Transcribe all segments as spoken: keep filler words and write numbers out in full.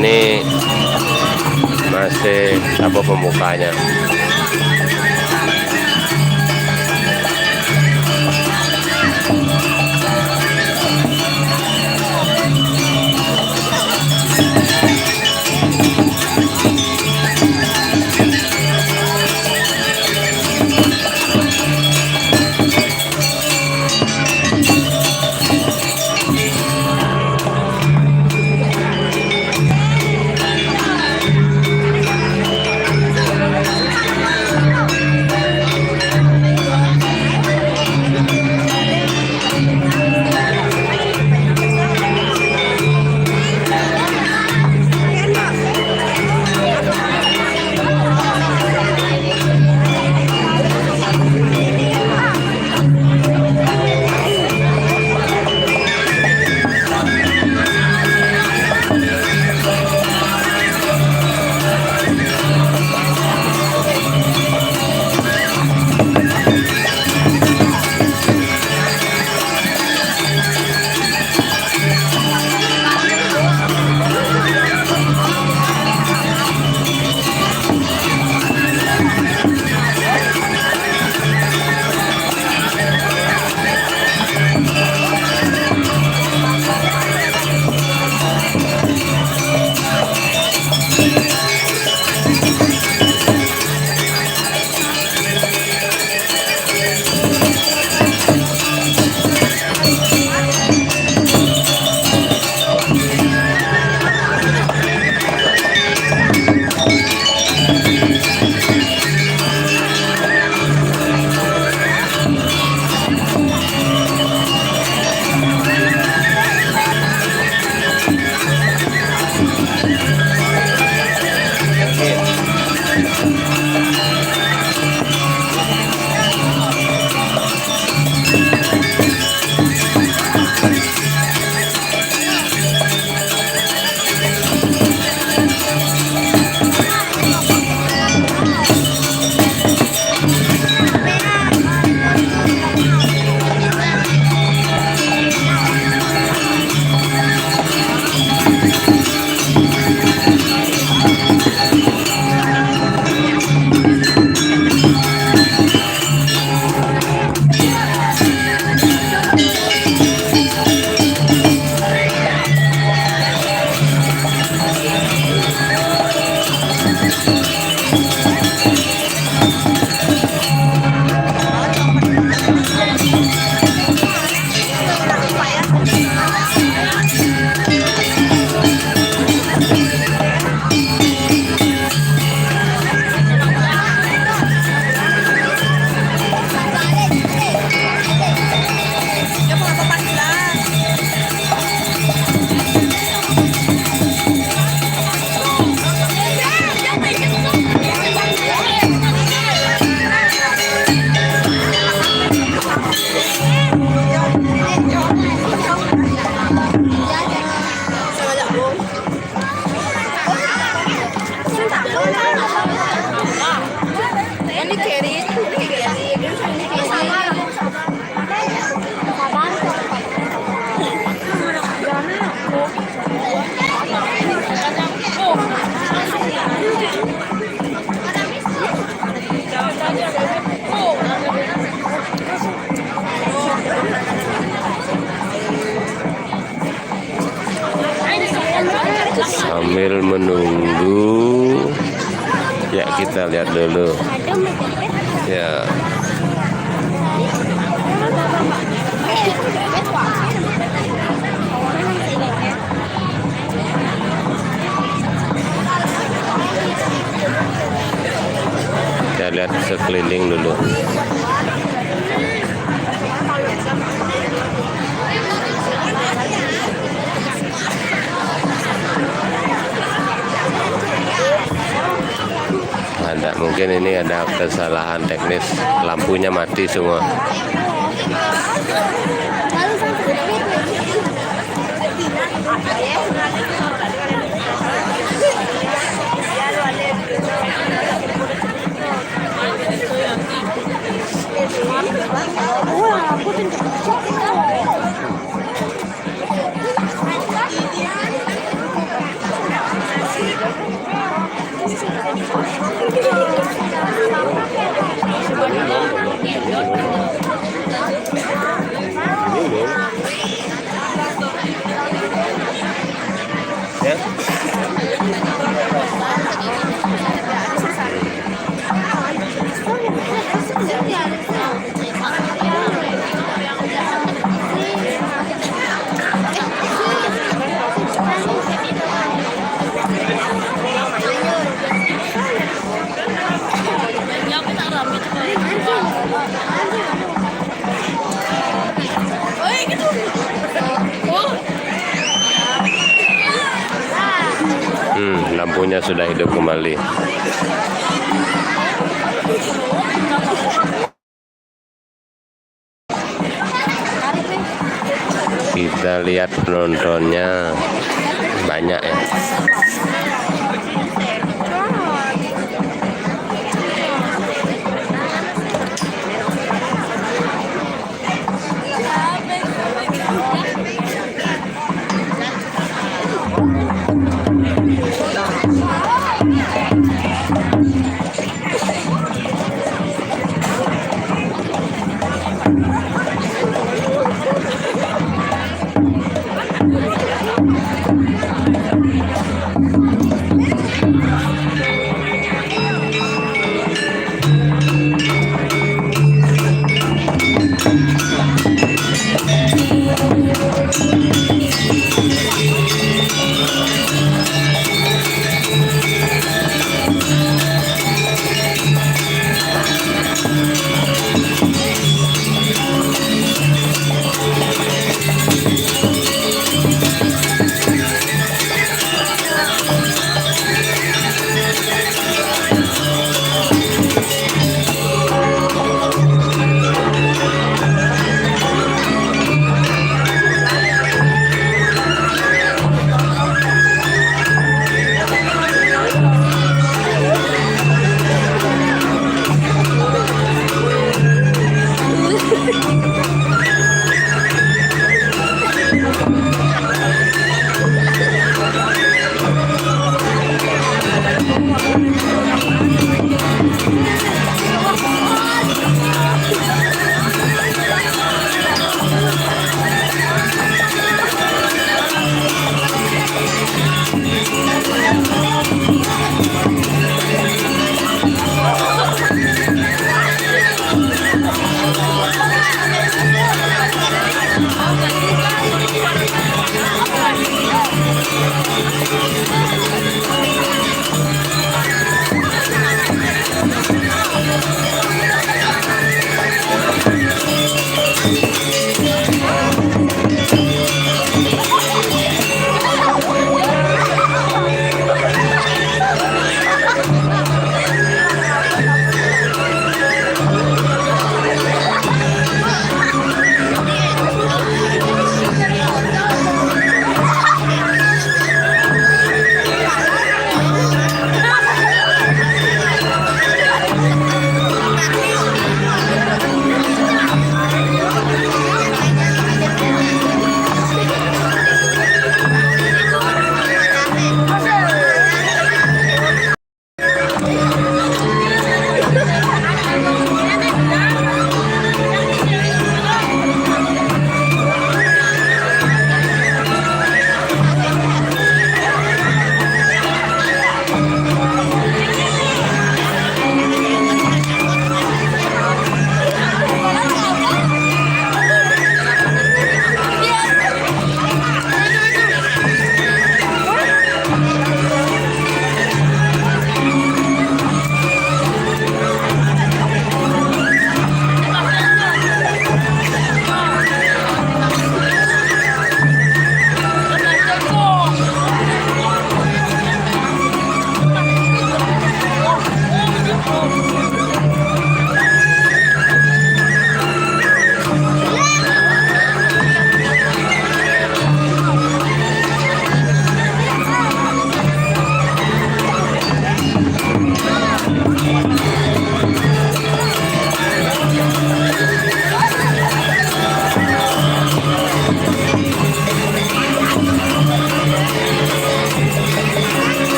Ini masih apa pembukanya. Sambil menunggu, ya, kita lihat dulu. Ya. Kita lihat sekeliling dulu. Ada, mungkin ini ada kesalahan teknis, lampunya mati semua. Hmm, lampunya sudah hidup kembali. Kita lihat penontonnya banyak, ya.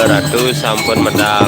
Ratu sampun medal.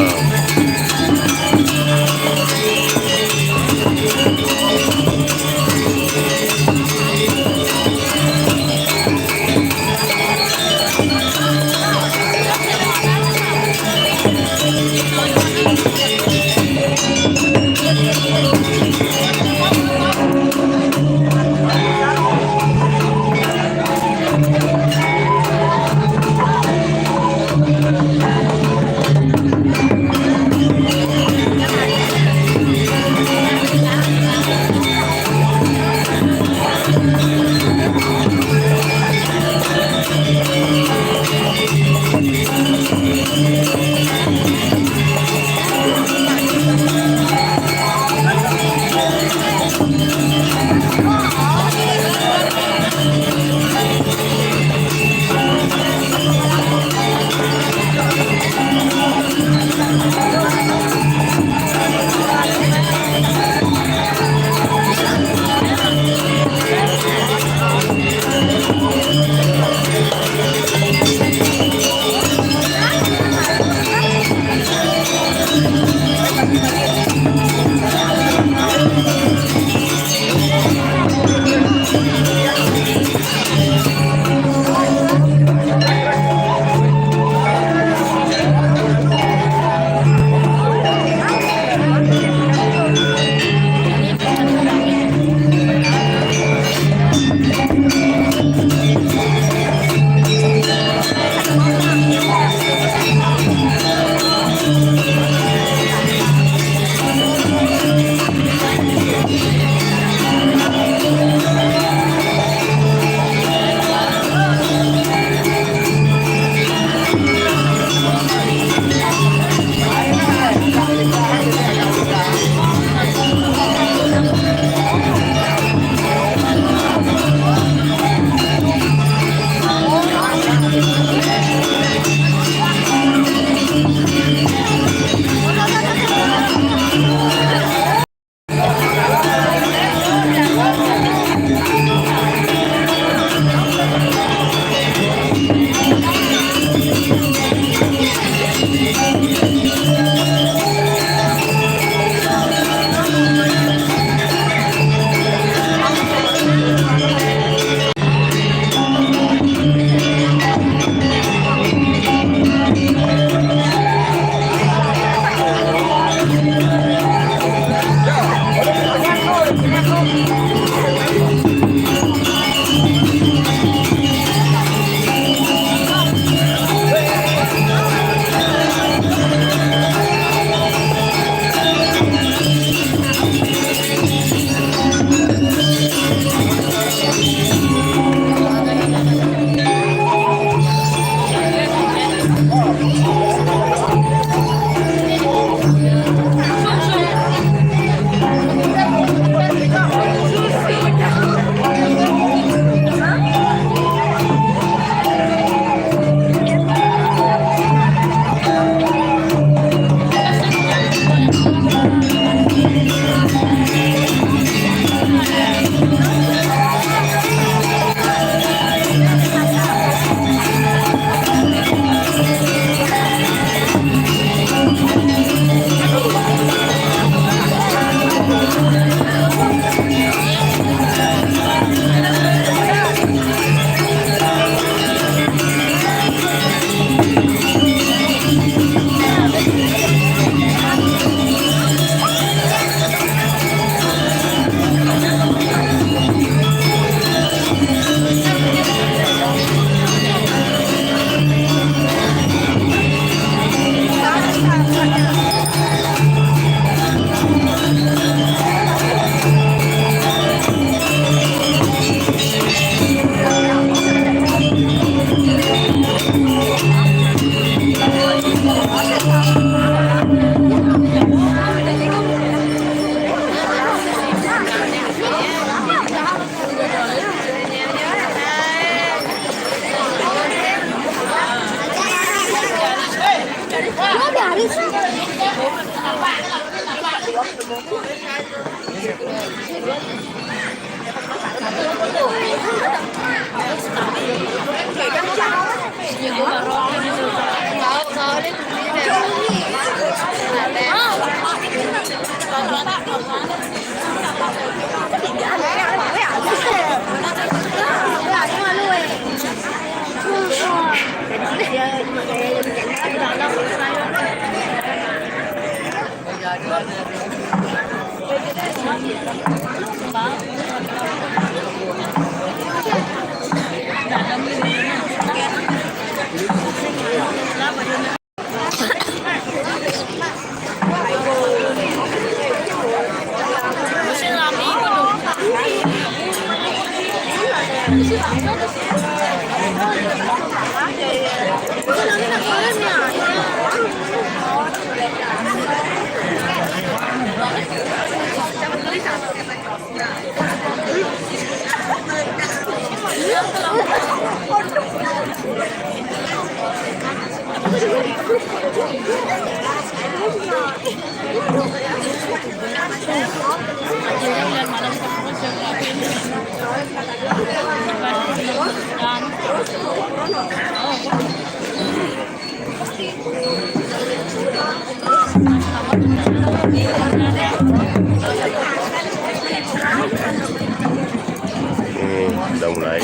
Hmm, udah mulai.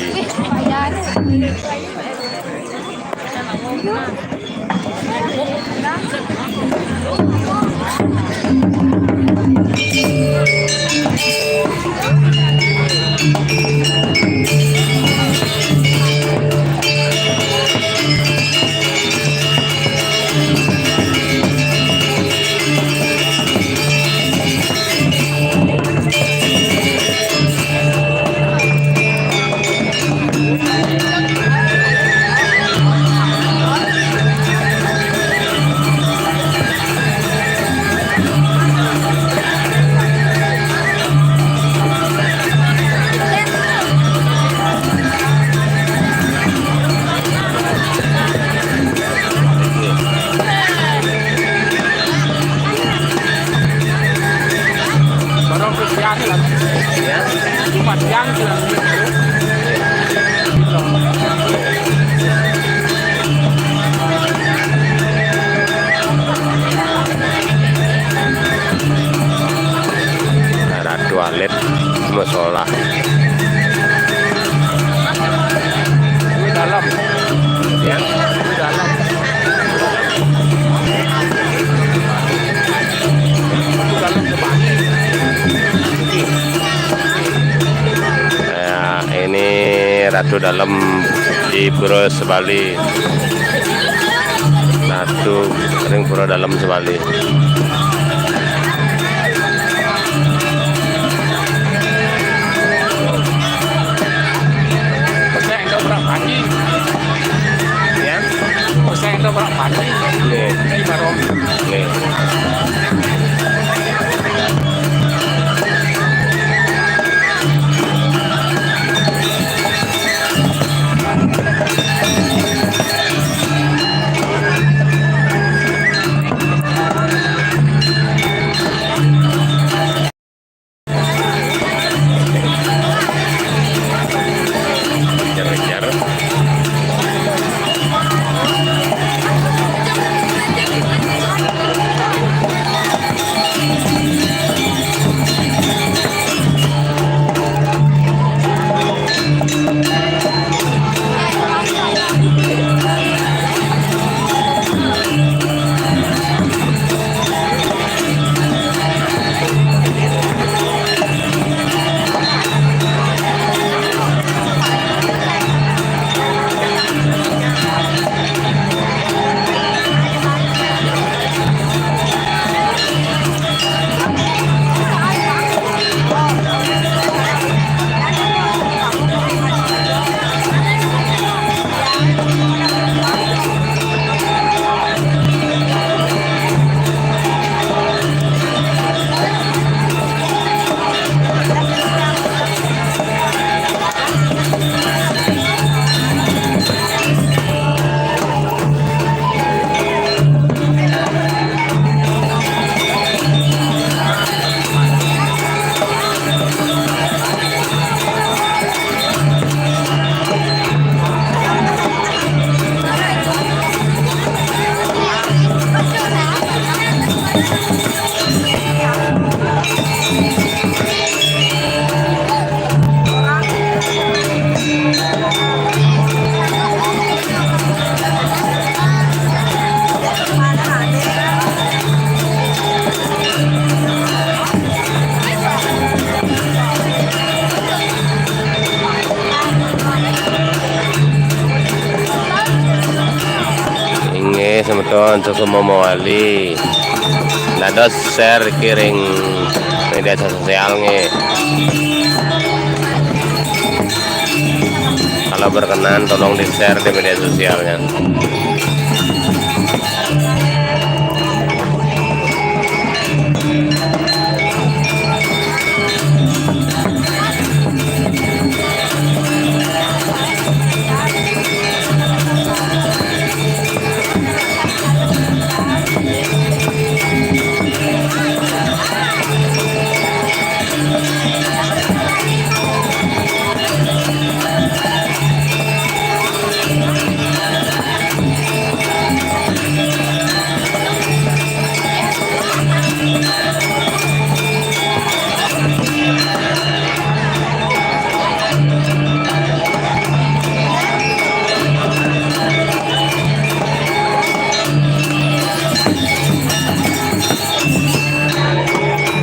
Barang tu siang ni lah. Ya. Cuma siang je lah. Ratu Alit musola. Ini dalam. Ya. Ini dalam. Itu dalam depan. Ya, ini Ratu Dalem di Pura Sebali. Ratu ring Pura Dalem Sebali. Pesek dobrak pagi. Ya. Pesek dobrak pagi. Nggih. Di Barong. Nggih. Ngejar-ngejar. Semeton, suksma mawali. Dados share kiring media sosial nggih. Kalau berkenan, tolong di-share di media sosialnya.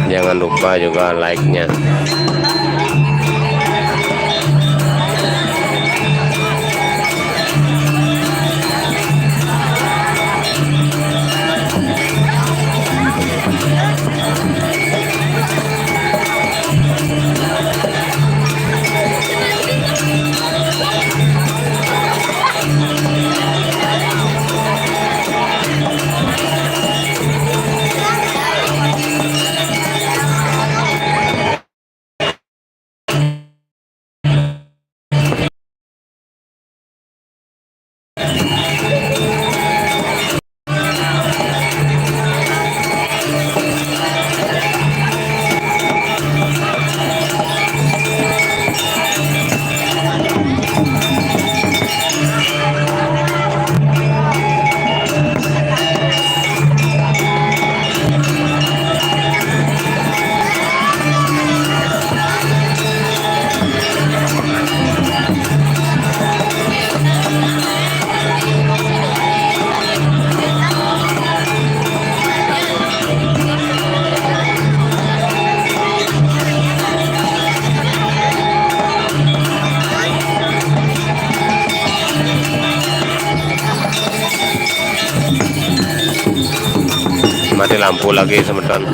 Jangan lupa juga like-nya. Mati lampu lagi, semeton.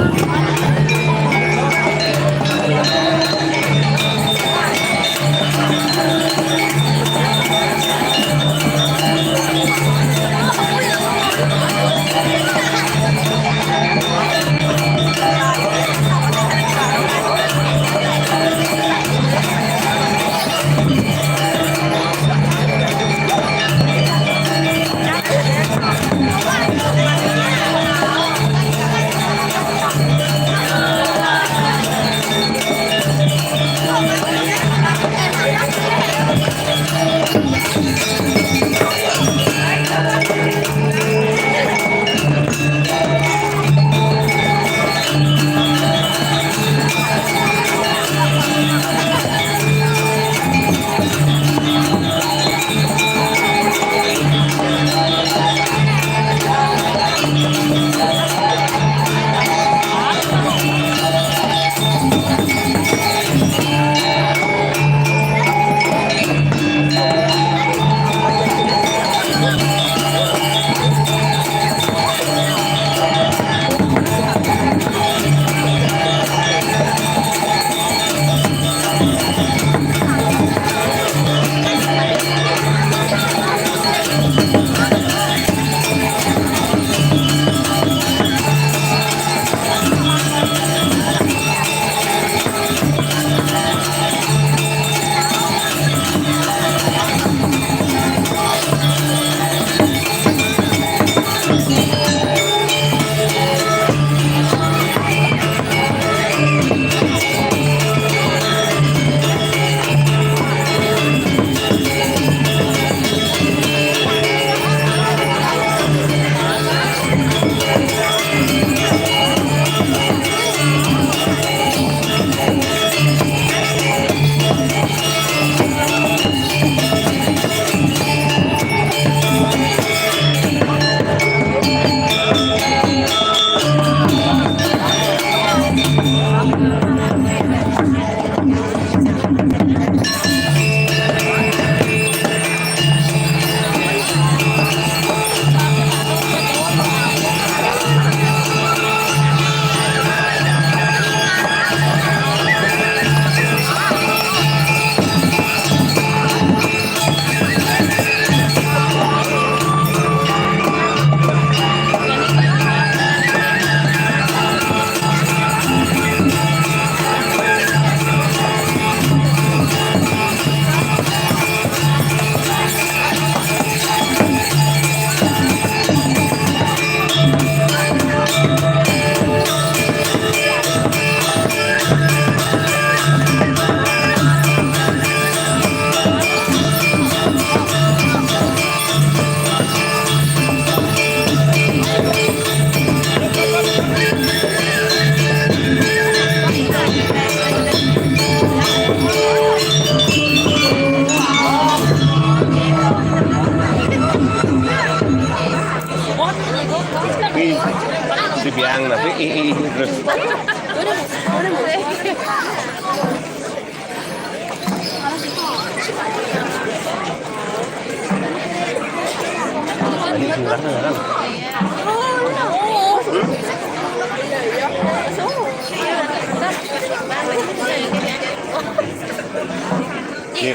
Si Biang, tapi i, i, i, terus. Tadi sebenarnya kan. Iya.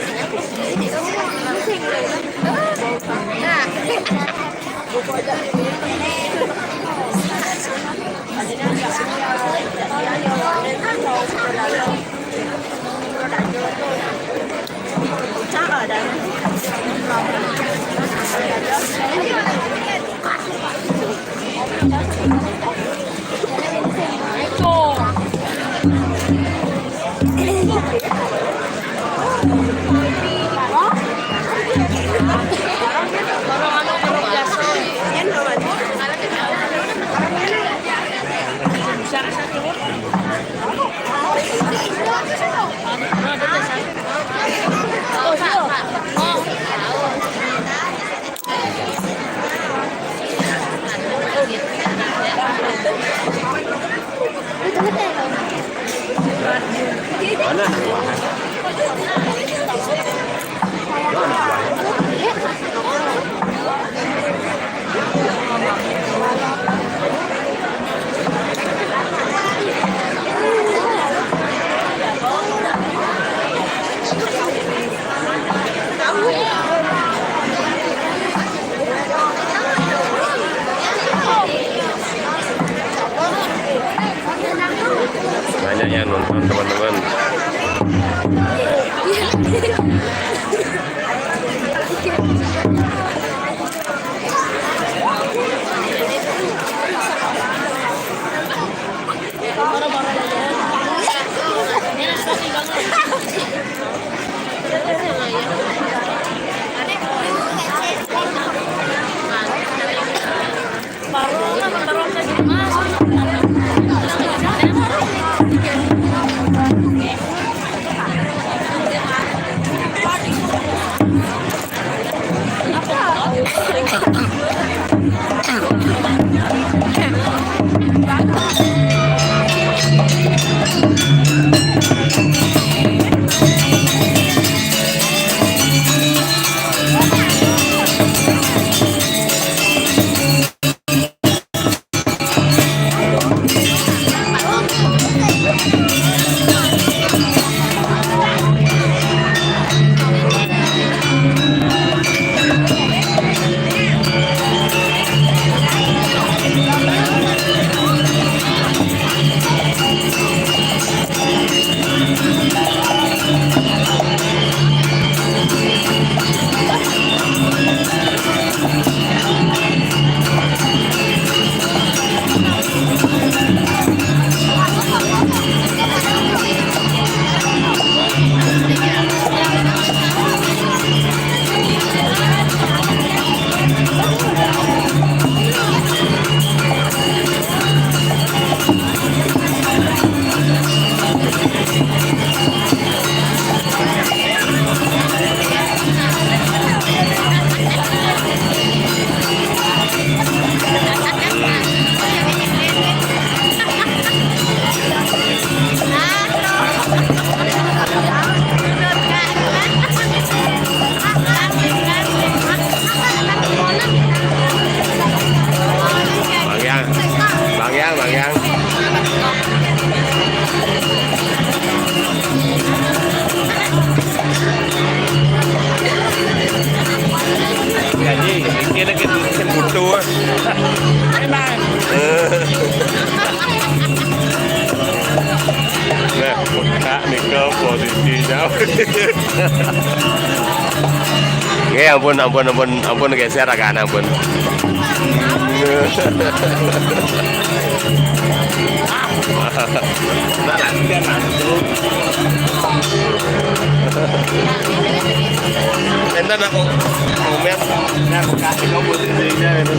Banyak yang nonton, teman-teman. Bang Yang, Bang Yang, Bang Yang. Jadi, ini lagi butuh. Nah, Kak Niko posisinya. Nggih, ampun, ampun, ampun, ampun, geser agak, ampun. Enten aku komen, nah, aku kasih kau buat dirinya itu.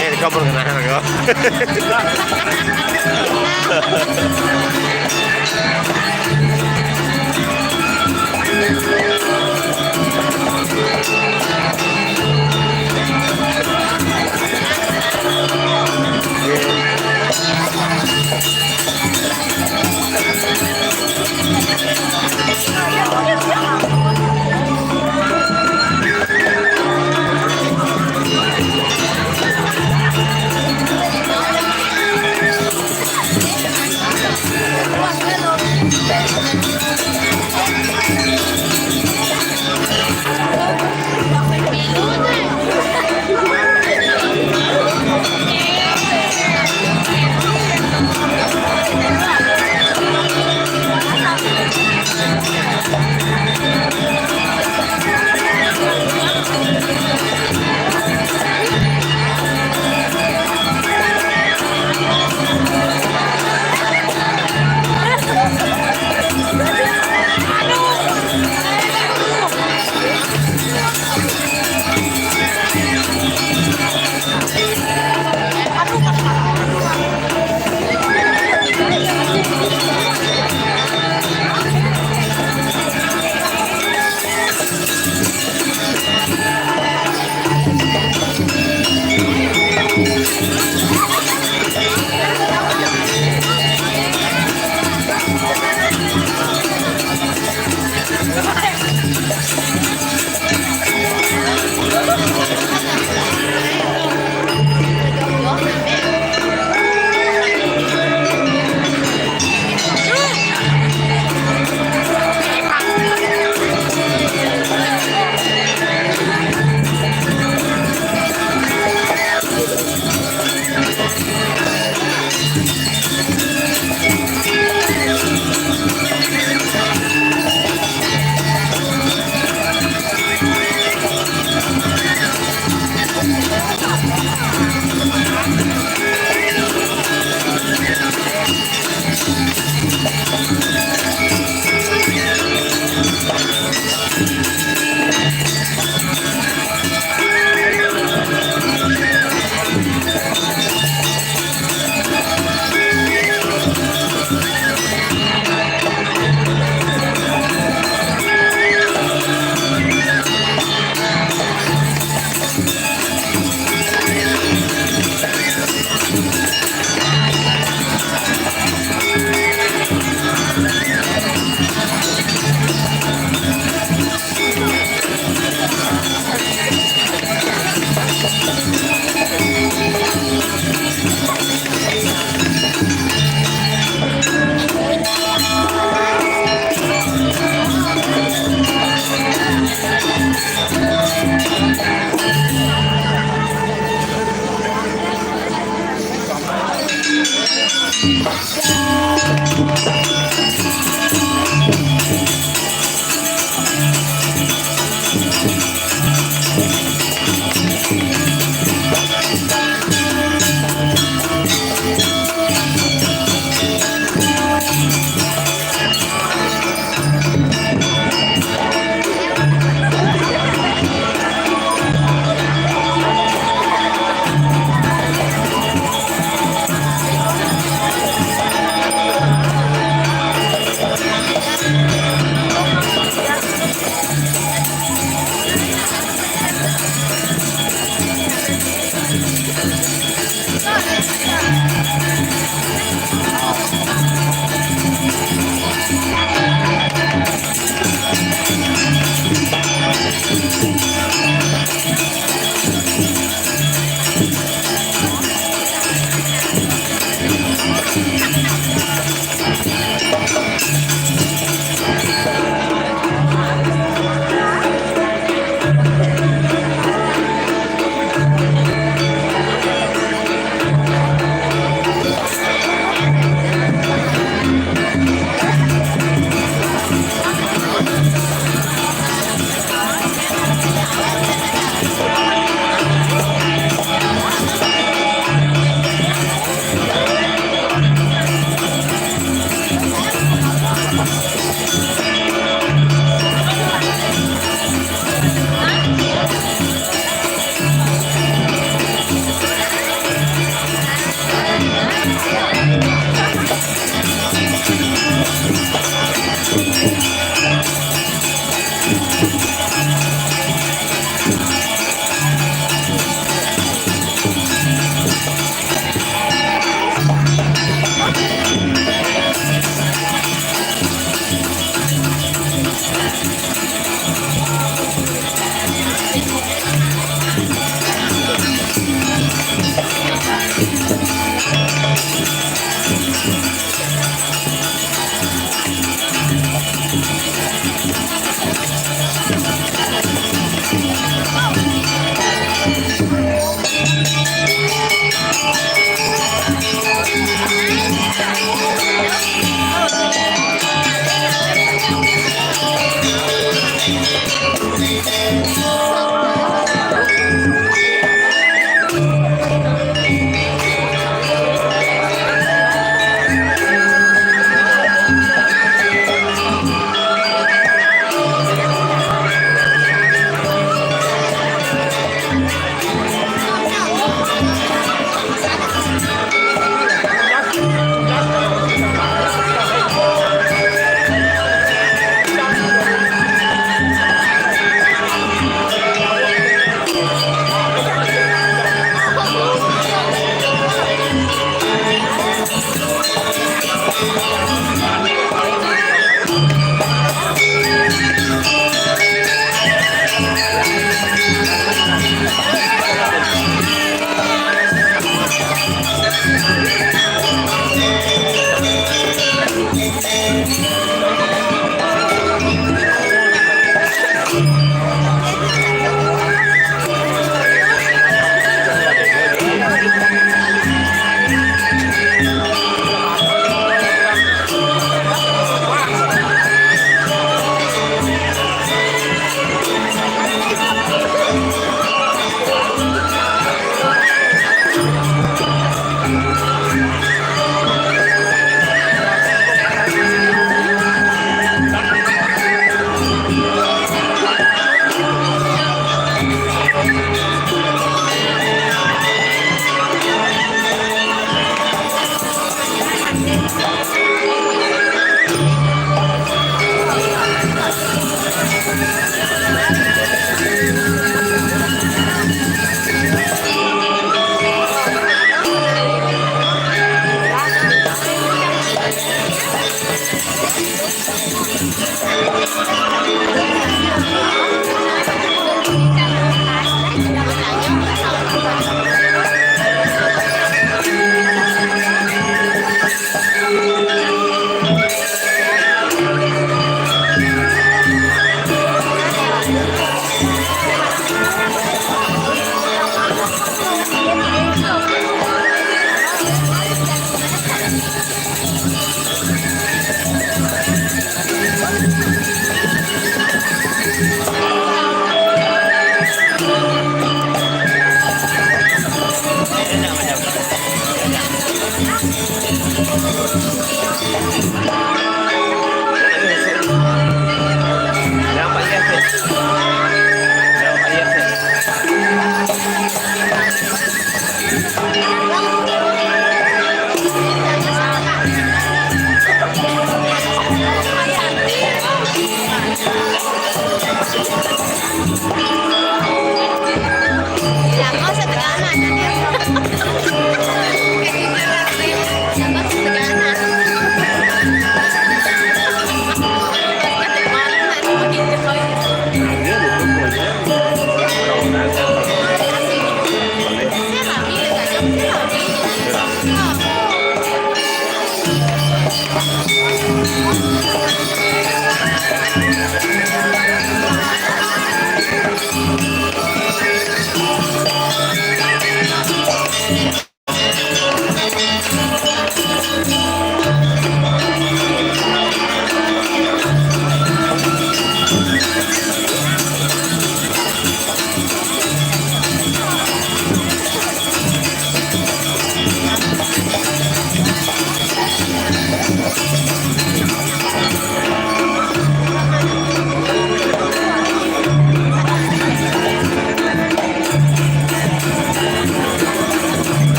Ini kamu kenal kok.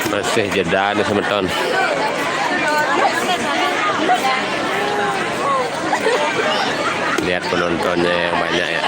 Masih jeda nih, semeton. Lihat penontonnya yang banyak, ya.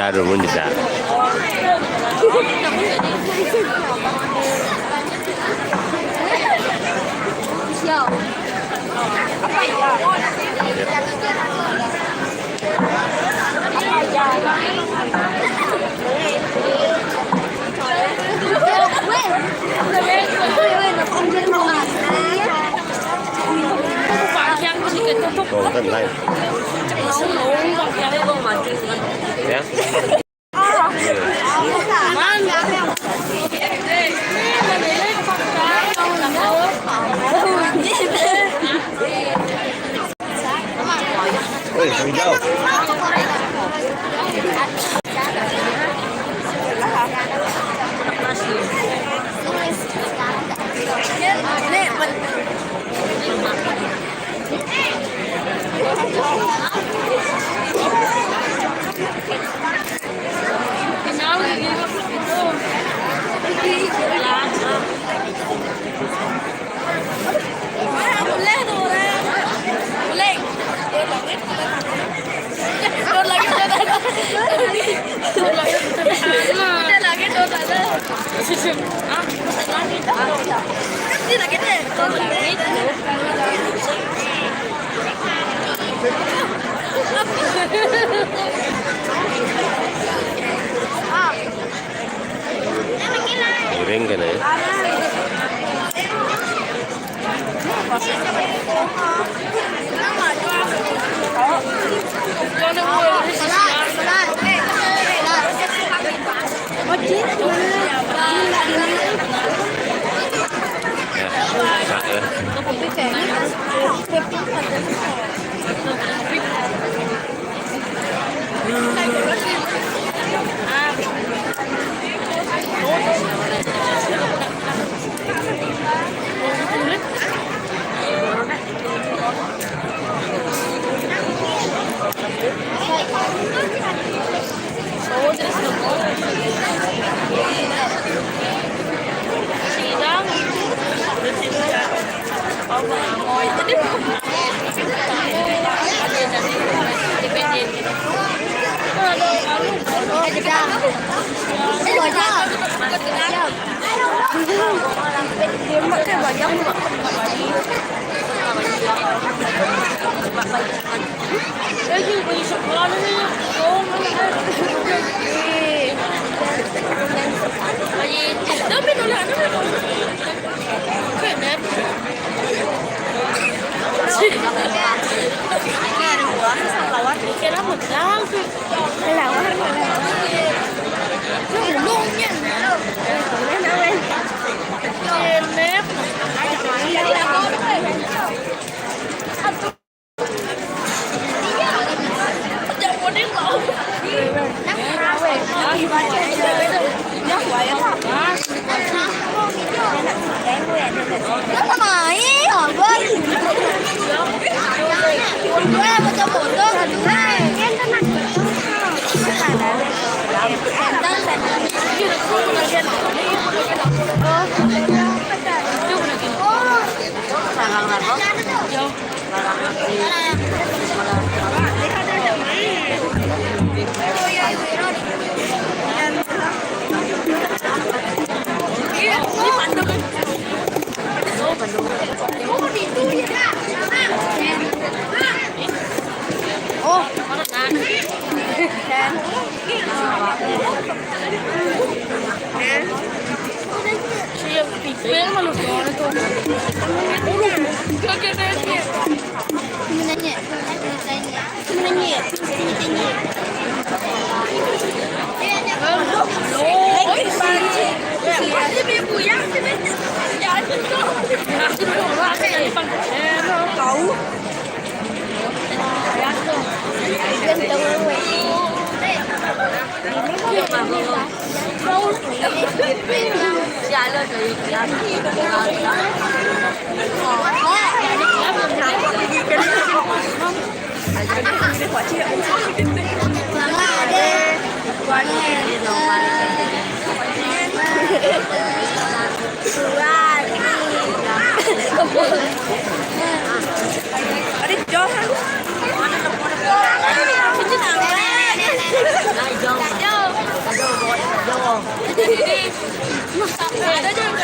Aduh, mun tidak. Không có like. Ya. Ôi, hijau. Miring kene ya. Ya, bisa ya. Ada juga.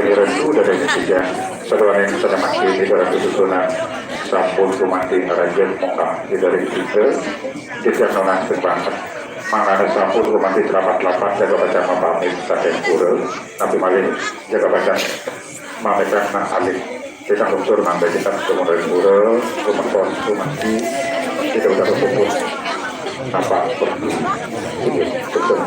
Rendu dari tiga seduaning sané mangkin di dalam susunan sampun gumanti ngrajeg mongkah di dari kita, titiang nunas banget. Mangdané sampun gumanti telapat-telapat jaga pacang mapamit saking pura, napi malih jaga pacang mamekan nang alih. Kita lungsur nang becik kita sumundring pura, rumekos gumanti, kita udah pupus. Apa? Betul.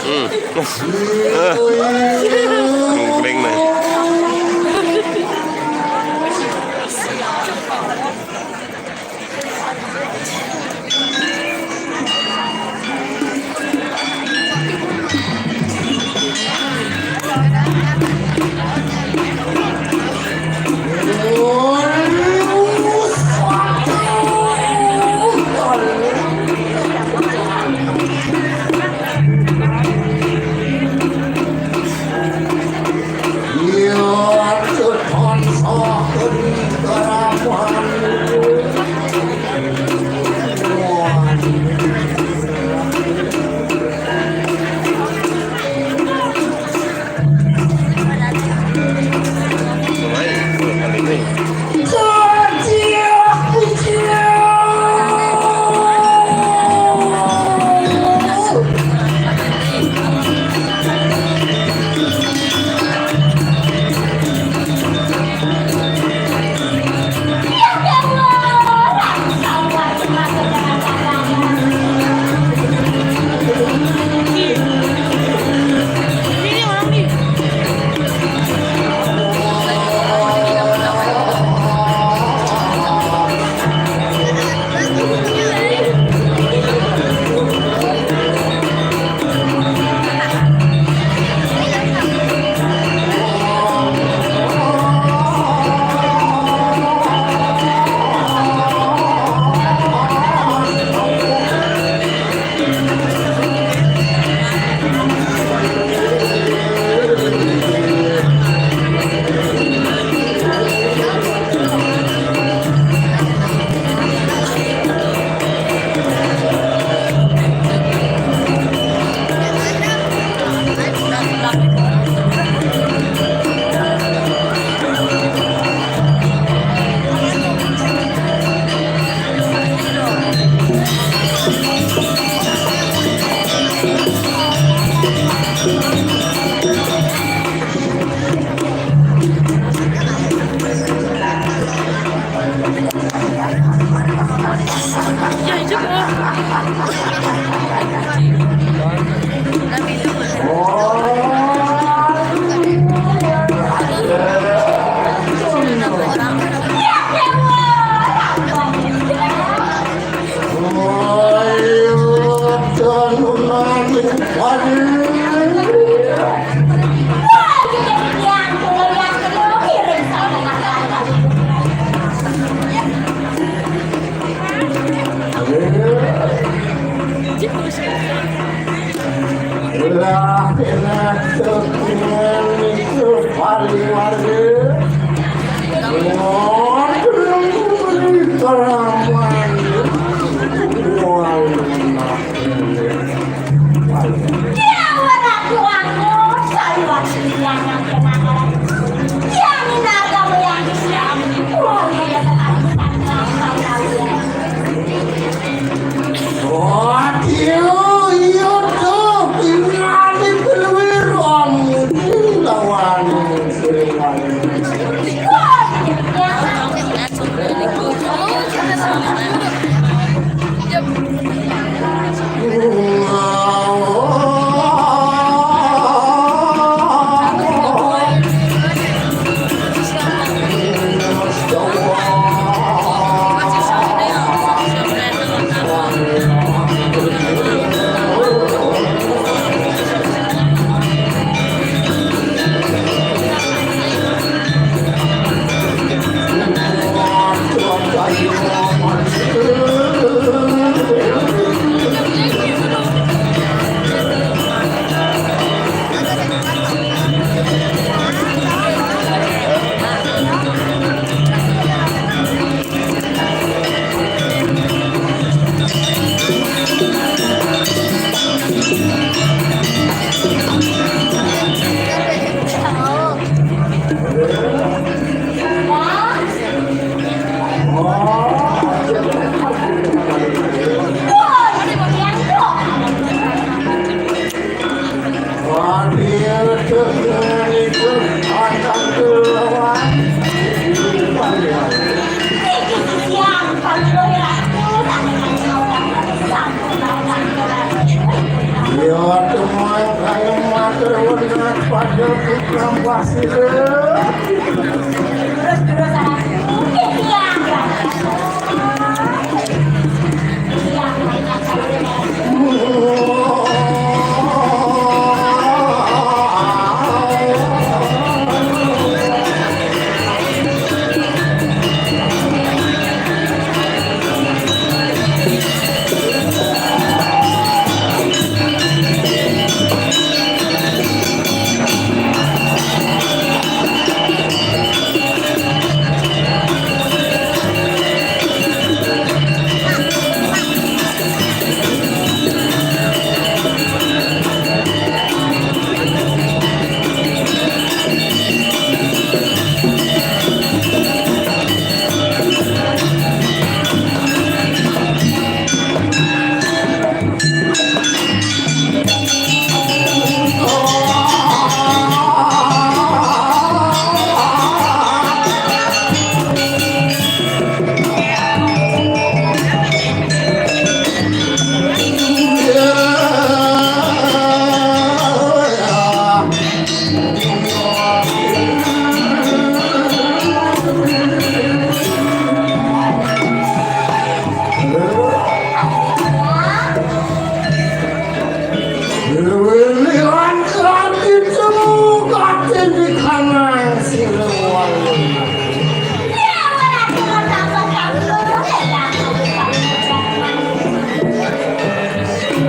Hmm. Ngkling nih. Lah, enak tuh, itu paling warga. Oh, keramat. Wah, enak.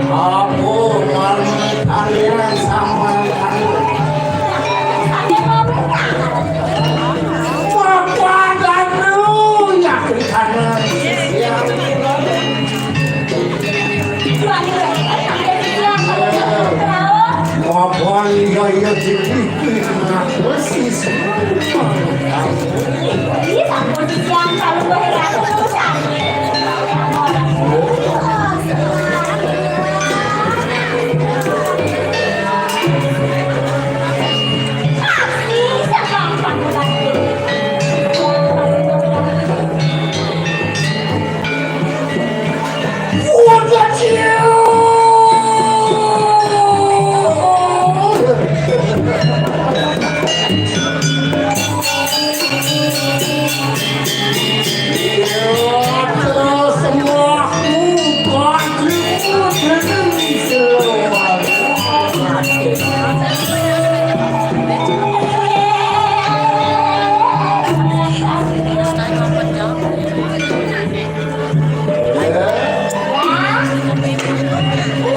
Apa mani kalian sampai kalian? Bapak dan lu yakin karena ya. Apa iya iya sih?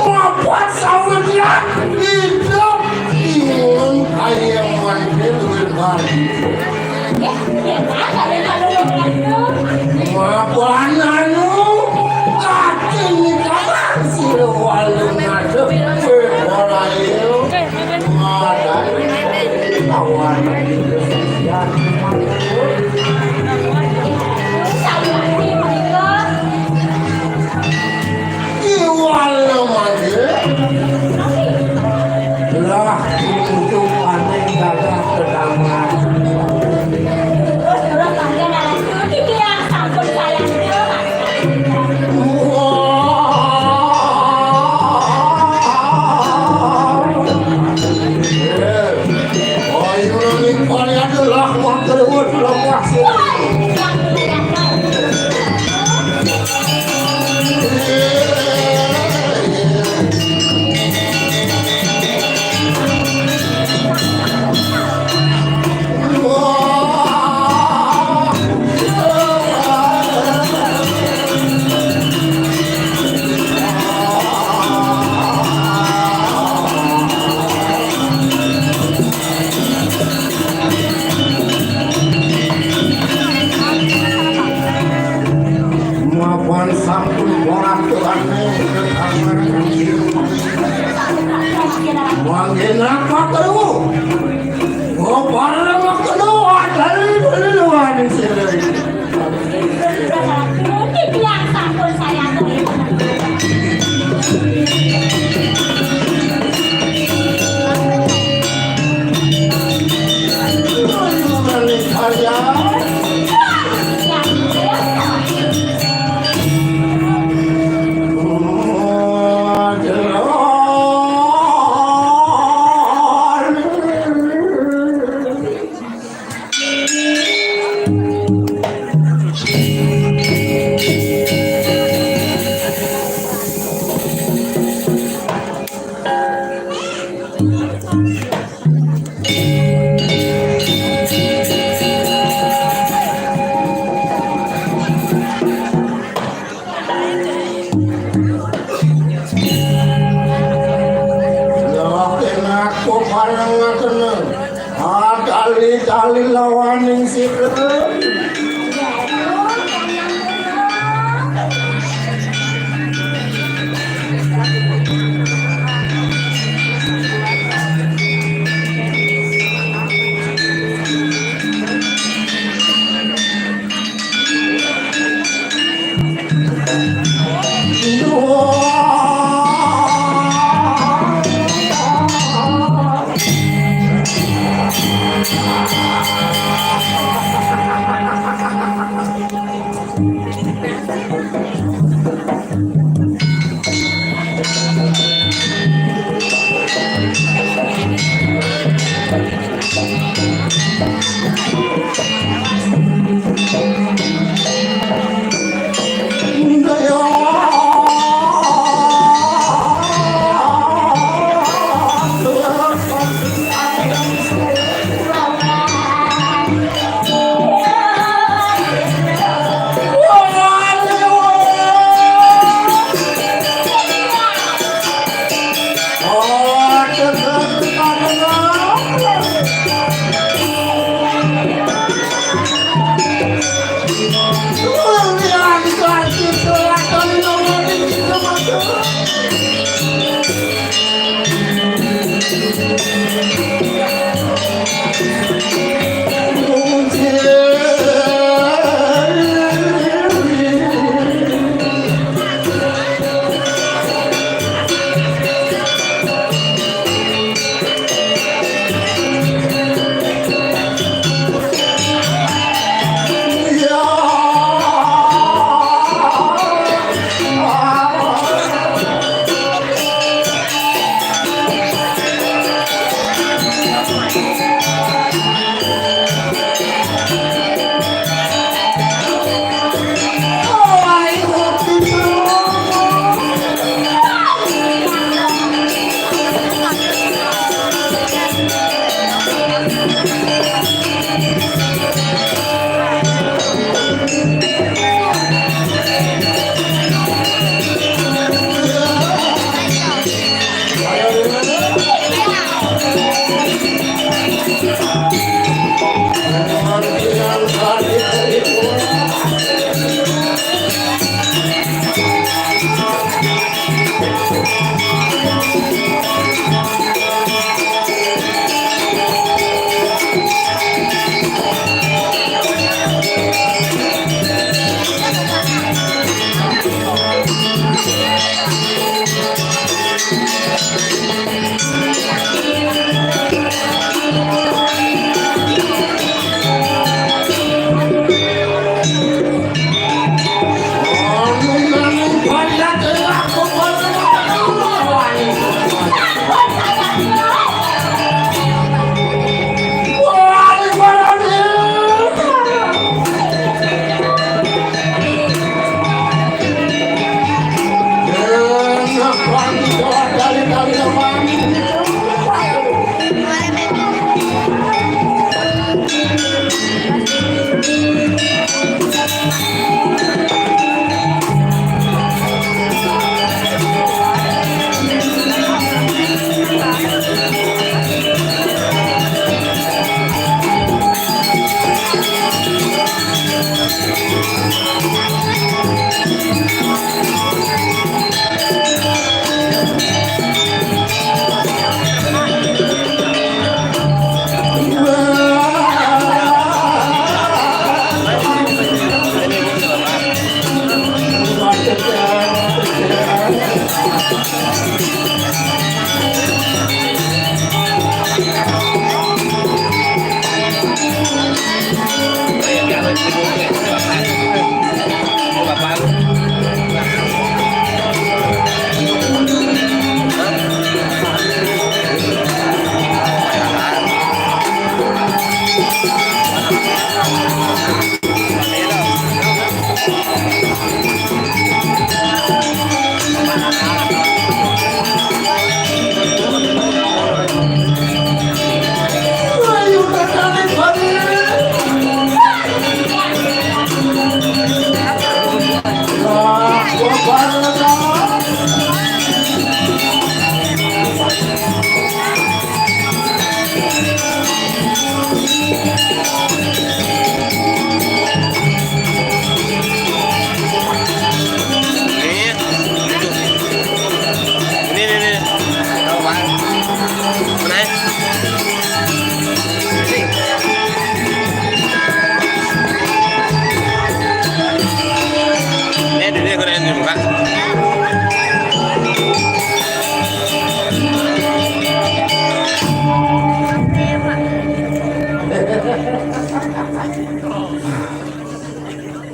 Mapan sawetnya hidup ingun ayam manggil lagi. Mapan anu kating kabar sira walu ngadep ora ayo. Madan awan. Iwal mangke. Lah, untuk aneh gagah kedaman. Terus, terus, mangke, nah, lanjut, iki yang sampun saya. Wah. Ayo, ning kalian lah, waktu lemah. Mapan sampun borak tuane. Manggen apa kru? Oh, para waktu ada dulu sini. Yang sampun saya tulis. Yakin aku bareng ngakene. Ah, tali-tali lawaning sira.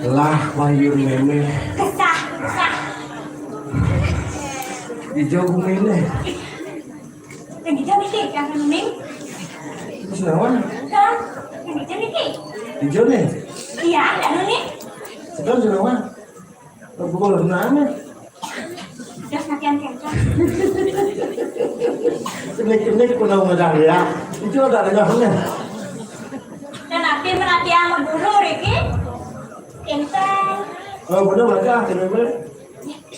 Lah, payun mémé. Kesah, kesah. Ijo guminé. Yang ijo niki, yang kuning. Terus naon? Kan, yang ijo niki. Ijo nih. Iya, anu nih. Sekarang sudah mah. Pukul enam ya. Terus latihan kencang. Kenik-kenik pun mau ngadang ya. Itu ada dengarnya. Dan nanti melatihan sama guru, Riki. Kencang. Oh, bener, belajar, bener, bener.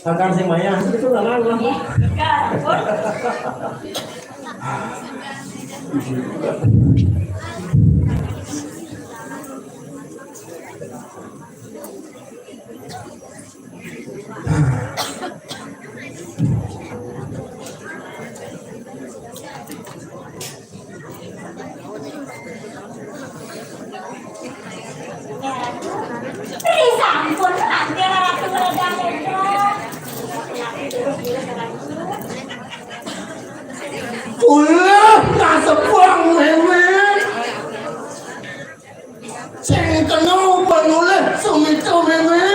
Sangkan sing maya, itu nggak nang lah. Iya, enggak, ampun. Ri sampun, nanti Ratu Ledang Ledang. Ulah, tak sebuang, Mémé. Sing kena panulih sumita, Mémé.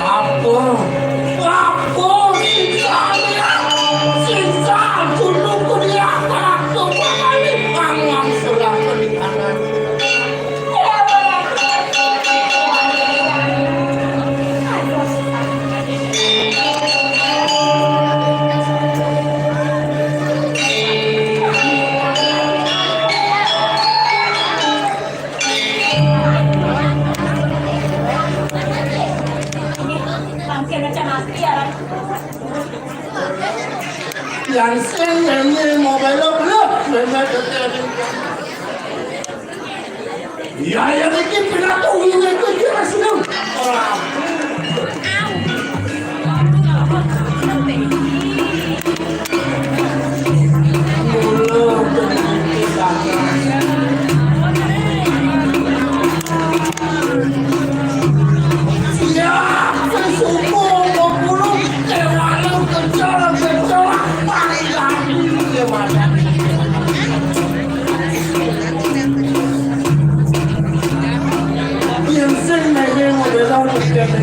Apa? Apa? Siksa dia! Siksa! Kudu ku dia kalah tuh kali. Angam sudah berikangan. Yang sing nyanyi mau belok, belok, belok, belok. Ya, ya, iki pidato ngene iki jelas lho. Ora. Ya, sesungguh mau pulung, eh, walau kencang, kencang, paling lagi, ya, wadah. Yen sing nengé modél kaya ngene,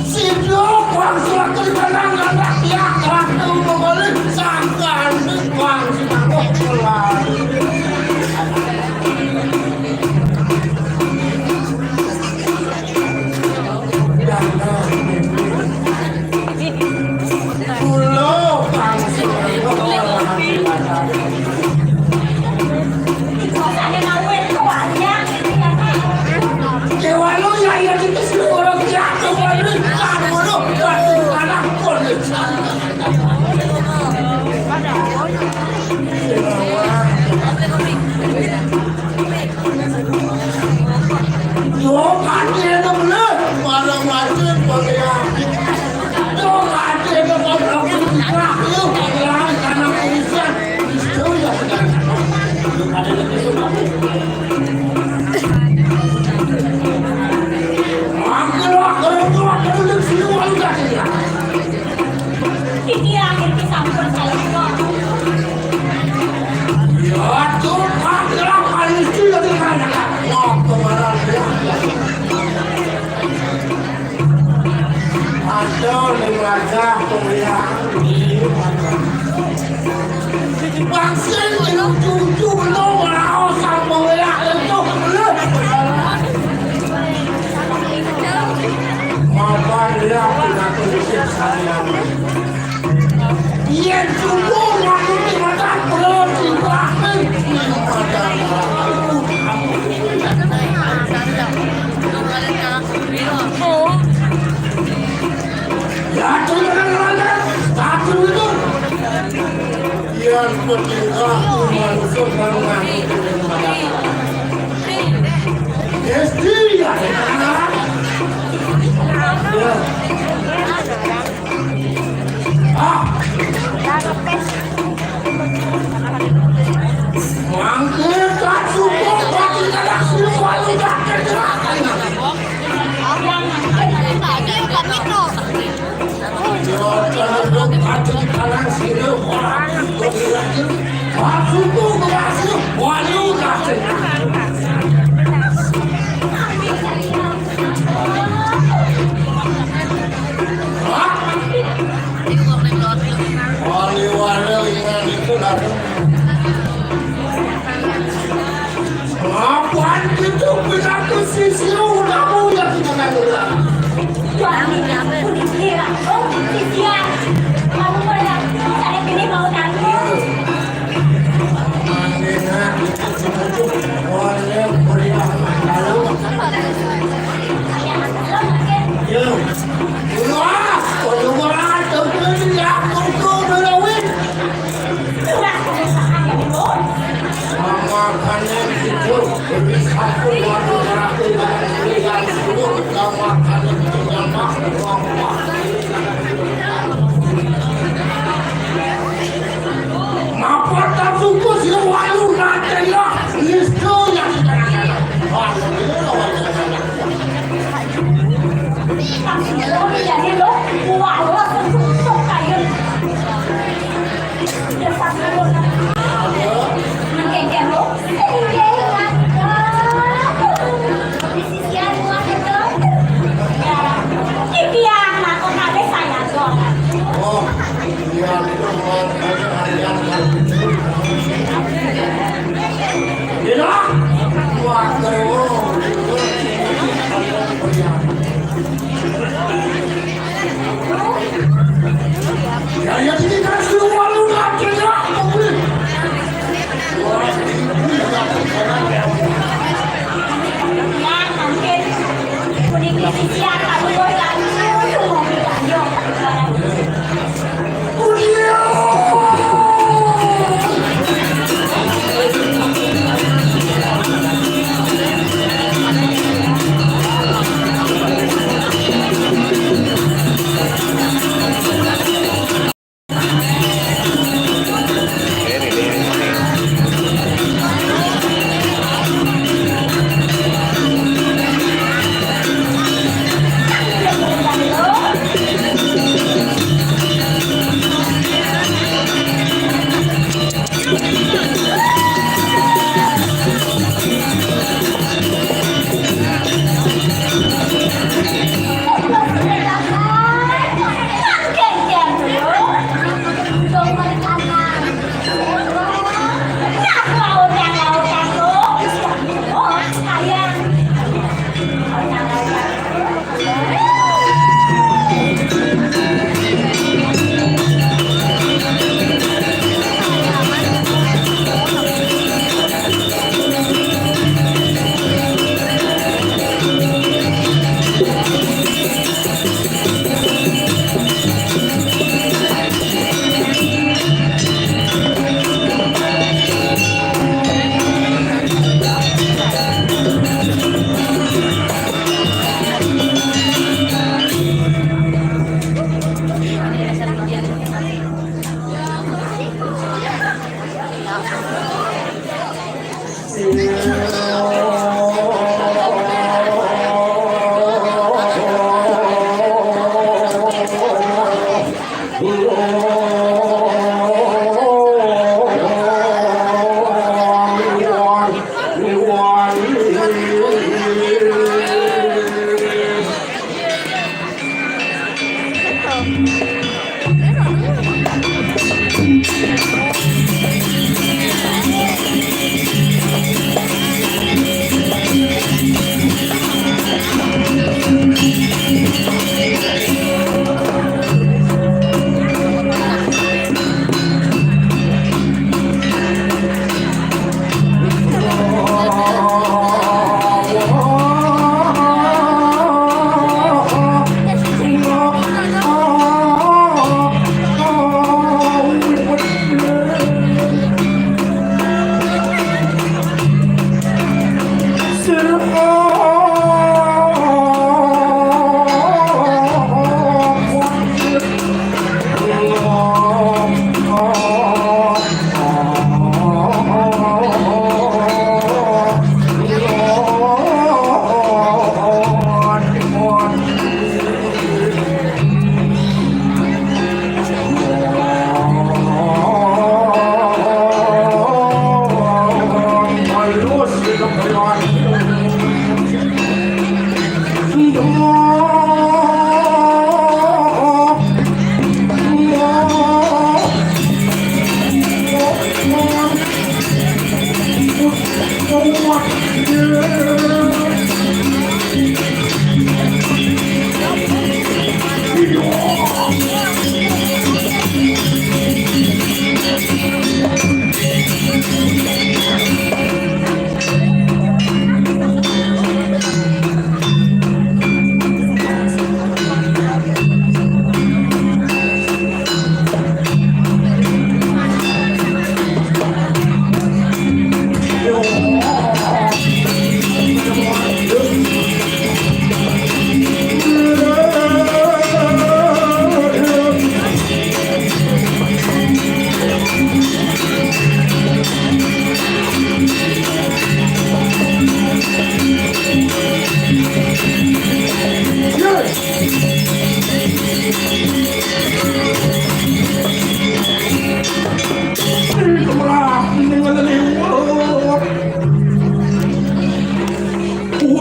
sing wong suatu lanang lanang ya ratu mengoleh sangkan wong sinangkok kelar. Kula kang Iya, akhirnya sampun saya kok. Ya, tuh, Pak, ya, Pak, itu ya, tuh, Pak. Wah, kemana dia? Ada di wajah kuliah. Bangsin, cucu, belum, mau sama kuliah, itu, belum. Mapan dia, aku nak tunjuk saya. Yen subuh ngaku mata perut dipakai. Ya, tuh, satu itu. Yen penting aku manusia bangun. Yes, dia. Ya. Wali-wali ingat itu lah. Apaan itu, pinatu sisi udah mau ya kita kan udah. Wah, ini aku di sini lah. Oh, sisian. Kamu mau ya? Saya ini mau tanggung. Mapot tak suku sing walu nanti ya. Nistu yang kita.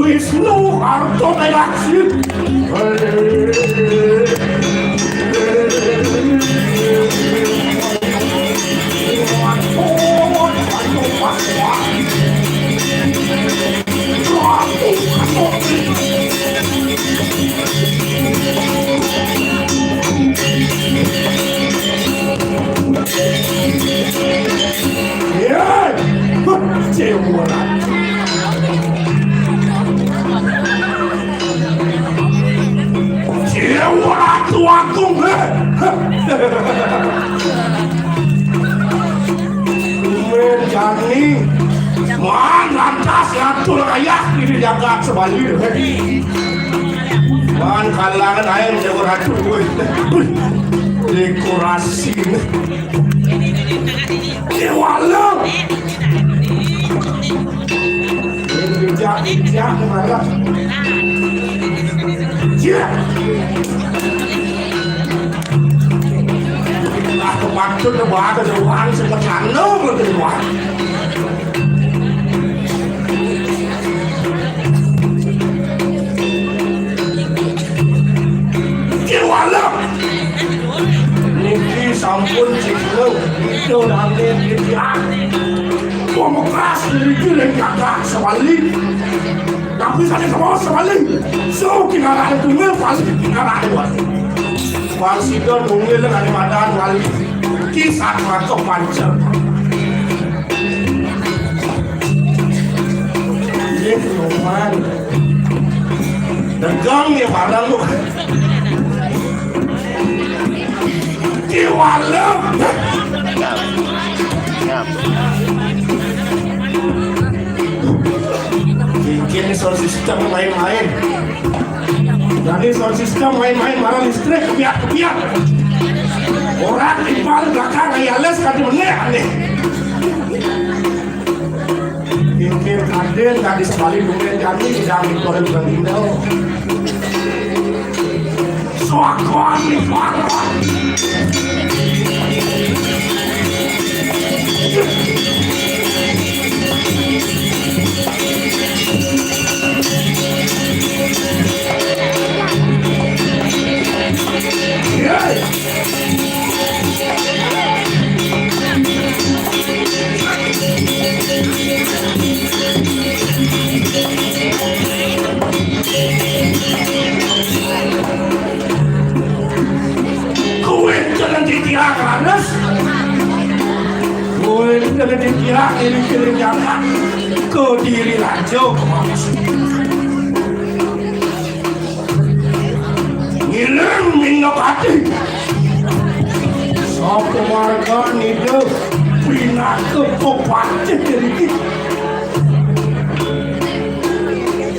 Wisnu Arto Telaksi. Ya, Dewa Ratu. Dewa Ratu Agung, eh. Tumbén jani. Maan lantas ngatur ayah di jagat Sebali. Maan kalangan air Dewa Ratu. Wih. Dekorasi. Dewala. Bijak, bijak, marah. Cik. Lah, kepatut, bah, kedewan, sepetanung, kedewan. Dewala. Niki sampun ciklo, itu namanya dia. Pamekras niki ring jagat Sebali. Tapi saking semaos Sebali. So, tinggal ada tunggal, pasti tinggal ada dua. Pang sida nunggil kalimadan wali. Kisah maka pancer. Nggih, Roman. Dagang ya barang lu. Kiwala. Bikin sound system main-main. Jadi sound system main-main, marang listrik kebiak-kebiak. Orang timpal belakang, ya les, kadi menek aneh. Pimpin Kadin tadi sekali mungkin kami tidak ikut bertindak. Soakon nih, soakon. Kowe dadi kira kiri-kiri jagat. Kediri Raja. Ngiring minakati. Sapa marga nida pinaka pepatih iki.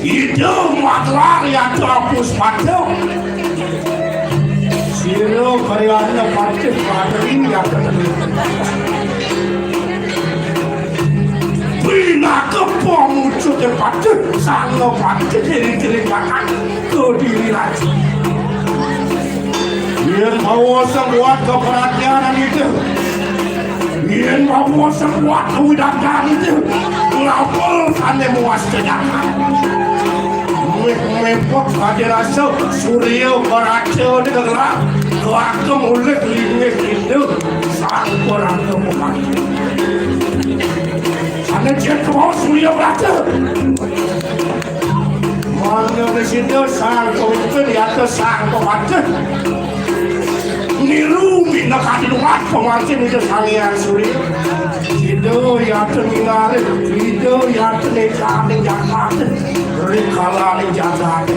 Ida matlar yatra puspada. Sira karyana patih patri yatra. Pinaka pamucute patih, sanga patih diri-diri patah. Kediri Raja. Yen bawa sebuat keperhatian itu. Yen bawa sebuat kewidangkan itu. Ngapel sane muas kejakan. Meh mepot pada rasa surya beraca di gerak. Kelaka mulih linggih itu. Sang perangka pemati. Ane jet kebawah surya beraca. Mangga di sini sang pemimpin, di atas sang pemati. Niru minakadi nuwat pamancing Ida Sang Hyang Surya. Ida yatra ningali, Ida yatra nekani jagat. Rikala ning jagat.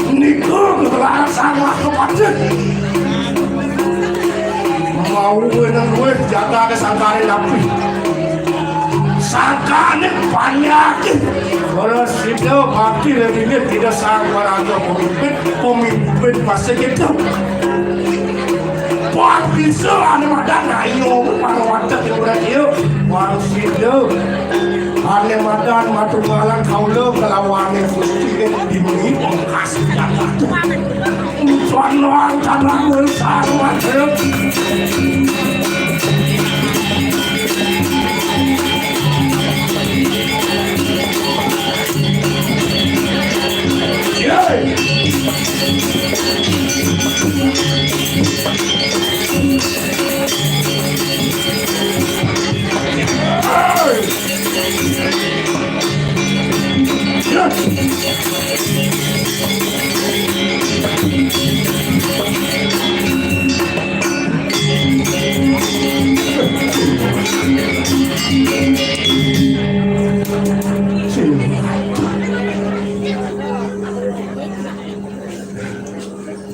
Niku keterangan sang Mahapatih. Mau wenang luwih jatah ke sangkane napi. Sangkane banyak. Ora sida mati lek inggih tidak sang warga pemimpin, pemimpin pasti gitu. Wah, bisa ane madan ayo para wadah yang udah dia. Wah, sida ane madan matunggalan kaula kelawane Gusti di muni pungkas. Sono angkatan bersama.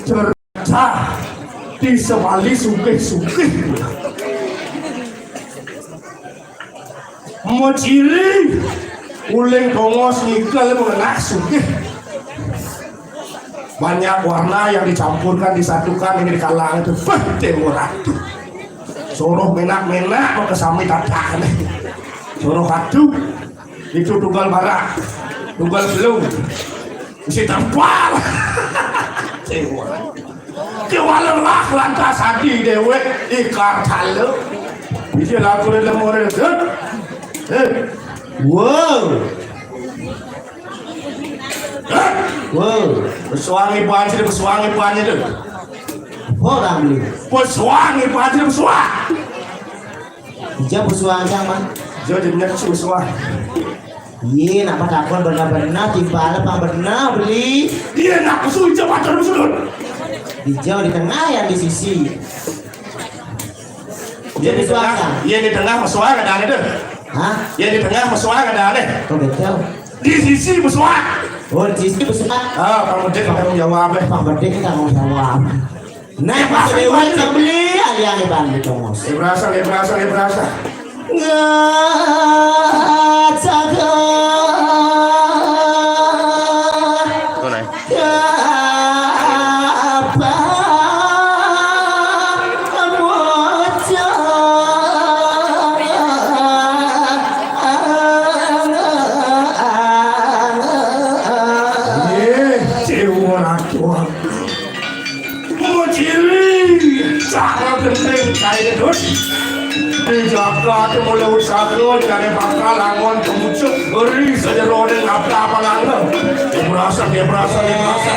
Cercah di Semali sugih-sugih. Mecili uling dongos ngikel mengenah sugih. Banyak warna yang dicampurkan, disatukan, ini dikalang itu. Beh, Dewa Ratu. Suruh menak-menak, mau kesami tatak. Suruh ratu. Itu tunggal barak. Tunggal belum. Mesti tampar. Dewa Ratu. Kewalalah lantas adi dewek ikar tala. Bisa laku dalam orang. Eh. Eh. Wow. Wow, pesuang ibu aja deh, pesuang ibu aja deh. Orang beli. Pesuang ibu aja deh, pesuang. Ija pesuang aja, Man. Ija jadi nyak su pesuang. Iya, napa takon benar-benar, timbal apa benar beli? Iya, nak pesu ija pacar pesu. Ija di tengah yang di sisi. Iya, di tengah, iya, di tengah pesuang ada aneh deh. Hah? Iya, di tengah pesuang ada aneh. Kok betul? Di sisi pesuang. Oh, di sisi pesuang. Ah, Pak Medek tanggung jawab, eh. Pak Medek tanggung jawab. Nah, pas lewat beli, alih-alih bang di tongos. Dia berasa, dia berasa, dia berasa. Nggak jaga. Tuh, Nay. Mujili, cara gending kae, Dut. Dijaga ati mulai usaha jane bakal angon kemucuk beri sejerone ngapa apa langgeng. Dia merasa, dia merasa, dia merasa.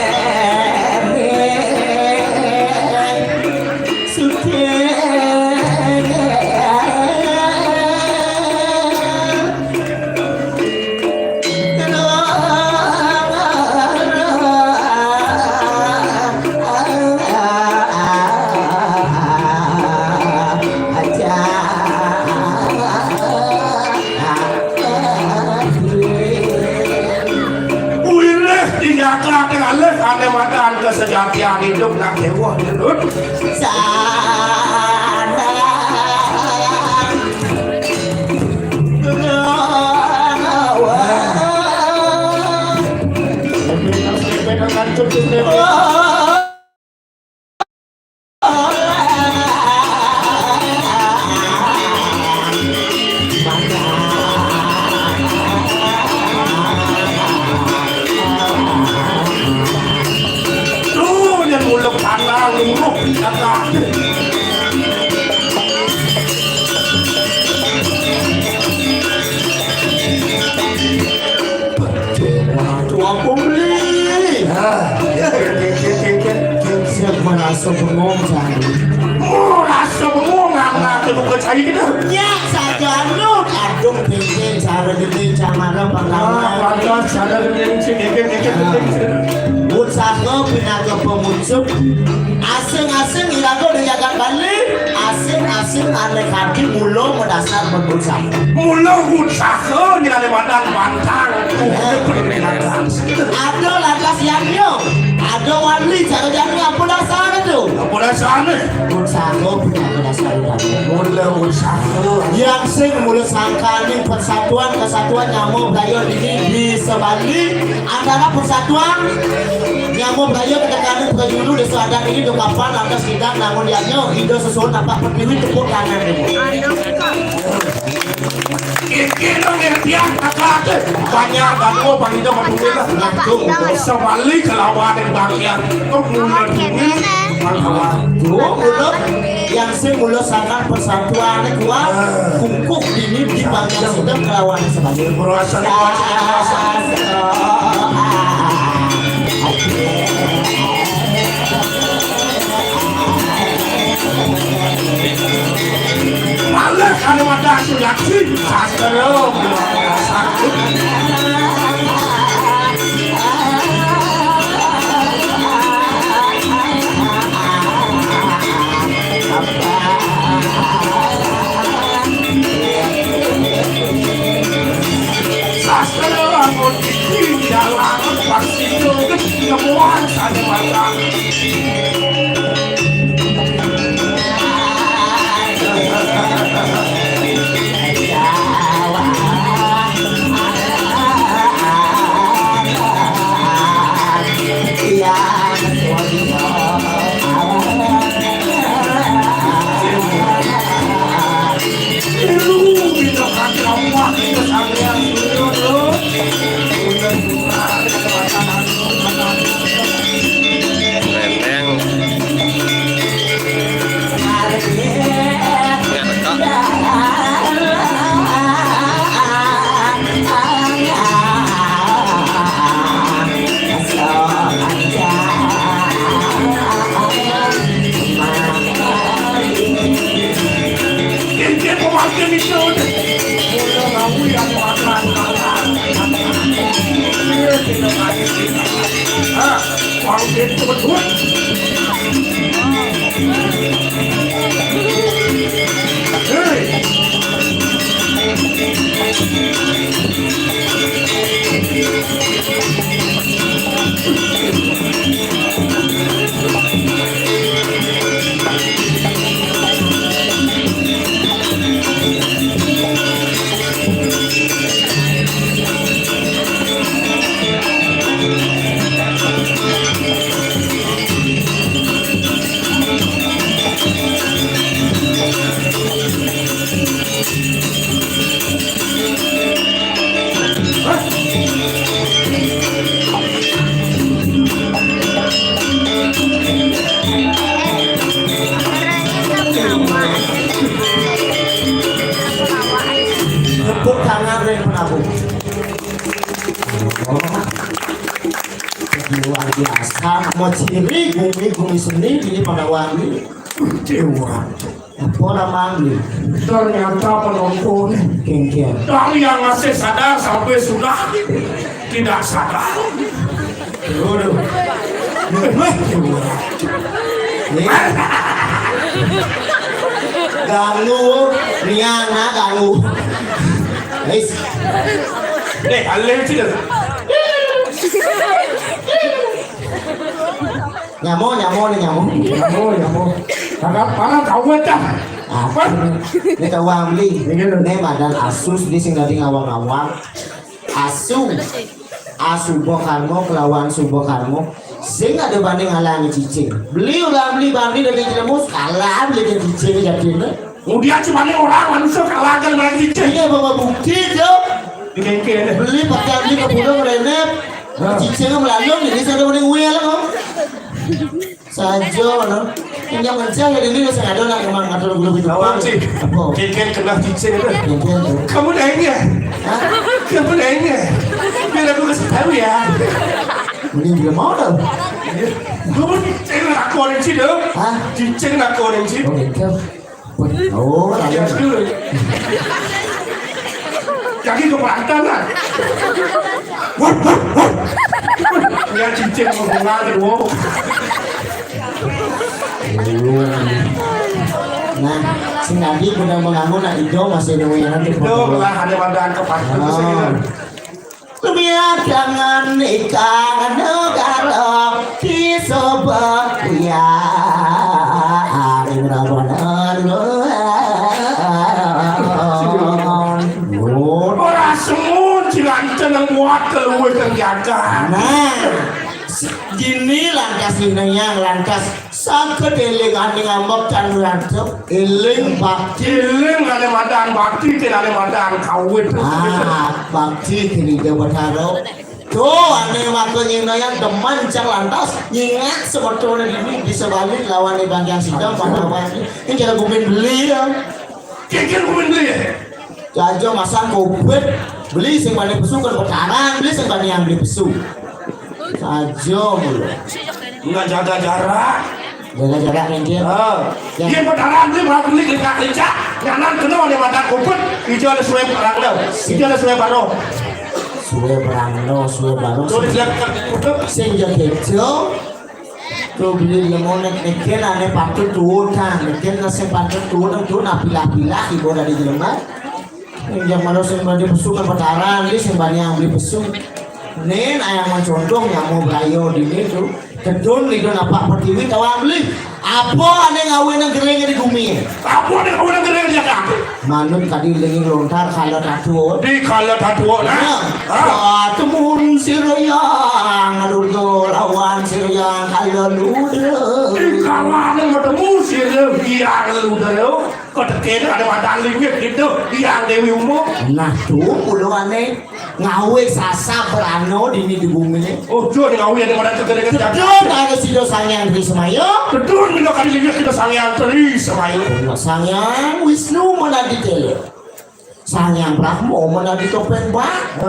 Hidup nak dewa. Sana. Tuh, yang mulut tanah, lumpuh, kata. Tua pungli. Ya. Siap merasa bengong, Cang. Oh, rasa bengong, nggak ngerti bukan saya gitu. Ya, saja lu. Kadung penting cara gede, cara mana, Pak. Ah, Kawan. Pantas, cara gede, cek, cek, cek, cek, cek. Usaha pinaka pemucuk. Asing-asing iraga di jagat Bali, asing-asing ane kaki mula madasar berusaha. Mula usaha nyane badan pantang. Eh. Ada lantas yadnya, ada wali cara jani apa dasar itu? Apa dasarnya? Usaha punya dasar. Mula usaha. Yang sing mula sangkani persatuan, kesatuan nyamuk budaya ini di sebalik antara persatuan nyamuk budaya kita kami budaya dulu di adat ini tu kapan lantas kita namun dianya ida sesuatu nampak pertiwi tepuk tangan ini. Iki nang ngertian kata banyak ganggu bang ida maduwe lah. Langsung sebalik kelawan yang bagian kemudian ini. Tuh, udah. Yang sing mula sangat persatuan kuat, kukuh ini di bangsa sedang kelawan sebagai perasaan. Malah ada wadah sudah sih, astagfirullah. Sastra lamun iki jalan pasti temuan saja mata. Neneng. Tepuk tangan ring penabuh. Luar biasa, mau ciri gumi-gumi seni di Padawani. Dewa. Apa namanya? Ternyata penonton. Kengkeng. Dari yang masih sadar sampai sudah tidak sadar. Waduh. Weh, weh. Nih. Ganggu, niana ganggu. Guys. Deh, alih sih. Nyamuk, nyamuk, né nyamuk. Nyamuk, nyamuk. Kakak, parang kawét dah. Apa? Né tawang beli. Né madan asu sing dadi ngawang-ngawang. Asu. Asuba karma kelawan suba karma. Sing ada banding alang cicing. Beli orang beli banding dari jelemus, kalah beli cicing jadiné. Kemudian cuma orang manusia kalah kan main cicing. Iya, bawa bukti, Jo. Dikengkeng. Beli pakai beli ke pulau merenep. Cicing melalung, ini sudah mending wél kok. Saja, no. Ini yang mencah ya, ini saya ada nak memang ngatur guru itu. Lawan sih. Apa? Kengkeng kena cicing itu. Kengkeng tuh. Kamu nanya? Hah? Kamu nanya? Biar aku kasih tahu ya. Ini belum mau dah. Kamu cicing aku orang sih dong. Hah? Cicing aku orang sih. Oh, gitu. Oh, ya dulu. Jadi keberatan lah. Wah, wah, wah. Ya cicing mau ngalir, wow. Nah, sing tadi udah mengganggu nak hijau masih nungguin nanti. Itu lah ada pada angka pantun sih. Lumiadangan ikan negara di sebagian. Ora semun, cilanten nang kuat keluwih kang jagat. Nah, gini lantas ini yang lantas. Saged éling aning ambek tan ngadep, éling bakti. Éling ané madan bakti, kén ané madan kawit. Ah, bakti kini dia bertaruh. Tuh, ané maka nyinayang demen cang lantas nyingak sebetulnya ini bisa balik lawan Bang Yang Sidang pada wani. Ini cara gumin beli ya. Kikir gumin beli ya. Jajo masang covid, beli sing balik pesu kan bertarang, beli sing balik yang beli pesu. Saja mulu. Enggak jaga jarak. Jaga jarak, Nggih. Ah. Ya. Yen perkara kuwi malah kuwi klicak-klicak, nyanan kena oleh mata kupet, ijo oleh suwe perang lho. Ijo oleh suwe paro. Suwe perang lho, suwe paro. Tuh, dilihat kan kupet. Sing jaga ijo. Tuh, beli lemon nek, nek, nek, nek, patut tuh, nah, nek, nek, sing patut tuh, nah, tuh, nah, pilah-pilah, ibu dari jelema. Yang mana sing bani pesu kan petaran, dia sing bani yang beli pesu. Nen ayang mancondong yang mau berayo di itu. Kedun itu napak pertiwi tawang beli. Apa ané ngawé nang gering di bumi? Apa ané ngawé nang gering di jagat? Manut tadi lingin lontar kala tatuo. Di kala tatuo, nah. Nah, ah. Temun sirayang, aduh, lawan sirayang kala luda. Di kala nang ketemu sirayang luda, yo. Kok tekén ada mata lingit gitu, Hyang Dewi Uma. Nah, tuh, puluhané ngawé sasab brana dini di bumi. Oh, tuh, ada ngawé ada mata tegak-tegak. Betul, ada sida Sang Hyang Tri Semaya. Betul, bila kali lingit kita Sang Hyang Tri Semaya. Sang Hyang Wisnu mana di tele. Sang Hyang Brahma mana di topeng bak.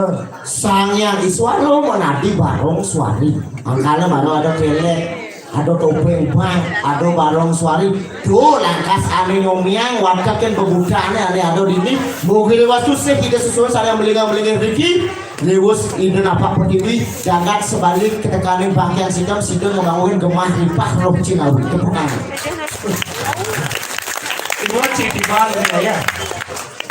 Sang Hyang Iswara mana di barong suari. Angkala maro ada kelek, ada topeng bak, ada barong suari. Tuh, langkas anu nyomiang, watekin bebudane ane ada dini. Mungkin lewas tuh sih kita sesuai saya melingkar-melingkar rezeki. Lewis ide napak pertiwi, jagat sebalik ketekanin bangkian sidam, sidam ngebangun gemah ripah roh Cinawi. Tepuk tangan. Ibu Cik di balik ya.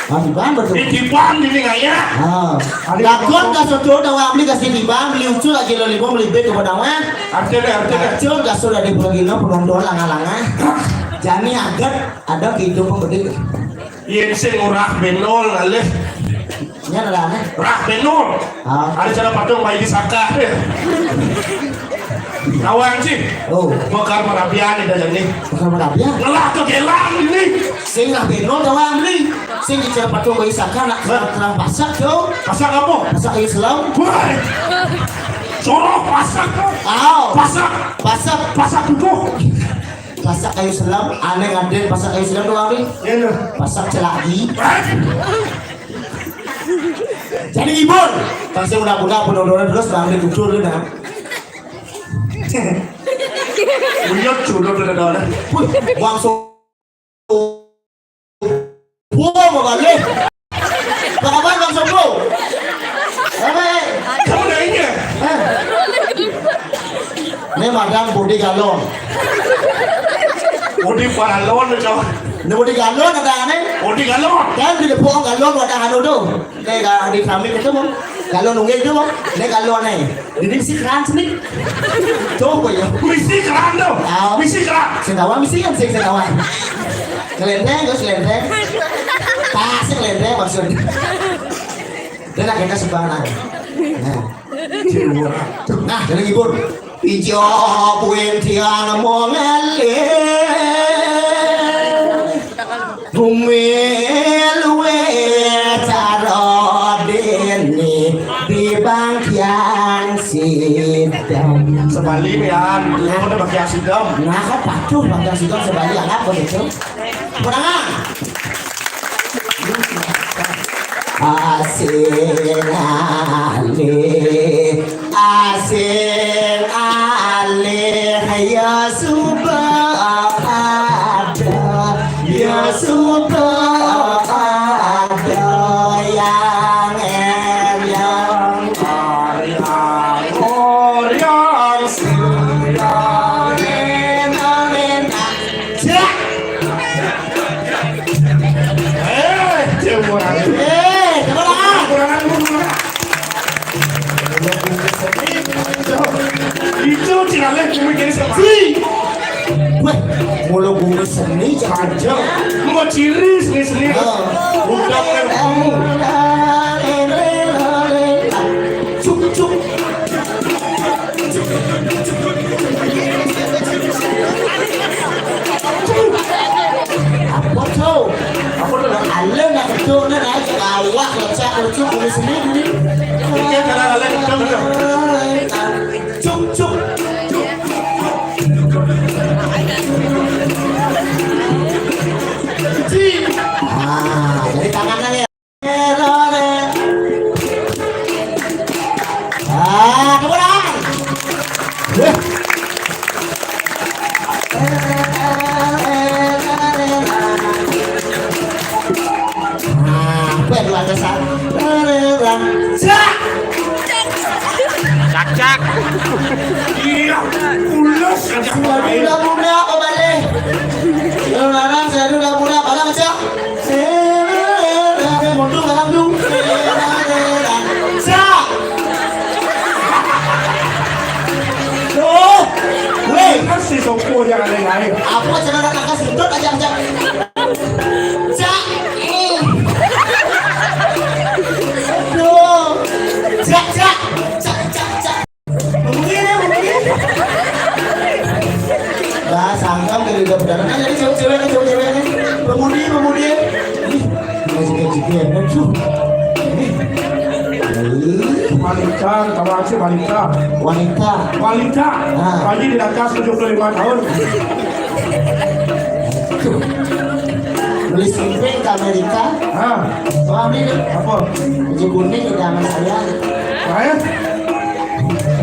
Bang, Bang, betul. Di Bang di ning ya. Ah. Lakon ka soto da wabli ka sini Bang, beli ucul aja lo libong beli bet kepada wan. Artinya, artinya. Ucul ka soto di pegino penonton langa-langa. Jani aget ada kehidupan gede. Yen sing ora benol ngalih. Ini ada aneh. Rah benol. Ah. Ada cara patung bayi di saka. Nawang sih. Oh. Bakar merabian ada jani. Bakar merabian. Ngelah ke gelang ini. Sing lah benol tawang beli. Sing bicara patung bayi saka nak terang pasak yo. Pasak apa? Pasak kayu selam. Wah. Soroh pasak. Aw. Pasak. Pasak. Pasak butuh. Pasak kayu selam, aneh ngadén pasak kayu selam tuh kami. Iya, lho. Pasak celaki. Jadi ibun. Pasti udah-udah penontonan terus bang di kucur gitu. Uyut jodoh udah ada. Wih, langsung. Wah, mau balik. Bang apa bang sopo? Apa? Kamu nanya? Hah? Ini madang budi galon. Budi galon, cowok. Ini budi galon ada aneh. Budi galon. Kan di depan galon ada anu tuh. Kayak di kami ketemu. Kalau nunggil tu, nek kalau aneh. Ini mesti keran sini. Coba ya. Mesti keran tu. Tahu. Mesti keran. Sing tawang mesti kan sing tawang. Ngelenteng terus ngelenteng. Pas ngelenteng maksudnya. Dan akhirnya sebelah. Nah. Nah, jadi ngibur. Ijo kuwi tiang mongale. Bumi luwe cara dene di bangkian sidam. Sebali pian, lu udah bangkian sidam. Nah, kan patuh bangkian sidam sebali anggap begitu. Perangan. Asing alih, asing alih, ya suba ada, ya suba ada yang enyang. Ari-ari, Oriang, Suyang, Enang, Enang. Jak. Eh, cuma. Eh, coba lah. Kurang, kurang. Itu tidak boleh mungkin sama. Si. Weh, mulu guru seni aja. Mau ciri seni-seni. Oh. Udah kamu. Cuk, cuk. Apa tu? Apa tu? Alun nak betul nak naik awak lecak lucu guru seni ni. Ini cara alun betul tu. Cuk, cuk. Ah, jadi tangan lagi. Ah, tepuk tangan. Weh. Ah, apa yang luar biasa? Cak! Cak, cak. Iya, pulas aja. Sudah muda apa balik? Yang larang saya sudah muda apa macam? Mundur larang tu. Cak. Tuh. Weh, kan si Soko jangan lain-lain. Apa cara nak kasih sentut aja macam? Cak. Aduh. Cak, cak. Cak, cak, cak. Pemudi ni, pemudi. Lah, sangkam dari udah berdarah. Kan jadi cewek-cewek ni, cewek-cewek ni. Pemudi, pemudi. Ih, masih kecil kan tu. Ih. Wanita, kawan si wanita. Wanita. Wanita. Ah. Pagi di atas tujuh puluh lima tahun. Beli simping ke Amerika. Hah? Wah, ini apa? Baju kuning di zaman saya. Saya?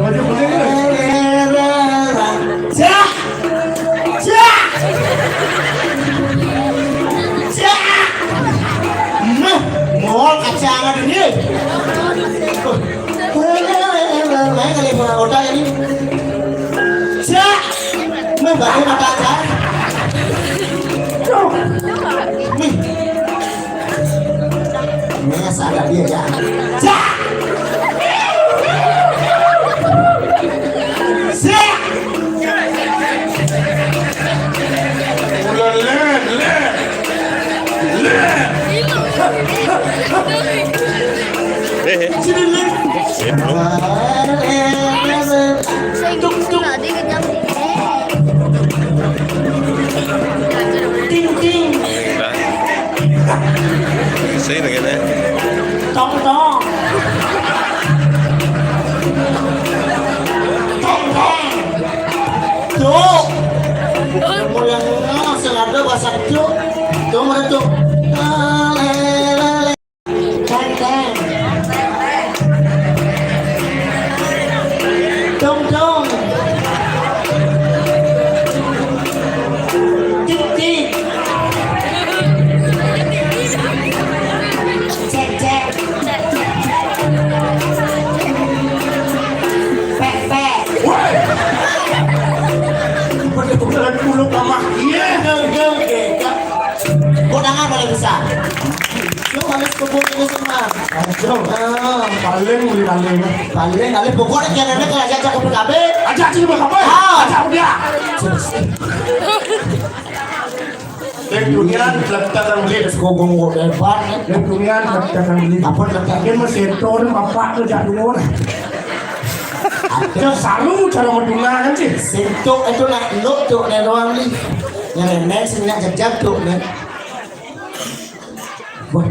Baju kuning tu? Cak! Cak! Cak! Meh, mau kacang ada ni. Main kali bola otak ini. Cak. Meh, balik mata aja. Meh. Meh, sadar dia ya. Cak. Cak. Udah, Len, Len. Len. Eh, eh. Sini, Len. Eh, belum. Tung, tung. Ting, ting. Dah. Saya nak kena. Tong, tong. Tong, tong. Tuh. Mulai sengaja bahasa itu. Tuh, mana tuh? Teng, teng. Dong, dong. Tik, tik. Cek, cek. Pek, pek. Woi. Bener-beneran kuluk sama. Iya, enggak, enggak, enggak. Kok tangan paling besar? Coba Wis kebun ini sih, Mas. Aduh. Ah, paling beli paling. Paling kali pokoknya jangan ada kalau ajak ke P K B. Ajak sih P K B. Ah. Ajak udah. Yang dunia letak yang beli. Terus gogong gua hebat, ya. Yang dunia letak yang beli. Apa letak? Dia masih turun bapak tuh jadul. Ada saru cara meduna kan sih. Sentuk itu nak nduk tu nek doang ni. Yang nenek sini nak jejak tu nek. Wah,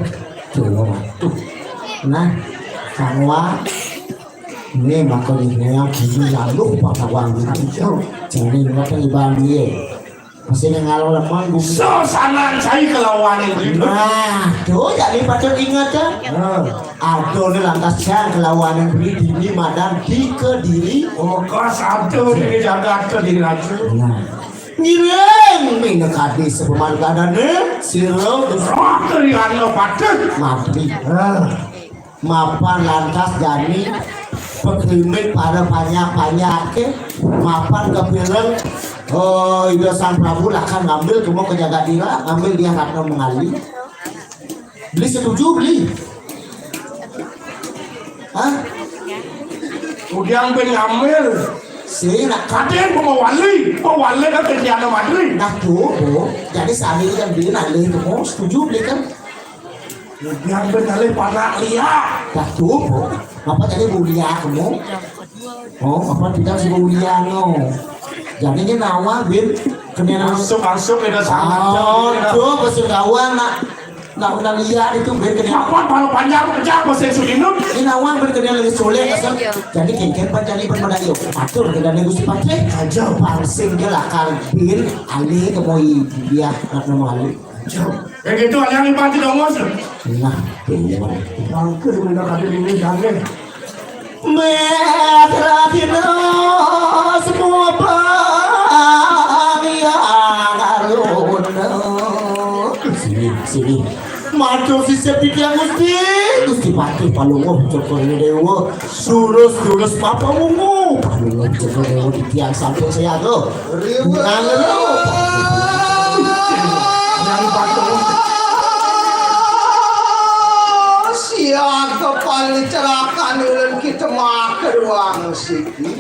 tuh, tuh. Nah, semua ini makanya yang gini lalu pada wangi. Jadi ngapa ibang dia? Mesti ngalor lemah gua. Susanan saya kelawan itu. Nah, tuh jadi patut ingat ya. Nah. Aduh, ini lantas yang kelawan yang beri dini madan di kediri. Oh, kos aduh ini jaga kediri aja. Nah. Ngiring mina kadi sepemargadane sira roh dari anu patut mati. Ah. Mapan lantas jani peklimbing pada panjak-panjake mapan kepireng. Oh, Ida Sang Prabu lakar ngambil kemo ke jagadira, ngambil dia Ratna Mengali. Beli setuju, beli? Hah? Udah ambil ngambil. Si nak kaden pemawali, pemawali kan kerjaan madri. Nah tuh, Bu. Jadi sami yang beli nalih kemo setuju beli kan? Yang benar panak liat. Dah tuh, apa tadi mulia kamu? Oh, apa tidak sih mulia no? Jadi ini nawa bin kenal. Masuk masuk ada sama. Oh, tuh masuk kawan nak nak udah lihat itu bin kenal. Apa kalau panjang kejar masih sudinun? Ini nawa bin kenal lagi sulit asal. Jadi kengken pan jadi pan pada yuk. Atur kita nih Gusti Patih. Aja pangsing dia lah kan bin alih kemoi dia nak nama alih. Yang gitu, yang lima di dongos. Nah, tuh. Bangke sebenarnya kata ini jangan. Merah dino semua pangarian aruna. Sini, sini. Matur sisip titiang Gusti. Gusti Patih Palungguh Cokor Dewa. Surus, surus, mapa wungu. Palungguh Cokor Dewa titiang sampun sayaga. Riweuh. Nang lho. Nang patung. Siaga paling cerakan ulun kita makan ruang siki.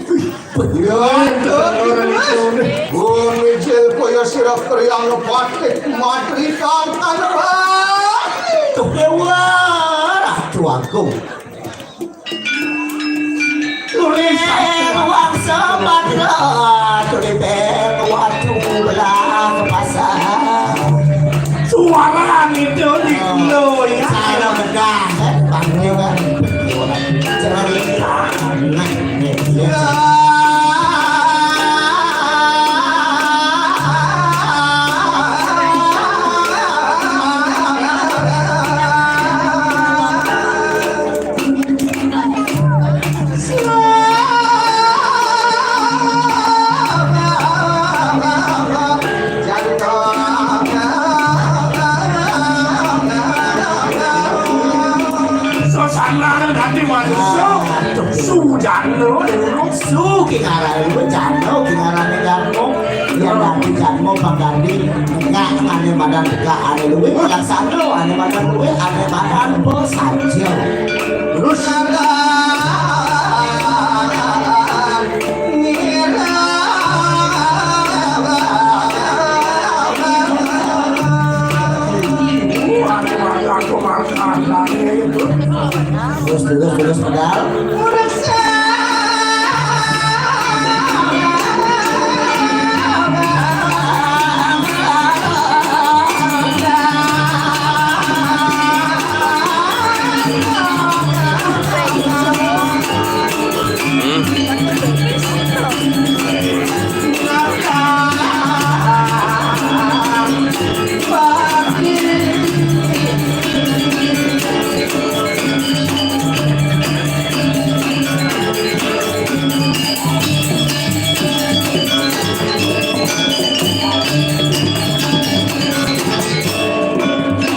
Ya, Tuhan, Tuhan. Bumi jilko ya sira kriang batik matri tangkan. Tuh dewa, Ratu Agung. Tulis wangsa matra, tulis watu belah pasar. Suara itu di lo ya. Salah bedah, eh, panggil kan. Cerita. Nah, ya. Sesana dadi manusia, sujana dulu. Su ki ngarane lu, jano ki ngarane jano. Yen dadi jano pangganti, enggak ane madan tegak ane luwih bijaksana, ane madan luwih, ane madan pesaja. Terus Terus, terus, terus, pedal.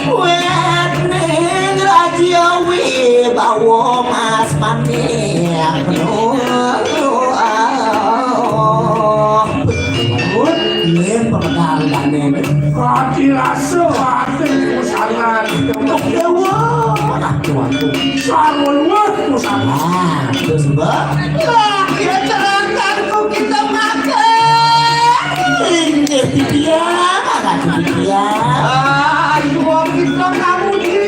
Wetning raja wibawa mas manik penuh. Yen pemedal dane. Ati rasa ati usanan. Tuk dewa. Tuanku. Sarwa luwih pusaka. Ah, terus, Mbak? Lah, dia celakaku kita makan. Inggih, titiang, anak titiang. Ah, yuwa kita kamuji.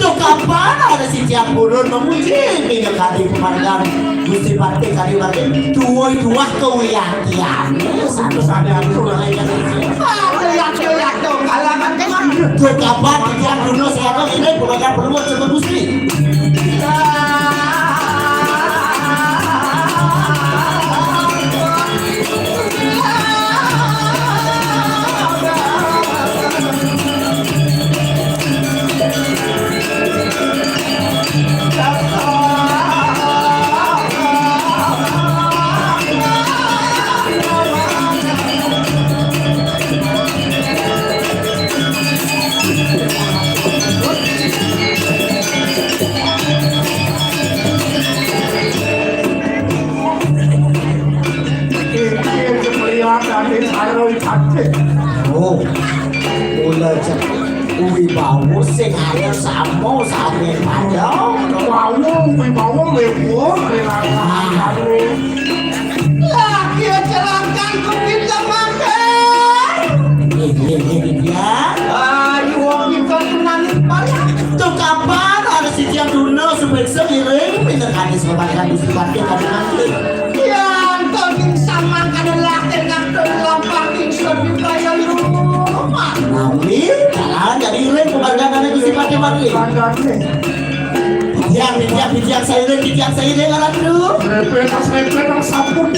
Tuh kapan ada si tiang purun memuji minyak hati pemandangan Gusti Patih Kaliwati, duwuh-duwuh kewiyatian. Satu sadar tuh, lainnya. Aduh, yaduh, yaduh, kalangan kemana? Tuh kapan titiang duno siapa ini, pemandangan perlu sebut Gusti. Iki mliyatane karo ibadah. Oh, mula cek kuwi mau sing ayo samo sami padha. Mau kuwi mau lewu. Lah, dia celakaku kita makan. Ini, ini, ini dia. Ayo, wong kita tenan. Tuh kapan ada si Tiang Duno, supaya bisa ngiring, pinter hadis, bapak hadis, bapak hadis. Yang penting sama kan latih ngatur lampah ingsun dibayar rumah. Nami, kalah jadi iring, pembagian ada Gusti Patih Patih. Titiang, titiang, titiang seiring, titiang seiring, anak tu. Repet, repet, sampun.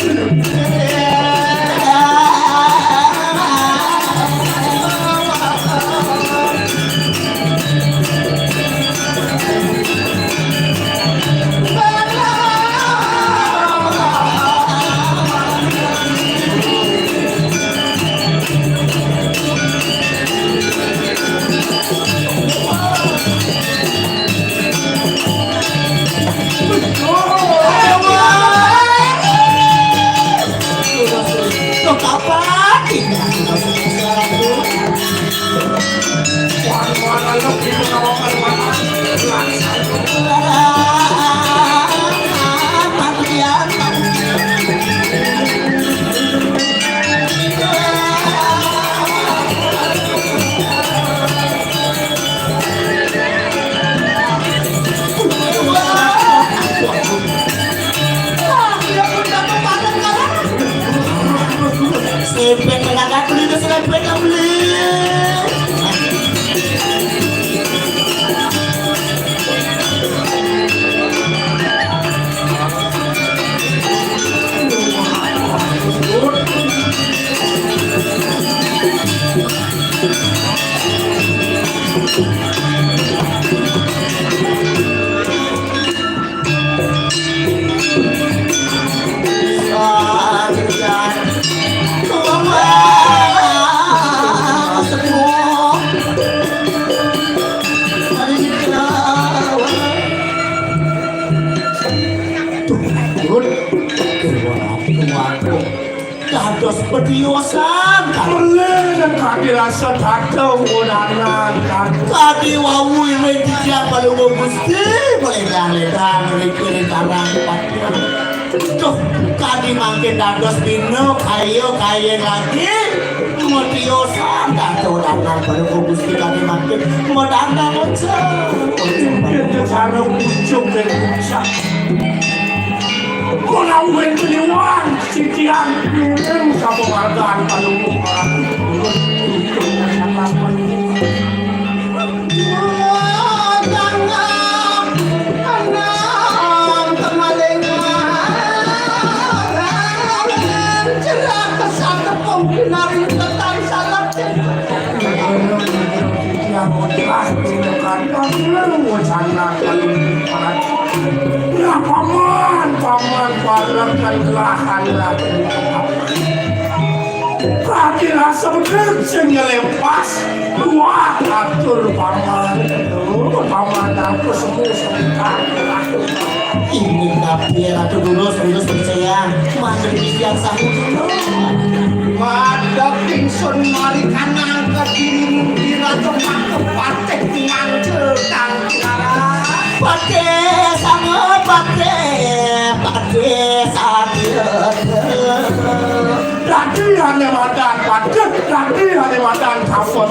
Serempet kakak beli, serempet beli. Dados petiosan. Mulih kadi rasa dada unanan. Kadi wau iring titiang palungguh Gusti, melendang-lendang ring piring karang patian. Duh, kadi mangkin dados dina kaya-kaya lagi. Metiosan dada unanan palungguh Gusti kadi mangkin. Medana ojo. Mungkin cara pucuk dan puncak. Menawi keliwan, sitian piring sapa margan palungguh. Yang wajah, yang wajah, yang wajah. Lah, paman, paman, paman, kan lahan lah. Kaki rasa bener sing nyelepas. Wah, atur paman. Oh, paman aku semua sebentar. Ini tapi Ratu Durus, Durus percaya. Mandiri yang sahut. Madhep ingsun mari kanang kediri Ratu Makepatih ngangcil kang. Ane madan patut, dadi ane madan kapan.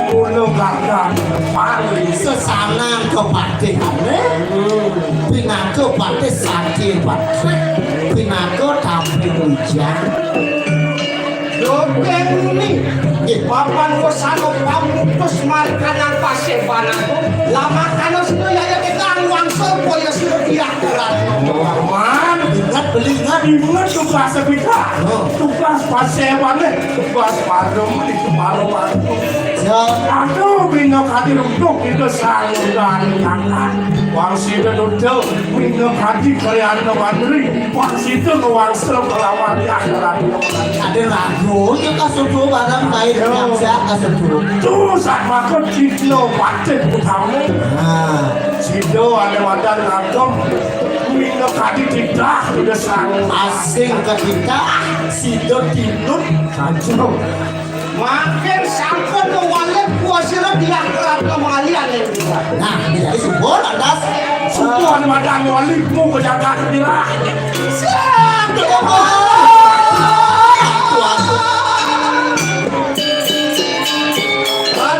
Mula gagal. Paling sesanan kepatihane. Pinaka patih sati patih. Pinaka tapi hujan. Dopeng ni. Nggih. Papan wusana pamutus markanan paseban aku. Lamakana sira yaya kita anu wangsul kaya sira diakuran. Wan, ingat beli ingat. Ingat tugas kita. Oh. Tugas pasewang, eh. Tugas parum di kepala batu. Ya. Aduh, bina kadi rungkuk kita saluran tangan. Wang sida nuda, bina kadi karyana mandri. Wang sida ngewangsa kelawan yang ragu. Ada ragu, ya kasudu barang lain. Ya. Yang siap kasudu. Tu sak maka citno patih utama. Nah. Sida ane wadah ngagem. Mingga kadi titah udah sang. Asing ke kita, sida tinut kacau. Makin sampun mewalip kuasira diakrab kembali ane. Nah, jadi subur lantas. Subur ane madan wali mu ke jagat nira. Siap, ya, Pak. Tuan.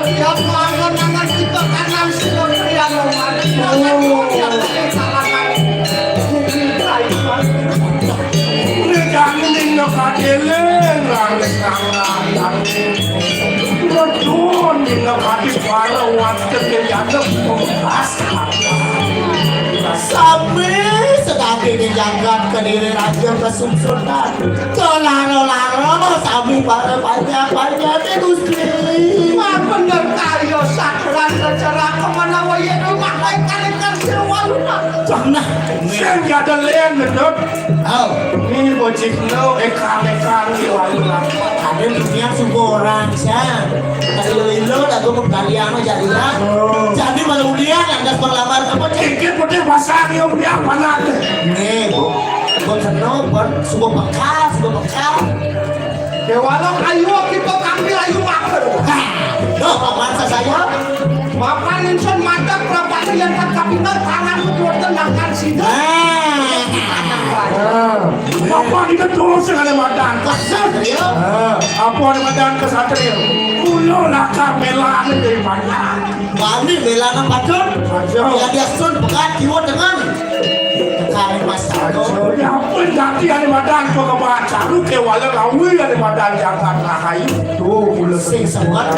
Setiap malam nangan kita kanan sudah pria nomor. Jangan kemudian kita salahkan. Bumi baik, Pak. Ini jangan ini no kadeleng, langit tangan, langit. Betul, ini no kadi para wanita yang ada pembekas. Sami sedadi jagat Kediri Raja Kesungsunan. Kelaro-laro sami para panjang-panjang di Gusti. Wah, bener karya sakral secara kemana waya rumah baik kalikan sirwaluna. Nah, sing ada len, Dut. Oh. Ini bocikno ekan-ekan di wali lama. Ada dunia semua orang, San. Kalau ilo, aku mau kalian aja, ya. Oh. Jadi, kalau dia yang dah berlamar, apa, Cik? Dikit putih pasang, ya, udah panas. Nih, Bu. Buat seno, buat semua bekal, semua bekal. Dewala kayu kita kambil ayu makan. Hah, loh, apaan saya? Mapan ingsun madhep prapatnya yang tak kapinter tangan kudu tenangkan sida. Nah. Nah. Apa kita terus dengan madan? Kesatria. Nah. Apa ada madan kesatria? Ulo lakar melane dari mana? Wani melana padun. Aja. Ya dia sun pekat kiwa dengan. Kali Mas Aduh, ya ampun, ganti hari madan kau kebaca. Lu ke wala lawi hari madan jagat rahayu. Tuh, mula sing semua.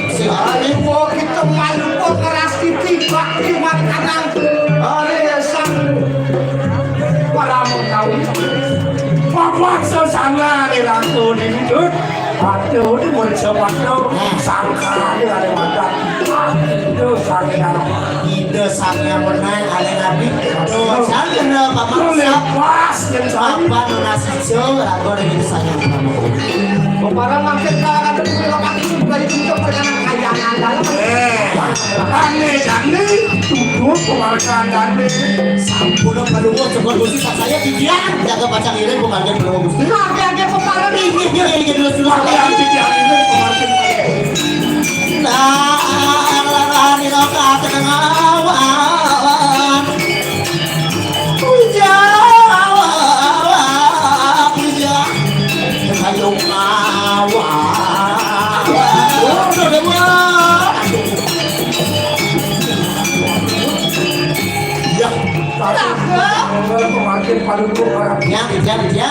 Sing ayo kita malu kok keras titik bakti makanan. Hari sang para mengkau. Papak sesana di rangku di hidup. Aduh, ini mereka pada sangka ini hari madan. Aduh, sangka. Ida Sang Hyang Wenang ane nabi. Tuh, sang kena papan sap. Lepas, yang sang. Papan nasi jo, lagu ada di Sang Hyang Wenang. Para makin kalangan itu, kalau pakai sudah itu, itu perjalanan kayangan dalam. Eh, aneh, aneh. Tutup penghargaan aneh. Sampun, perlu, coba khusus saya, Bibian. Jaga pacang iring, penghargaan perlu, Gusti. Lagi, lagi, pembaharan. Ini, ini, ini, ini, dulu, dulu. Lagi, lagi, Bibian, ini penghargaan. Nah, larani lo kakenangan. Puja, puja. Ayo, awa. Waduh, dewa. Ya, tapi pemakai paling kurang. Ya, ya, ya.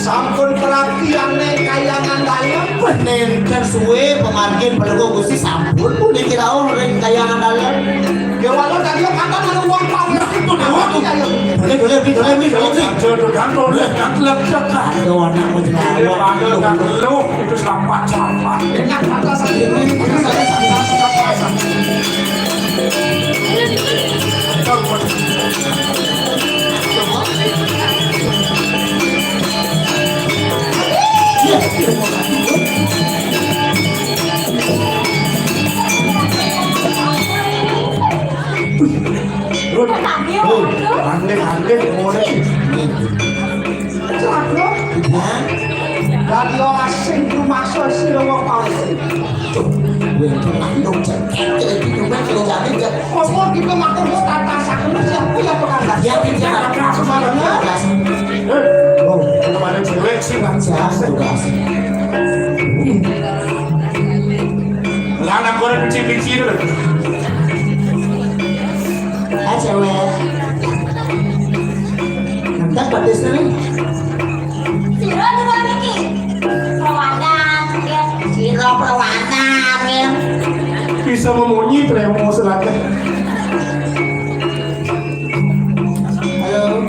Sampun perapiane kayangan dalem. Nenten suwe pamargin Pelungguh Gusti sampun punika rawuh ring kayangan dalem. Ya walau tadi kata ada uang pawit itu dewa tuh ya. Boleh, boleh, boleh, boleh, boleh. Jodoh kan boleh kan lecek kan. Ada warna menjerawat. Ada kan lu itu sampah-sampah. Enak kata saya. Aneh-aneh, ngorek. Celaka. Hah? Dadi asing rumaksa sira wong palsu. Kowe iki mandung cengkeh, iki cuma kerjane, Cek. Apa kita matur wis tata sakit, siapa ya pengantar? Ya, tidak. Sebenarnya. Eh, oh, kemana gue? Sing aja tugas. Lah, anak orang kecil-kecil. Ah, cewek. Entek pedes nih. Sira dulu niki. Perawanan, ya. Sira perawanan, ya. Bisa memunyi, tremo selatan. Halo.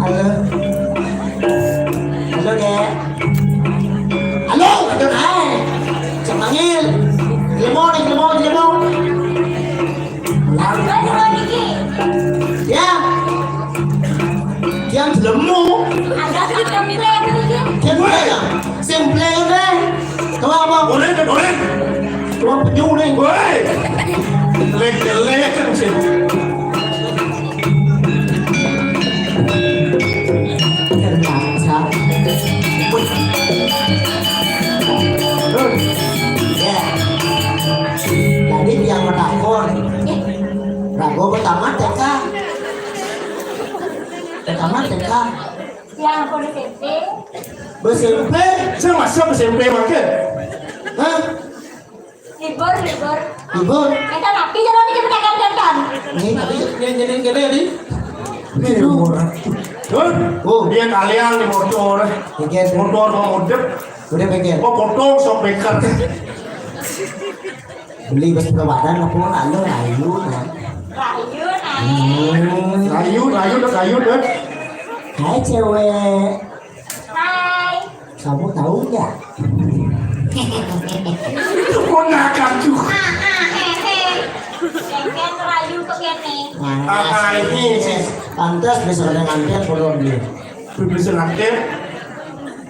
Halo. Halo, Dek. Halo, aduh, hai. Cemangil. Jelemo, nih, jelemo, jelemo. Halo, Dek, niki. Ya. Dia jelemo. Ada sing template niki. Dia mulai ya? Sing play udah. Tahu apa? Boleh, boleh. Cuma penyu nih. Woi. Jelek-jelek kan sih. Ternyata. Ya. Tadi dia menakon. Rago pertama T K. Pertama T K. Yang aku di S M P. S M P? Saya masuk S M P makin. Hah? Libur, libur. Libur? Kita napi jalan ini kita kan kan. Nih, tapi yang jadi gede nih. Ini lu. Don, oh, dia kalian di motor. Bikin. Motor mau mudep. Udah bikin. Oh, potong sok beker. Beli bes badan apa lalu rayu, nah. Rayu, nah. Hmm. Rayu, rayu, dah rayu, dah. Hai, cewek. Hai. Kamu tahu nggak? Ponakan tuh. Ah, ah, he, he. Pengen rayu begini. Nah, ah, ah, ini sih. Pantas bisa ada nganten belum dia. Bisa nganten.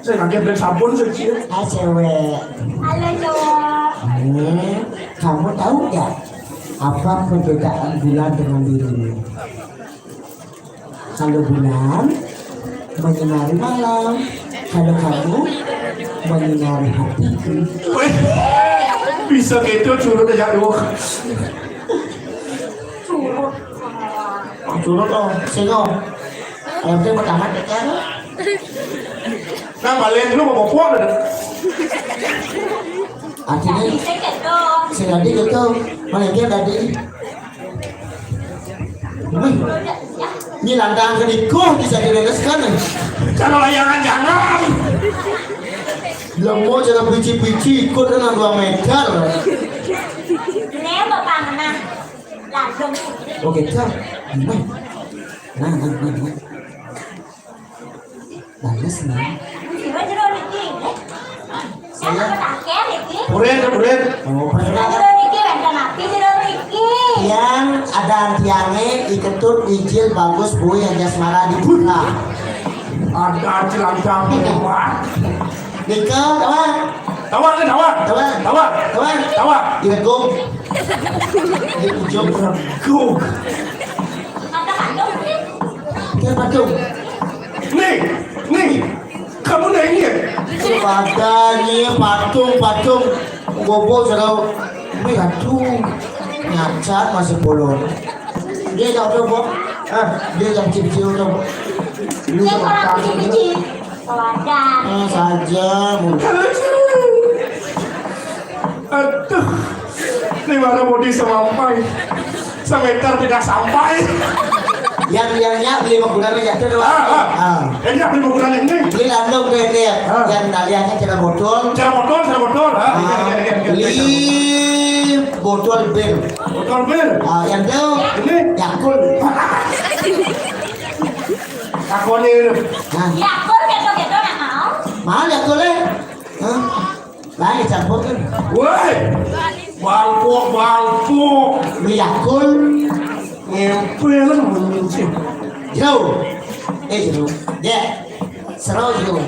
Saya nganten beli sabun sih. Ah, cewek. Halo, cowok. Hmm, kamu tahu nggak apa perbedaan bulan dengan dirimu? Kalau bulan menyinari malam, kalau kamu menyinari hatiku. Weh, bisa gitu curut aja lu. Curut. Oh, curut, oh, sing, oh. Yang penting pertama tekan. Nah, balik dulu mau bawa. Artinya, sing tadi gitu, mana dia tadi? Wih, ini lantangan kedikuh bisa dilereskan, eh. Cara layangan jangan. Lemo cara pici-pici ikut kena dua meter. Ini apa panganan? Langsung. Oke, Cak. Nah, nah, nah, nah. Bagus, nah. Sira jero niki, nggih. Saya. Yang aku tak care, niki. Purin, purin. Oh, purin. Jero niki, wonten napi jero niki. Yang ada tiange, iketut, ijil, bagus, bui, yang jasmara, dibuka. Ada celantang, Pak. Nika, tawar. Tawar, tawar. Tawar. Tawar. Tawar. Tawar. Iregum. Di ujung. Iregum. Kata patung, nggih. Kata patung. Nih, nih, kamu nanya. Padanya patung, patung. Gobo serau. Wih, aduh. Ngacat masih bolong. Dia tak coba. Ah, dia tak cicil coba. Lu tak tahu. Teladan. Ah, saja. Aduh. Aduh. Ini mana mau disampai? Semeter tidak sampai. Yang, yang, yang beli menggunakan jatuh doang. Ah, ah. Ah. Eh, dia beli menggunakan ini. Beli landung deh, dia. Ah. Yang taliannya kena botol. Cara botol, cara botol. Ah, iya, iya, iya, iya, iya. Beli botol bir. Botol bir. Ah, yang itu ini. Yakult. Takoni. Nah. Yakult gitu-gitu nggak mau. Mahal Yakult, eh? Hah? Lah, ya campur kan. Woi. Bangkok, bangkok. Ini Yakult. Ngempel menyincin. Jero. Eh, jero. Ya. Sero jero.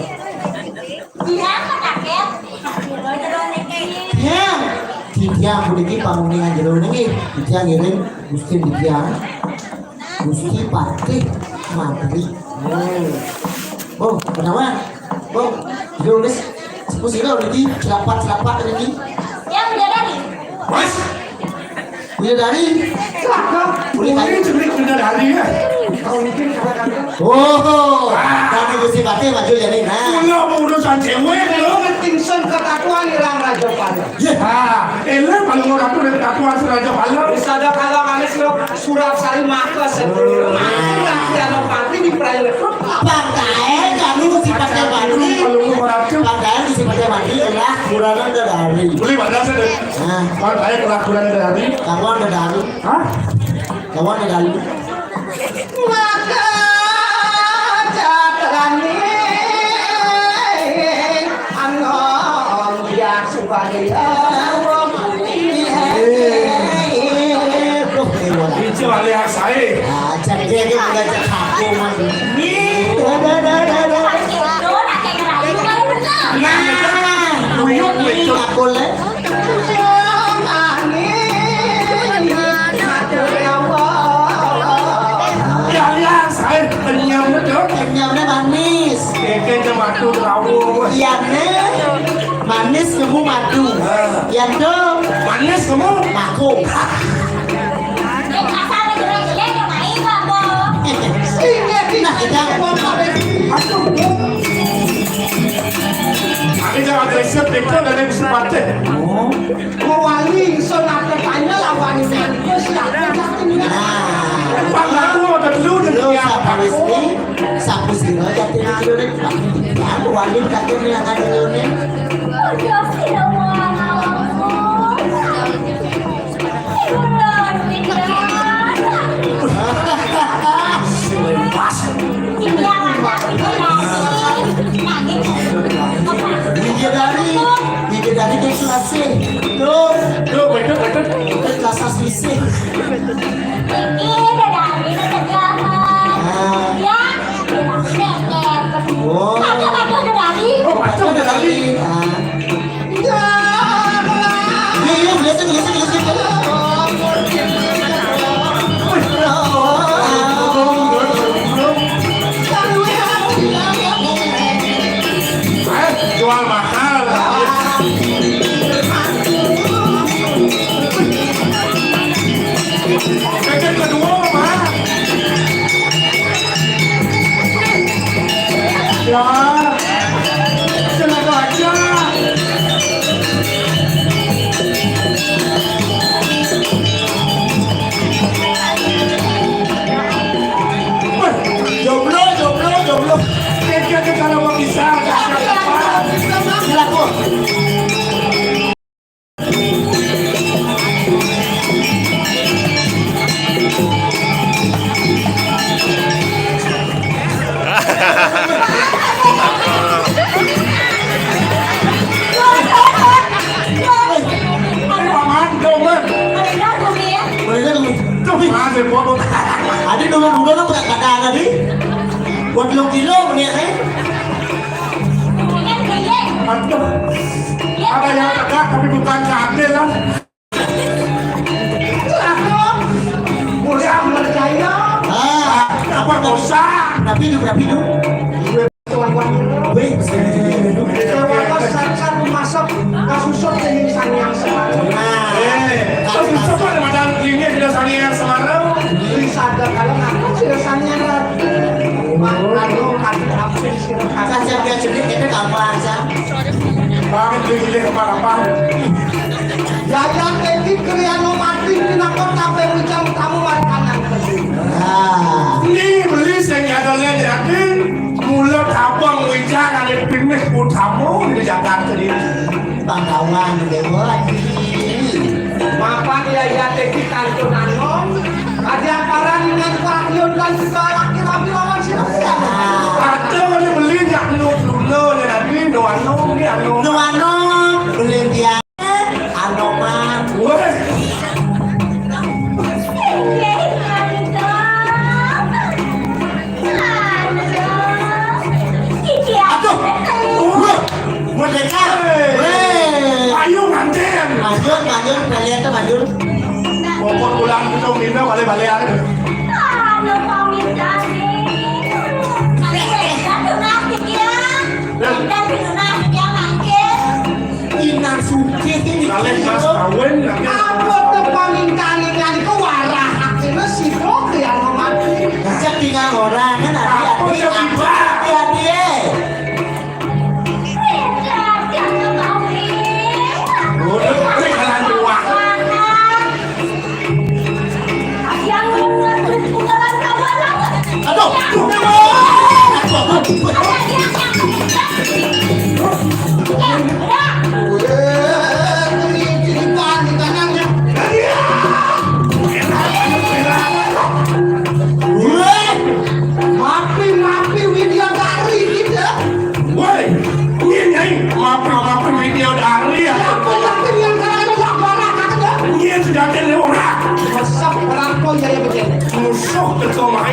Iya, Pak Kakek. Jero, jero niki. Ya. Di tiang puniki panguningan jero niki. Di tiang ngiring Gusti di tiang. Gusti Patih Mantri. Oh. Oh, kenapa? Oh, jero wis. Sepuh sira niki, selapat-selapat niki. Yang bidadari. Mas. Bidadari. Ini jenis bidadari ya. Kalau mungkin kepada kami. Oh, kami Gusti Patih maju jadi nah. Kula mau urusan cewek lho. Ketingsan ketatuan hilang Raja Pala. Ya. Ah, elah kalau mau ratu dari ketatuan si Raja Pala. Bisa ada kalau kami surat sari maka sendiri. Mati lagi anak mati di perairan. Bangkae kami Gusti Patih maju. Kalau mau ratu. Bangkae Gusti Patih maju lah. Kurang ada dari. Boleh mana saya? Nah. Bangkae kelakuran dari. Kawan ada dari. Hah? Kawan ada dari. Maka jatrane anom ya subaya. Ijo alias sae. Ah, cek dia, dia udah cek aku, Mas. Nih. Nah, kuyuk, kuyuk. Aku le. Ya, ya, saya kenyam betul. Kenyamnya manis. Keke cematu tahu. Iya, nih. Manis nemu madu. Ah. Iya, tuh. Manis nemu mako. Nah, kita. Tapi jangan agresif, itu dari Gusti Patih. Oh. Mewali ingsun atetanya lawan iman. Wis ya, yakin ya. Nah. Pak Ratu ada dulu dan dia. Sapu sira yakin iki lho nek. Ya, mewali yakin yang ada lho nek. Sing lepas. Bidadari, bidadari ke kelas C. Tuh, tuh, betul, betul. Ke kelas C. Ini dari penjahat. Ah. Ya, kita Oh. Ada, ada dari. Oh, ada dari. Ah. Iya, iya, gelisik, gelisik, gelisik. Eh, jual mahal. Kecil kedua, Pak. Ya, sengaja aja. Wah, jomblo, jomblo, jomblo. Kayaknya kalau mau bisa, silakan. Adi nunggu-nunggu tuh nggak ada tadi. Buat lo kilo melihat eh. Aduh. Ada yang tegak tapi bukan sate lah. Mulia percaya. Ah, apa dosa? Tapi hidup, tapi hidup. Wih, bisa. Masuk kasusuk dengan sang yang semarau. Nah, eh, kasusuk pada macam ini tidak sang yang semarau. Bisa ada kalau ngaku tidak sang yang ragu. Makanya kami hampir Saja dia jadi kita gampang aja. Banget pilih apa-apa. Yayan Edi Kriano Mati minangka tape wijang tamu markanan. Nah. Ini beli sing ada lihat yakin mulut abang wijang ada pinih utama di Jakarta ini. Pangkawan dewa. Mapan ya ya teki kantun anom. Adi aparan dengan kuat yun kan juga laki rapi lawan sih. Ada mana beli nyak nu dulu ya nanti doano ni ano. Doano beli dia anoman. Wah. Aduh. Merdeka. Hei. Weh. Ayo nganten. Manjur, manjur, kalian tuh manjur. Pokok pulang itu minta balik-balik aja. Aduh, pamit kami. Kami beda tuh nasib ya. Beda tuh nasib ya, makin. Inan sugih iki. Kalih mas kawin, tapi apa tuh pamintane kan iku warah akhirnya sibuk ya mati. Jadi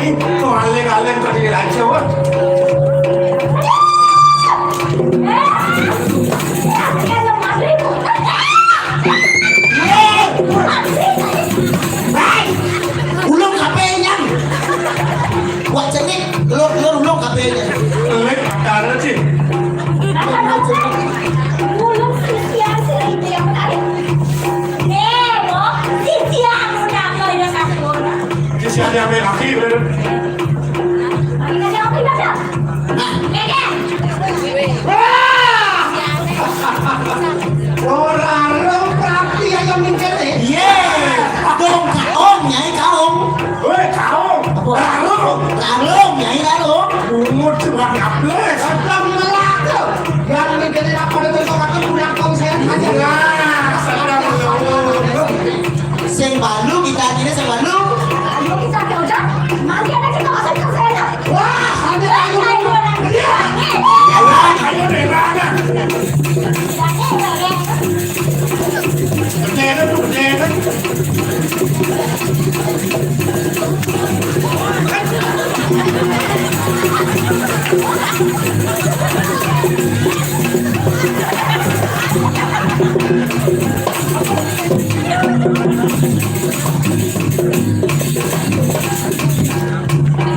Kaleng-kaleng kok dikira aja, wah. Hei! Ulung K P-nya. Wah, cenik, lur, lur, ulung K P-nya. Lek pacaran sih. Ulung sisian sih, yang menarik. Nih, Bu, sisian udah kau yang kasih. Sisian yang main aki, bener. Nah. Ora ro prati ya yang mikir, eh. Iya. Dong, kaong, Nyai, kaong. Weh, kaong. Apa? Larung. Larung, Nyai, larung. Bungut sebelah ngables. Orang melaka. Yang mikir apa itu, kok aku punya kaong saya aja. Nah, sadar lu. Sing balu kita akhirnya sing balu. Ayo kita kerja. Mari ada kita masuk ke sana. Wah, ada ayo. Iya. Ayo deh, mana? Berderet tuh, berderet.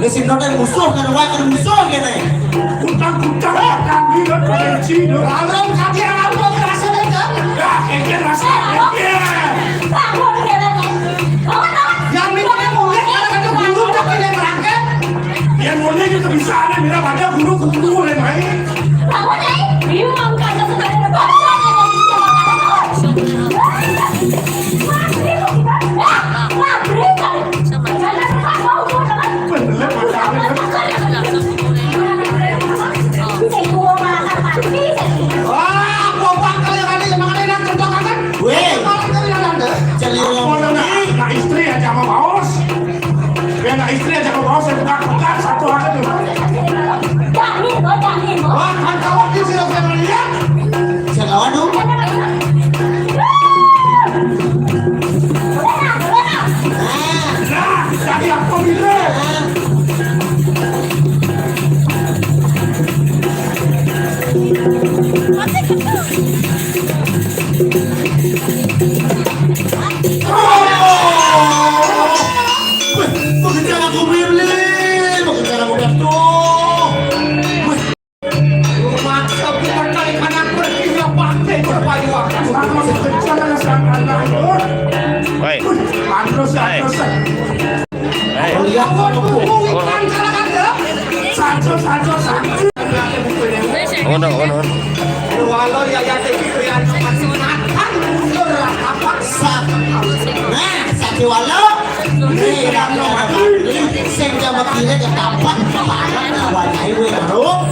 Wis sing nonton musuh kan, wae kan musuh kene. Utang-utang, utang, di lo, koleksi lo. Lalu kaki apa kerasa deh, kan? Ya, kengken rasa, kengken. Bangun, kene. Bangun, bangun. Yang mikirnya mulai, kalau kata guru, tak kena berangkat. Yang mulai itu bisa ada, mira pada guru, guru, lain-lain. Bangun, eh. Iya, angkat sesudah ada bocor, ya, kan? Bisa makan terus. Mas, ini kok kita, ah, maghrib, kan? Weh. Nah, istri aja sama baos. Ya, nah, istri aja sama baos, saya buka-buka, satu aja tuh. Wah, kan kalau di sini saya melihat. Sing lawan dong. Nah, jadi apa gitu? Weh, pekerjaan aku beli, pekerjaan aku beli. Woi. Hei. Hei. Ngono, ngono. Nah, sakiwala. Nih, sing jamak kiri ketapak, kepala, wajah gue, bro.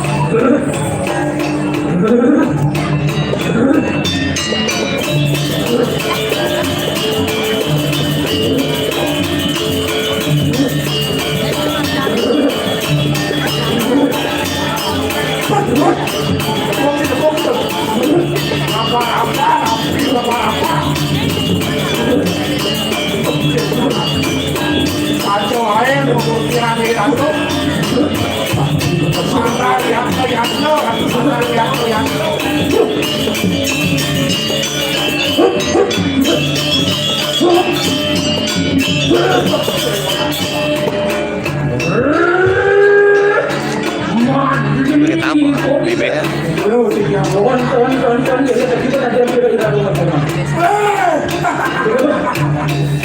Kita apa? B B M.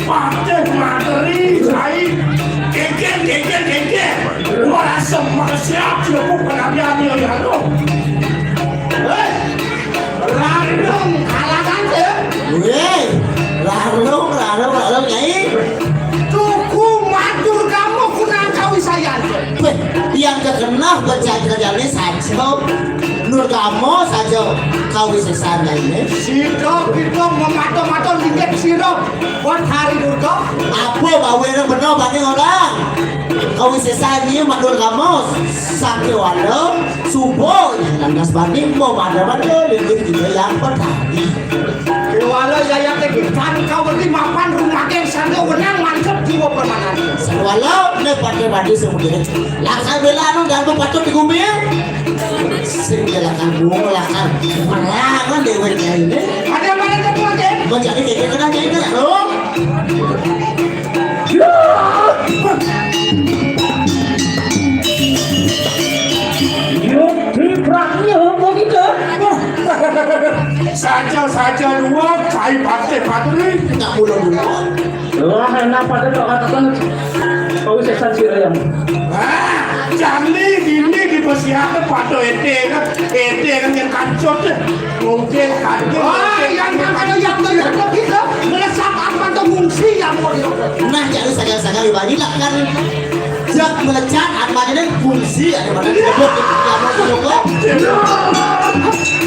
Patih materi, cai. Geger, geger, geger. Ora semak siap, cukup penampilan yo, ya, lo. Hei, larung kalangan, ya. Weh, larung, larung, larung, Nyai. Tuku matur kamu kurang kawisayan. Weh, yang kekenal baca kerjanya saja. Nur kamu saja kawisesan ini. Sira kita memato-mato linggih sira buat hari Durga. Apa bawe bener bani orang? Kawisesan ini matur kamu sakit walau subuh yang lantas bani mau pada-pada linggih kita yang bertani. Kewala yayate kitan kaweli mapan rumaken sangga wenang mantep jiwa permanan. Sewala ne Pakai baju sing begini. Lakar bela anu ganggu patut di gumi. Sing dia lakar bunga lakar. Malangan dewek ini. Ada mana tu pakai? Menjadi kayak kena kayak gitu loh. Yo, dipraknya apa gitu? Saja-saja dua, cai pakai patri. Tak pulang dulu. Wah, enak pada kok katakan kau sesan sirayang. Ah, jani ini dipersiapkan pada ete kan, ete kan yang kancut deh. Mungkin kancut. Wah, yang yang ada yang banyak kok bisa melesat apa tuh fungsi yang mau di. Nah, jadi sagar-sagar bagi lah kan. Jak melecat, armanya dan fungsi ada pada disebut yang mau dilakukan.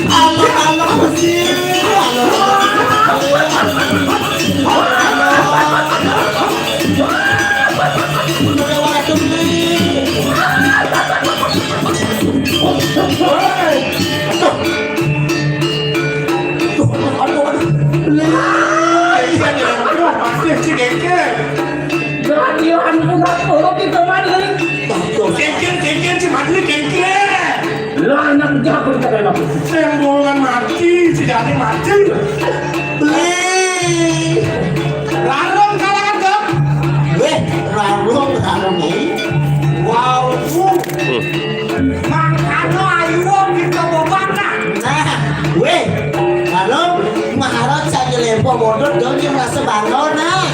Alah, alah, fungsi. Alah, alah. Aduh, ampun, apa kita, Madli? Kengkir, kengkir, si Madli, kengkir. Lah, anak jago kita kayak apa? Sembongan mati, si Jani mati. Beli. Larung kalangan, Dok. Weh, larung, larung ini. Wow, bu. Mangkano ayu kita bobana. Nah, weh, larung, maharot saja lempo bodot, dong, dia merasa bangga, nah.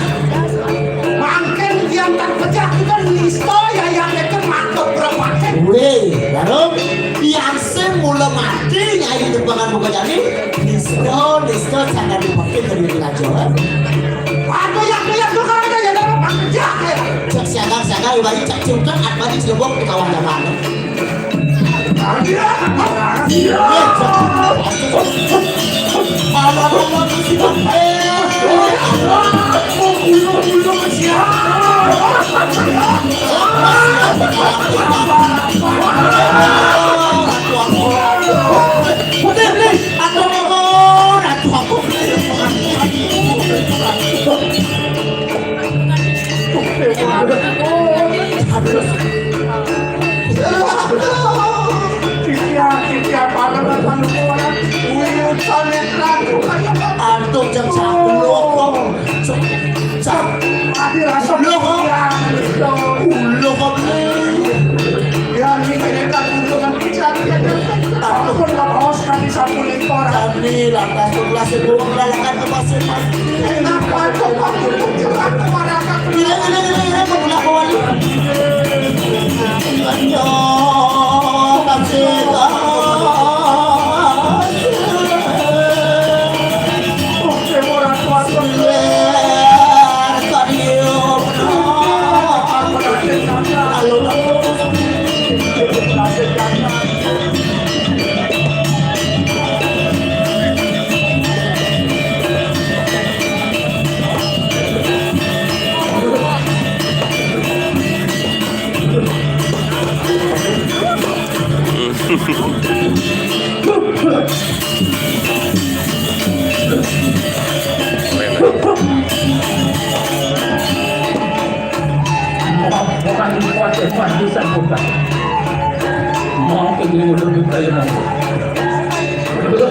Mangken yang tak pecah kita nisto ya, yang itu mantap berapa. Weh, larung, yang sing mula mati, ya, di depan buka jadi. Nisko, nisko, jangan dipakai ke duit raja. Aduh, ya, ya, tuh, kalau ada ya, dapat pakai jaket. Cek siaga, siaga, ibarat cek ciukan, apa di celebok di kawan zaman. Aduh, ya, ya. Malah, malah, malah, eh, mau bulu-bulu siapa? Udah, Bli. Aduh, aduh, aku. Aduh. Titian, titian, pangeran, pangeran. Wih, pangeran. Antuk jam satu loh, kok. Cak, cak. Adi rasa loh, kok. Loh, kok. Ya, ini mereka dulu kan bicara. Aku pun nggak haus kan di satu liter. Kami lantas berkelas ibu mengenalkan ke pasir mati. Kenapa coba dulu curhat kepada kami? Ini, ini, ini, ini, pemuda kawan. Iya, kasih. Bukan di kuat, kuat bisa bukan. Mau ke dulu, dulu, dulu, dulu.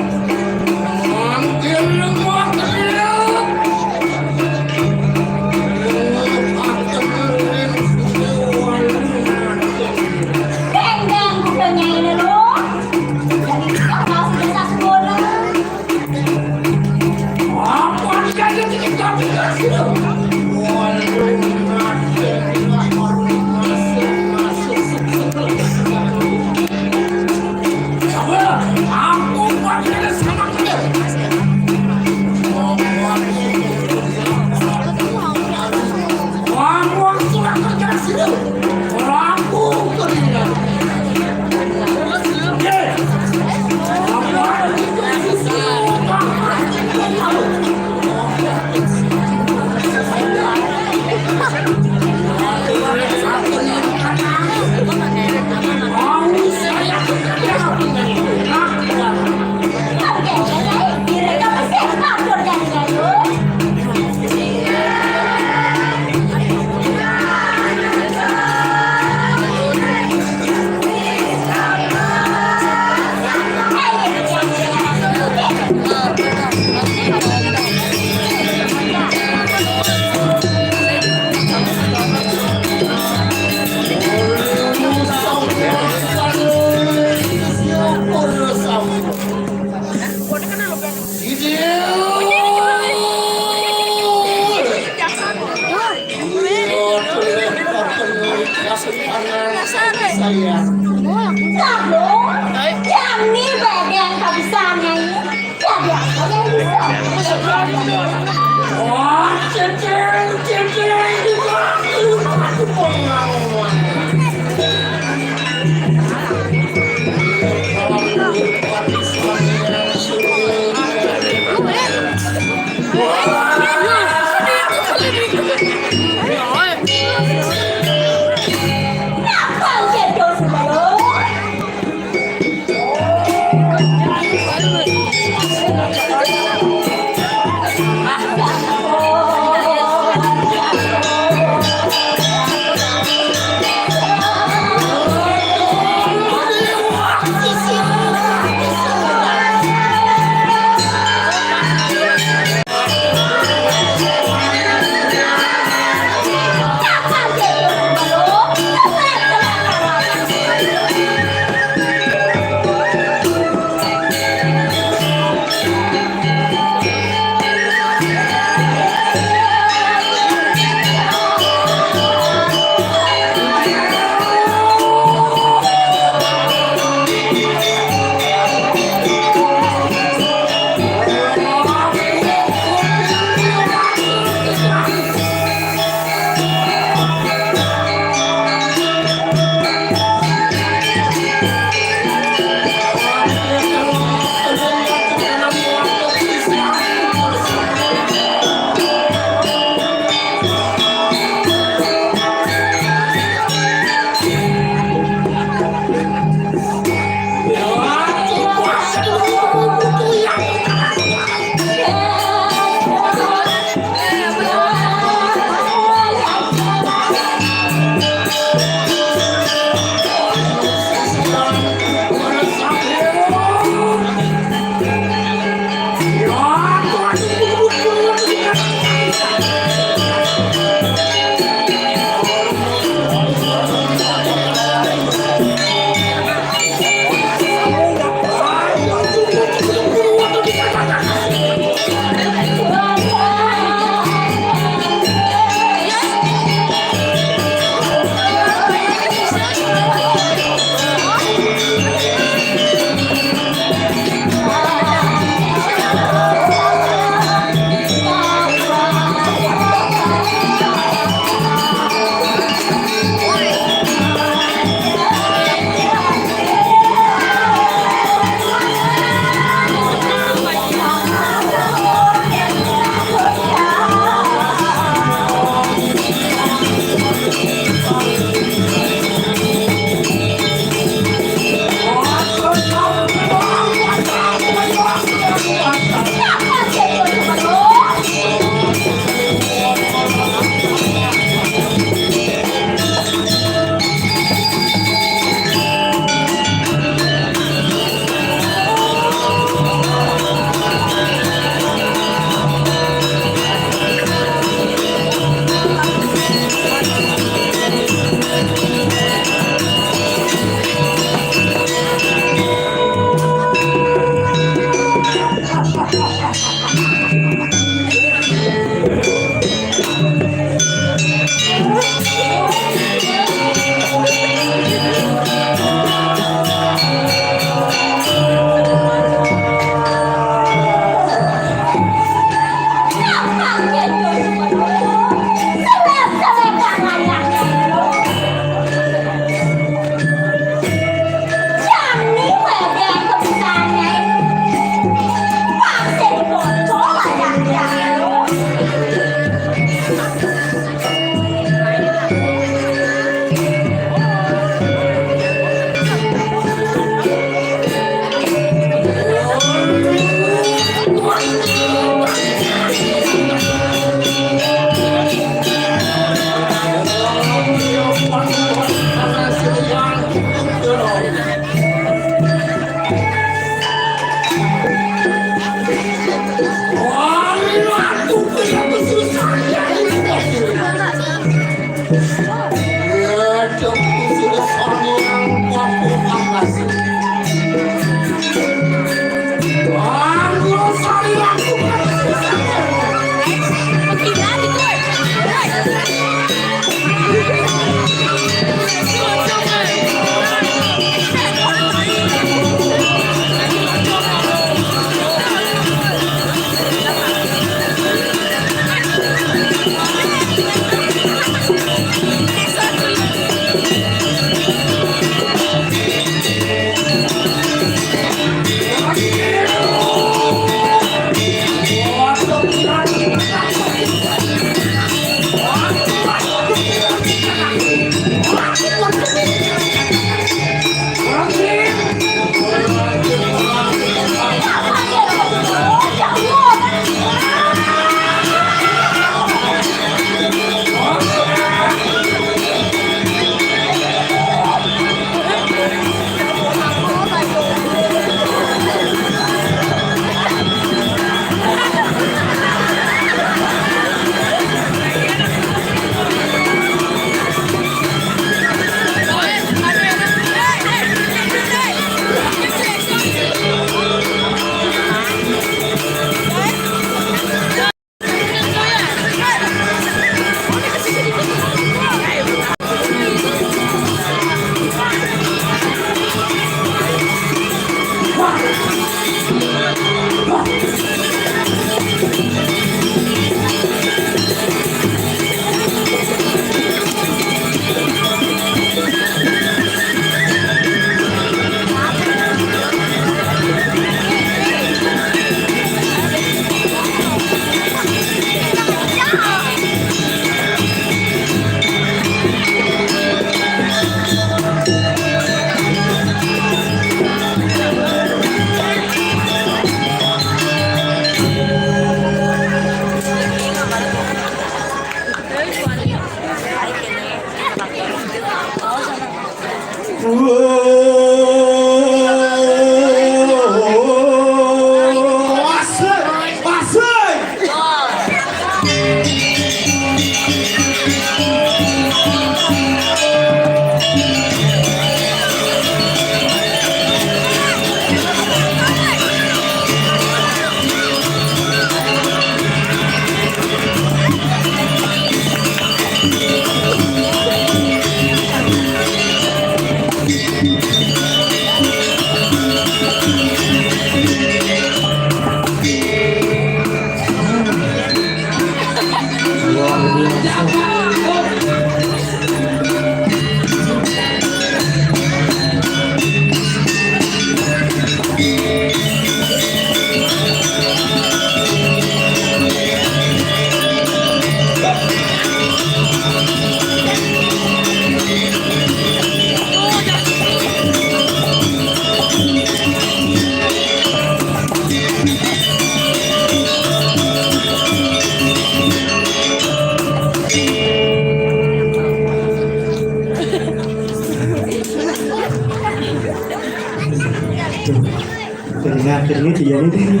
Teringat, teringat iya nih.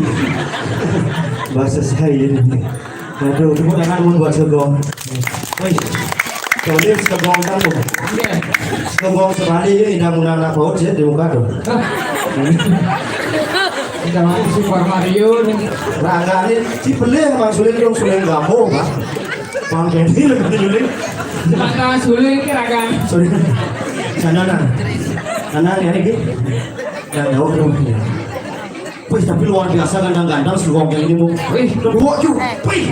Bahasa saya ini. Aduh, tepuk tangan mun buat Segong. Wih, Solim Segong kamu. Iya. Segong sekali ini indah munang nak paut sih di muka tuh. Hah? Indah mati Super Mario nih. Ragane dibeli sama Suling dong, Suling Gambo, Pak. Bang Benny lebih Suling. Mata Suling ke raga. Sorry. Sana nah. Sana ya ini. Yang jauh tuh. Wih, tapi luar biasa ganteng-ganteng si Wong yang ini, Bu. Wih, kebok ju. Wih.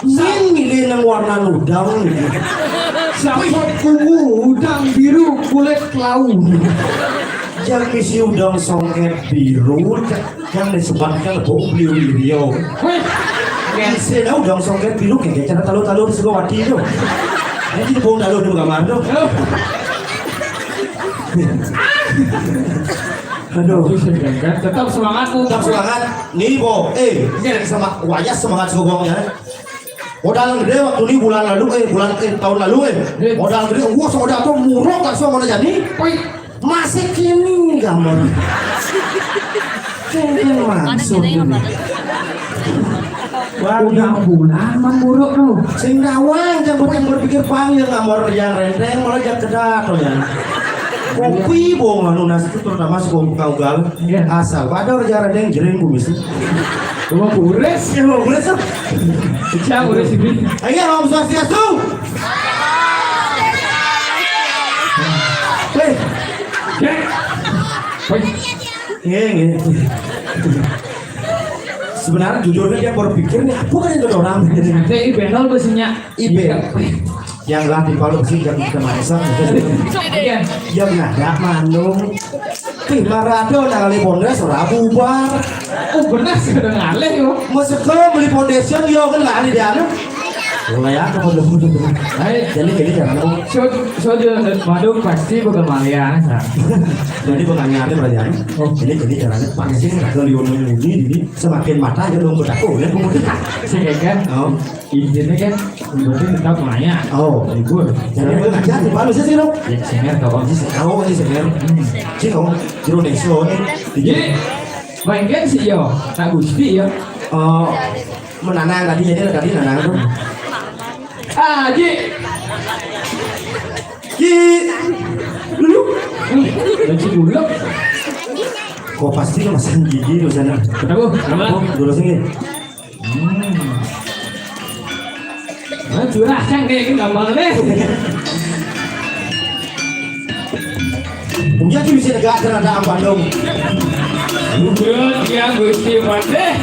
Sing milih nang warna udang. Siapa kumu udang biru kulit kelawu. Yang misi udang songket biru, yang disebutkan Bu Beli Rio. Wih. Isi dah udang songket biru kayak cara talu-talu di Sukawati itu. Ini di bawah talu di kamar tuh. Aduh. Tetap semangat, Bu. Tetap semangat. Nih, Bu. Eh, ini sama wayah semangat sogongnya. Modal gede waktu ini bulan lalu, eh, bulan, eh, tahun lalu, eh. Iya. Modal gede, wah, modal tuh murah, gak semua jadi. Wih. Masih kini gambar. Kini masuk ini. Waduh. Udah bulan, man, buruk tuh. Sing gawang, jangan berpikir panjang, nggak mau yang renteng, malah jangan kedat, tuh, ya. Kopi, bong, anu, nasi itu terutama si kopi kau gal. Iya. Asal, pada orang jangan renteng, jering, bu, misi. Cuma bures. Ya, mau bures, tuh. Siapa bures ini? Ayo, Om Swastiastu. Weh. Cek. Weh. Nggih, nggih. Sebenarnya jujurnya dia berpikir nih, apa kan itu orang? Saya ini benol besinya. Ibe. Yang lah di Palu sih, yang kita masak. Iya. Yang ada Manung. Tih, marado nang kali Pondes ora bubar. Oh, bener sih, udah ngalih, yo. Masuk ke beli foundation, yo, kan lah, di anu. Mulai aku mau dulu. Hai, jadi, jadi jangan lupa. So, so, waduh, pasti bakal malah, nah. Jadi, bakal nyari, Brian. Oh. Jadi, jadi jangan lupa, pasti bakal diomongin ini, jadi semakin matang, ya, dong, berdaku, ya, pemuda. Sih, kan? Oh. Intinya kan, berarti tetap nanya. Oh. Libur. Jadi, lu ngajar di Palu sih, dong? Ya, senior, kawan. Oh, ini senior. Hmm. Sih, kawan. Jero Deso, nih. Jadi, main kan sih, yo. Tak Gusti, yo. Oh, menanang tadi, jadi tadi nanang tuh. Ah, Ji. Ji. Dulu. Nih, dan si dulu. Kok pasti lu masang gigi lu sana? Kenapa? Kenapa? Oh, dulu sini. Hmm. Nah, curah kan kayak gini gampang deh. Punya tuh bisa negak terhadap Bandung. Bukan yang Gusti Patih.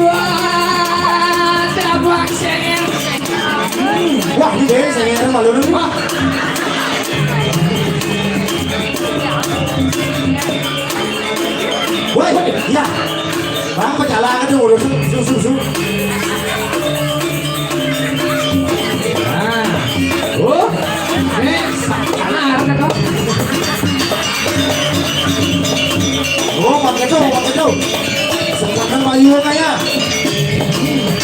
Wah, tabak senger. Wah, ini deh, senger malu nih. Wah. Woi, iya. Bang, pejalan itu udah su, su, su, su. Nah. Oh, ini salah, kata. Oh, pakai tuh, pakai tuh. Sempatkan Pak Iwan aja.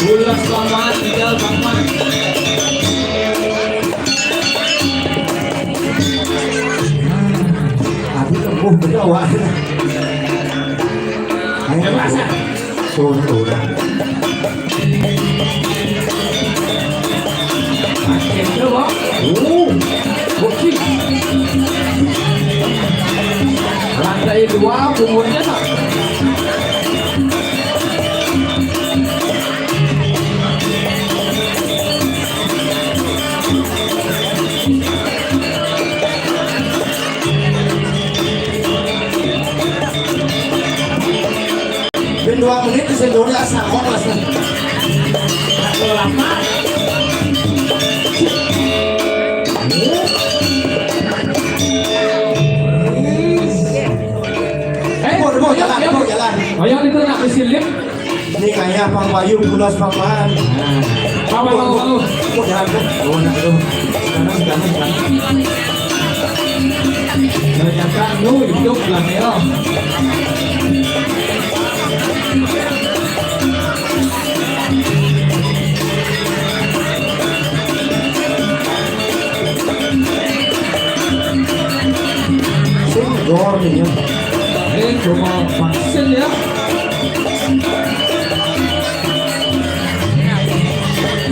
Ulas lamaan tinggal Bang Man. Aduh, tempuh betul, Wak. Ayo, Mas. Turun, turun. Akhirnya, Bang. Oh, oke. Lantai dua, umurnya tak. Ben dua menit di sendoknya sama mas. Lama. Eh, mau, mau jalan, mau jalan. Oh, yang itu nak besi lift. Ini kayak Pang Bayu, pulas Pang Man. Nah, Pang Bayu, Pang Bayu. Mau jalan, kan? Oh, nak itu. Sekarang, sekarang, sekarang. Ternyata lu hidup lah, ya. Sing gor nih ya. Ini cuma vaksin ya.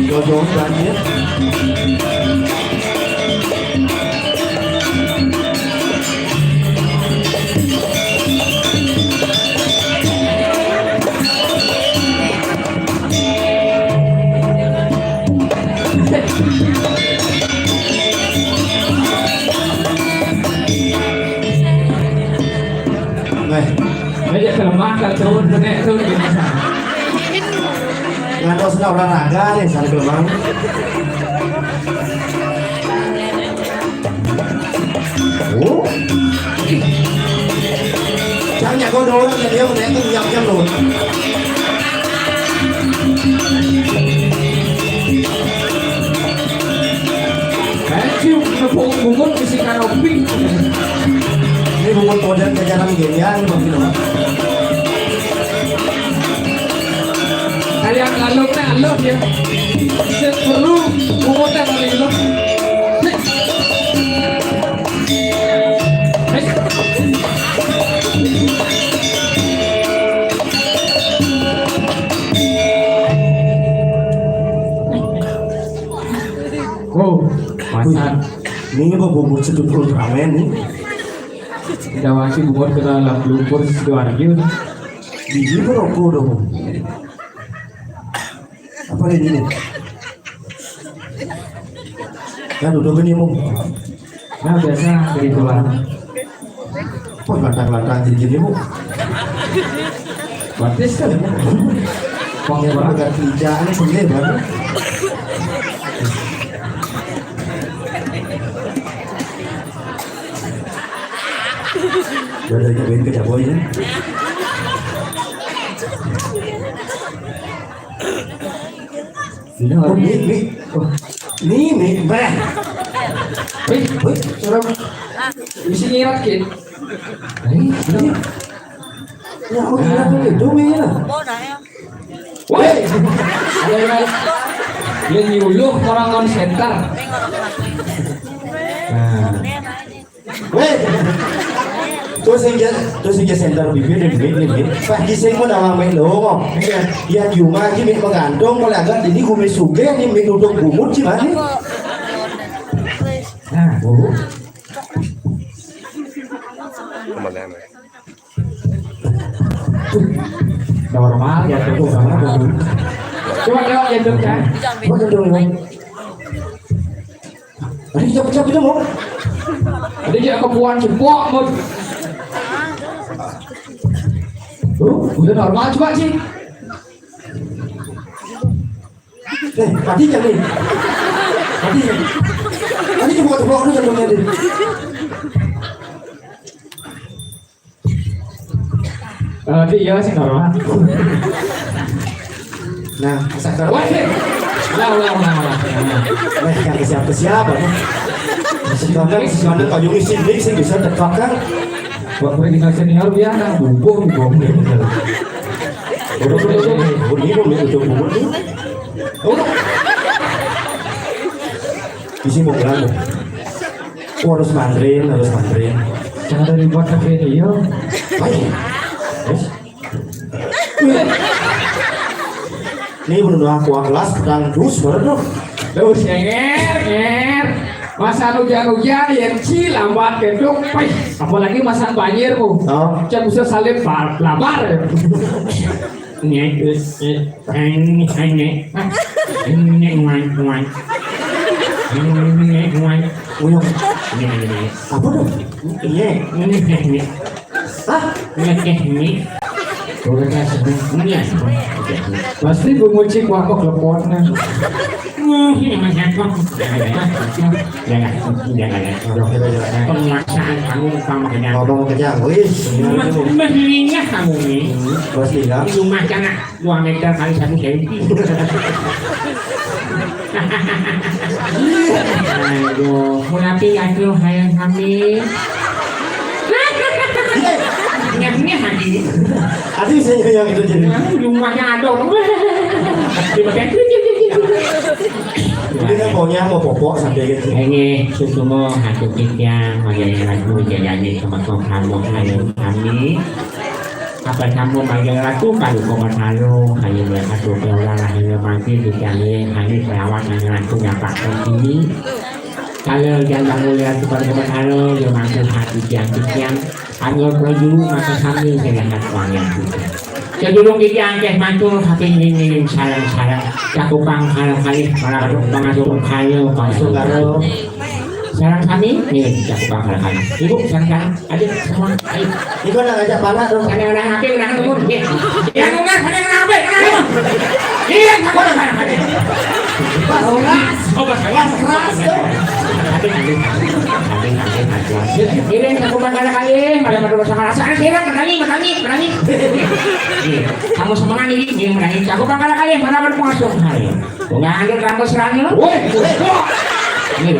Dodong banjir. Nah, meja kelemah kalau turun, kena turun biasa. Ngantos na olahraga nih, sambil kelemah. Oh. Jangan jago dua orang, dia mau naikin jam-jam loh. Kayak cium, nepuk bungut, isi kanopi. Ini bungut modern jajanan gini ya, ini Bang Pino. Kayak ngalur teh alur ya. Sing perlu bungut teh kali lo. Oh, masa ini apa bungut sedut Ultraman nih? Dawasi bungut ke dalam lumpur Sidoarjo. Biji berokok dong. Apa ini nih? Nah, duduk ini, Mung. Nah, biasa dari tuan. Wah, lantang-lantang gini, Mung. Batis kan? Wong yang pegang kerja ini sendiri banget. Udah dari kebun ke Jaboy ya. Ini oh, ini, ini. Oh, ini, ini, bah. Wih, wih, serem. Bisa nyirat, Kin. Ini, ini. Ya, aku nyirat dulu, dong, ya. Woi, ada yang, yang nyuluh orang on center. Nah. Weh. Terus yang ja-, terus yang ja center bibir dan bibir, bibir. Pak Gising pun nama main dong. Iya. Ya cuma aja main menggantung, kalau agak ini gue sugih nih main duduk bungut sih mana? Nah, bungut. Normal ya tuh sama bungut. Coba jawab ya tuh kan. Coba tuh. Tadi jawab jawab itu mau. Tadi dia kebuan jempol mau. Tuh, udah normal coba, Ci. Eh, mati kan nih? Mati kan? Mati coba coba udah kan nih. Eh, iya sih normal. Nah, asal terus. Wah, sih. Ulang, ulang, ulang, ulang. Nah, yang ke siapa siapa? Sedangkan sedangkan kalau Yuni sih sih bisa terpaksa. Buat mereka senior dia nang bubuh bubuh. Udah, udah, udah, udah. Ini mau itu bubuh nih. Udah. Isi mau bilang. Oh, harus mantrin, harus mantrin. Jangan dari buat tapi ini yo. Baik. Terus? Ini menurut aku kelas pedang dus baru tuh. Terus nyer nyer. Masa hujan-hujan ya ci lambat genduk. Pih, apalagi masa banjir mu. Oh. Cek bisa salib bar- labar. Nyek, nyek, nyek, nyek, nyek, nyek, nyek, nyek, nyek, nyek, nyek. Uyang. Nyek, nyek, nyek. Apa tuh? Nyek, nyek, nyek. Hah? Nyek, nyek, nyek. Udah, udah, udah. Nyek. Pasti gue ngucik wah kok lepotnya. Hmm, ini mah nyek, kok. Jangan, jangan, jangan. Udah, udah, udah. Penguasaan kamu, Pak Makanya. Ngomong kencang, wis. Mas, mas, kamu nih. Hmm, mas, iya. Di rumah sana. Dua meter kali satu senti. Aduh, mulapi atuh hayang kami. Nyahnya hati. Hati saya yang itu jadi. Rumahnya ada. Ini kan maunya mau popok sampai gitu. Ini susumo hatu kita, maya lagu jadi sama kamu hayang kami. Apa kamu manggil ratu kalau kau masalah hanya melihat ratu orang lahir mati di kali hanya selawat hanya ratu nyapak sini. Kalau jangan melihat tukar kau masalah dia mampu hati tiang tiang. Hanya perlu maka kami sehat wangi. Sedulung kita angkeh mantul hati ngiring sarang-sarang. Cakupang hal kali para pengasuh kayu pengasuh karo. Sarang kami nih cakupang hal kali. Ibu sarang-sarang. Adik semua, ayo. Ini kau nak ngajak pala dong. Ada orang apa yang nak nunggu? Yang nunggu, ada orang apa yang nak nunggu? Iya, aku nak nunggu. Pas keras. Oh, pas keras. Keras tuh. Adik, adik, adik, adik, adik, adik. Ini aku bakal kali, pada pada sama rasa. Anak kira menangi, menangi, menangi. Iya, kamu semangat ini, ini menangi. Aku bakal kali, mana berpuasa hari. Bunga anggur rambut serangnya. Woi, woi, woi. Nih.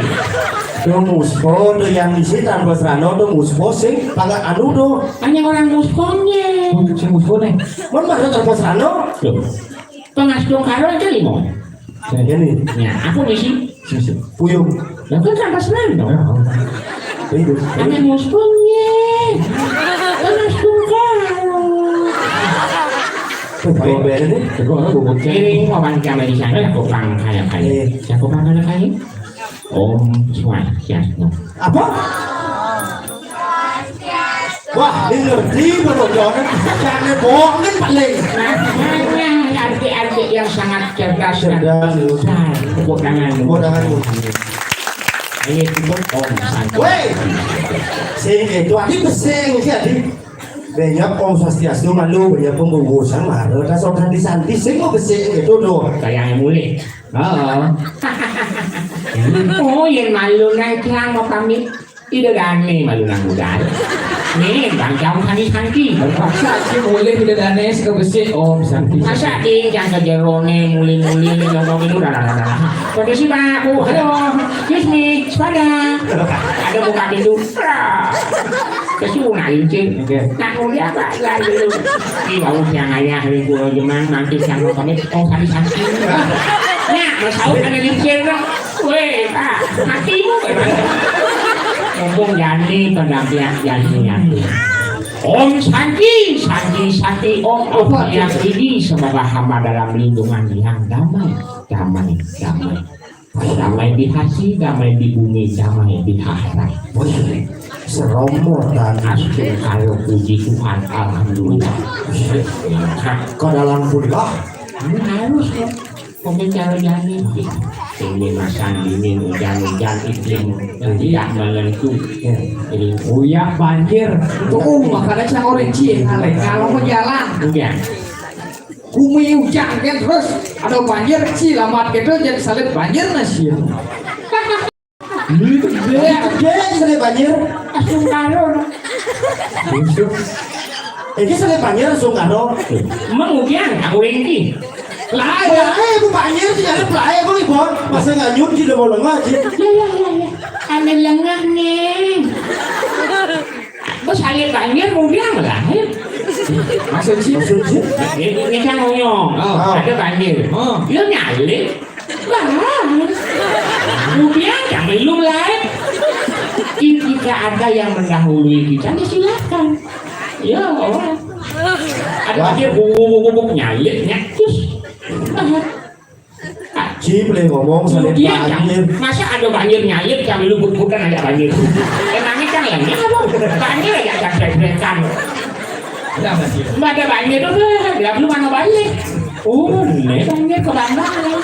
Tuh muspo tuh yang isi rambut serano tuh muspo sing pangkat anu tuh. Hanya orang musponya. Sing muspo nih. Mun mana rambut serano? Tuh. Pengas dong karo aja limo. Ini. Ya, aku misi. Sisi. Puyung. Lah kan rambut serano. Itu. Hanya musponya. Pengas dong karo. Tuh, bawa beda nih. Tuh, gua bobot. Ini mau balik sama di sana, aku pang kayak kayak. Iya. Siapa pang kayak kayak? Om Swastiastu. Apa? Wah, ini ngerti belum, Jon? Jangan bohongin paling. Nah, hanya adik-adik yang sangat cerdas dan cerdas, pintar. Tepuk tangan. Tepuk tangan. Ayo, tepuk Om Santi. Woi, sing itu, adik besing, si adik. Banyak Om Swastiastu malu, banyak pembungkusan, marah, kasih santi-santi, sing mau besing itu tuh. Kayak yang mulai. Heeh. Oh, yang malu nang kiang mau pamit. Tidak ada aneh malu nang budal. Nih, bang jauh kami santi. Terpaksa sih mulai tidak ada aneh suka besi. Om santi. Masa nih yang kejerone muli-muli nih ngomong itu dah dah dah. Permisi Pak, Bu, halo, excuse me, sepeda. Ada buka pintu. Kesu nak lincir. Oke. Nak mulia Pak, ya dulu. Di bawah yang ayah nih gua jemang nanti sama kami. Oh, santi santi. Nah, mau tahu ada lincir dong. Weh, Pak, matimu, Pak. Mumpung jani, pendamping jani, jani. Om Santi, Santi, Santi, Om, Om, yang ini semoga hamba dalam lindungan yang damai, damai, damai. Damai di hati, damai di bumi, damai di akhirat. Wih, serombongan. Astagfirullah, puji Tuhan, alhamdulillah. Kadalam pun lah. Ini harus ya. Ini cara jani. Ini masang dingin, hujan-hujan, iklim tidak menentu. Ini uyak banjir. Tuh, makanya saya orang cie ngalih. Kalau mau jalan, hujan. Bumi hujan kan, terus ada banjir, sih lambat gitu, jadi salib banjir nasi. Gedé, gedé iki sele banjir. Sungkaro. Iki sele banjir sungkaro. Emang ujian aku ini. Lah, ya, eh, aku banjir sih, ada pelai aku libon. Masa nggak nyuci udah mau lengah aja. Ya, ya, ya, ya. Ambil lengah nih. Bos air banjir ujian lah. Maksud sih? Maksud sih? Ini kan ngoyong. Oh. Ada banjir. Oh. Dia nyalip. Lah, kemudian yang belum lain, jika ada yang mendahului kita, ya silakan. Ya, orang. Ada dia bubuk-bubuk nyalip, nyakus. Lah. Cip le ngomong, salib banjir. Masa ada banjir nyalip, yang lu bukan ada banjir. Emangnya kan lainnya apa? Banjir aja ada brekan. Mbak ada banjir tuh, nggak belum mana banjir. Oh, ini banjir kebanggaan.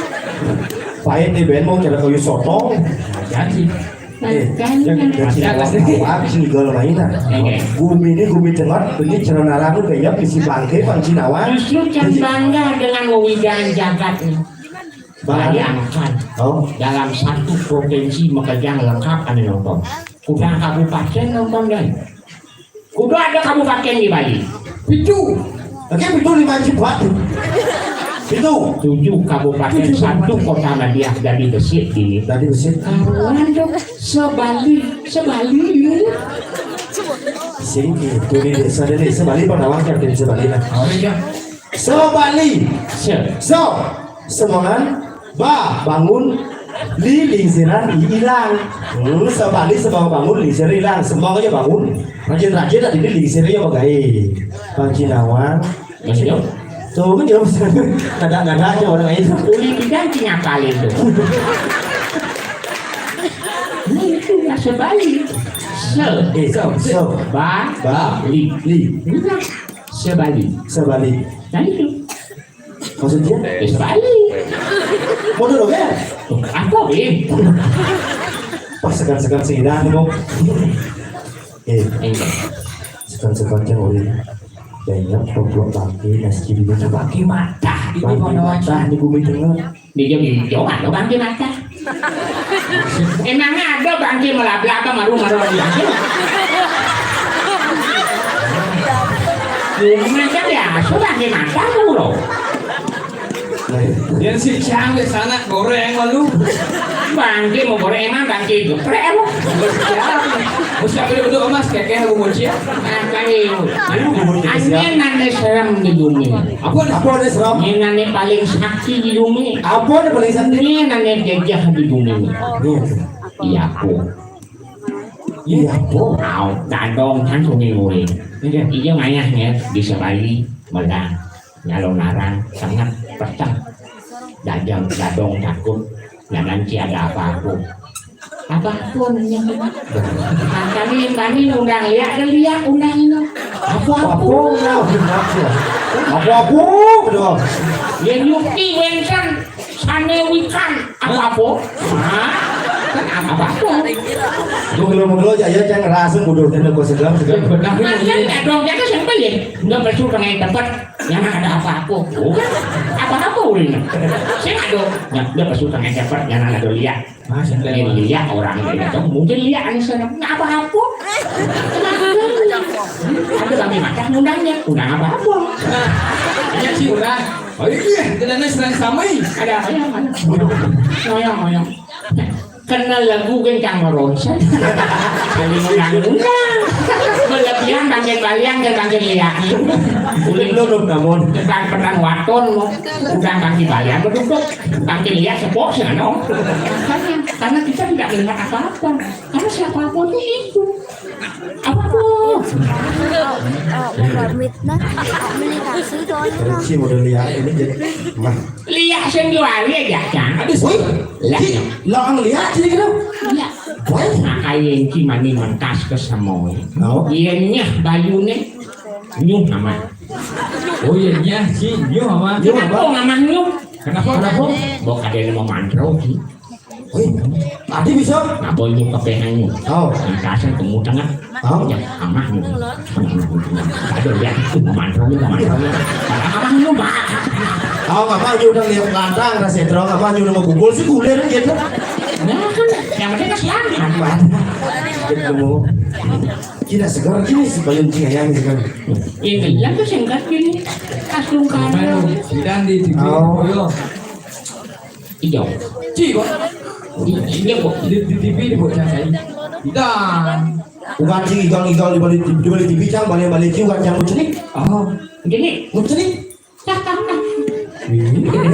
Pahit nih, Ben, mau cara kayu sotong. Janji. Eh, yang dari sini awak, awak sini gol mainan. Gumi ini gumi tengah, ini cara narang tuh kayak isi bangke, bang sini awak. Justru kan bangga dengan wewidangan jagat ini. Bayangkan, oh, dalam satu provinsi makejang lengkap anu nonton. Udah kabupaten nonton, deh. Kudu ada kabupaten di Bali. Pitu. Oke, pitu lima juta. Pitu. Tujuh kabupaten, satu kota madya jadi besik ini. Jadi besik. Karuan dong, sebali, sebali. Sing itu di desa, di desa Bali, pernah wakil di desa Bali lah. Oh, iya. Sebali. Se. So. Semongan, ba, bangun, li, lingsiran, i, ilang. Hmm, sebali, sebang bangun, lingsir ilang. Semong aja bangun. Rajin-rajin tadi ini lingsir aja bagai. Bang Cinawan. Mas Jok. Tuh, kan jawab. Kadang-kadang aja orang lain. Uli bidang ngapalin tuh. Ini itu lah sebali. Se. Eh, so, so. Ba. Ba. Li. Li. Ini lah sebali. Sebali. Nah, itu. Maksudnya? Wis bali. Modal oke? Apa, Bim? Pas segan-segan sih, dah, kok. Eh, enggak. Segan-segan yang ori. Banyak komplok bangke, nasi di mana bangke mata. Ini bangke mata, di bumi tengah. Di jam hijau ada bangke mata. Emangnya ada bangke melabla apa maru-maru lagi bangke? Cuma kan biasa bangke mata tuh loh. Yang si Cang di sana goreng malu. Bangke mau goreng emang bangke geprek apa? Bos siapa dia betul emas kekeh aku mau cia. Makanya. Ayo bubur kita siap. Aneh nane serem di bumi. Apa ada? Apa ada serem? Ini nane paling sakti di bumi. Apa ada paling sakti? Ini nane gajah di bumi. Iya, aku. Iya, apa? Au, dadong kan sungi gue. Iya. Iya ngayahnya bisa bali, melang, nyalon larang, sangat peteng. Dadong, dadong takut. Nah, nanti ada apa-apa. Apa-apa nanya. Nah, kami, kami undang lihat, ada lihat undang ini. Apa-apa undang. Apa-apa undang. Ya, nyuki, wenten, sane wikan. Apa-apa? Hah? Kan apa-apa? Gua kalau mau aja ya, jangan rasa bodoh, dan gua sedang, sedang. Benar, benar. Kan dadong, ya, kan siapa ya? Nggak bersyukur dengan tempat. Yang ada apa-apa. Oh, apa-apa ulina. Saya nggak ada. Yang udah pas utang yang dapat, yang ada lihat. Ah, saya lihat orang dia itu. Mungkin lihat aja sana. Nggak apa-apa. Ada kami makan undangnya. Undang apa-apa. Iya sih, orang. Oh iya, kita nanya serang sama. Ada apa ya? Mana? Ngoyong, ngoyong. Kena lagu kencang meronsen. Jadi undang-undang. Berlebihan bangkit balian dan bangkit liak. Kulit lulus namun. Petang-petang waton mau. Udah bangkit balian berduduk. Bangkit liak sepok sih, no. Makanya, karena kita tidak melihat apa-apa. Karena siapa pun itu. Apa tuh? Oh, oh, pamit na. Beli taksi doang. Keren sih model liak ini jadi mah. Liak sing diwali aja, Cang. Aduh, wih, lah, lihat sih gitu. Iya. Wih, makanya iki mani mentas ke semua. Oh. Iya, nyah bayune. Nyuh nama. Oh iya, nyah si nyuh apa? Nyuh apa? Apa nama nyuh? Kenapa? Kenapa? Mbok kadene mau mantra ki. Wih, tadi bisa? Napa ini kepengen? Oh. Nah, kasar kamu tengah. Oh. Ya, aman. Aduh, ya, itu mantra ini, mantra ini. Aman lu, Pak. Oh, apa aja udah lihat lantang, rasa terang, apa aja udah mau kumpul sih, kuliah gitu. Nah, kan, yang penting kan selamat. Gitu. Kita segar gini sih, bayun cing ayam gitu kan. Ini, yang tuh singkat gini. Kasung karo. Tidak di, di, Oh. Iya. Ci, kok? Iya, kok. Di, di T V di bocah saya. Tidak. Bukan ci, igal, igal di balik, di balik T V, cang, balik-balik ci, bukan cang, lucu nih. Oh. Gini. Lucu nih. Ini, ini, ini.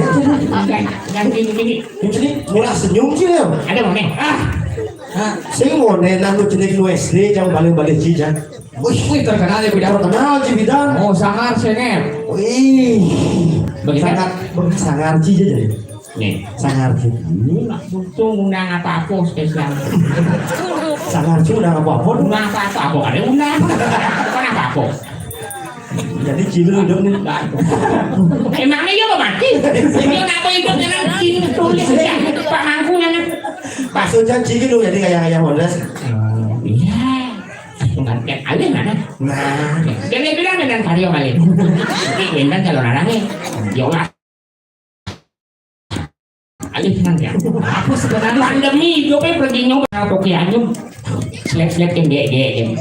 Yang, yang gini, gini. Lucu nih. Murah senyum ci, ya. Ada mana? Ah. Sing mau nena lucu nih, lu S D, cang, balik-balik ci, cang. Wih, wih, terkenal ya, Bidan. Terkenal ci, Bidan. Oh, sangar, senger. Wih. Bagaimana? Sangat, sangar ci aja jadi. Nih. Sangar ci. Ini untung undang apa-apa spesial. Sangar ci undang apa-apa? Undang apa-apa, apa ada undang? Bukan apa-apa. Jadi ci lu hidup nih. Emangnya iya mau mati? Ini kenapa hidup dengan ci tulis ya? Pak Mangku yang Maksudnya ci lu jadi kayak kayak Honda. Iya. Bukan kayak alih mana? Nah. Jadi bilang dengan Vario kali. Ini Windan calon anaknya. Ya Allah. Alih nang ya. Aku sebenarnya pandemi hidupnya pergi nyoba kopi anyum. Slep-slep yang gede-gede.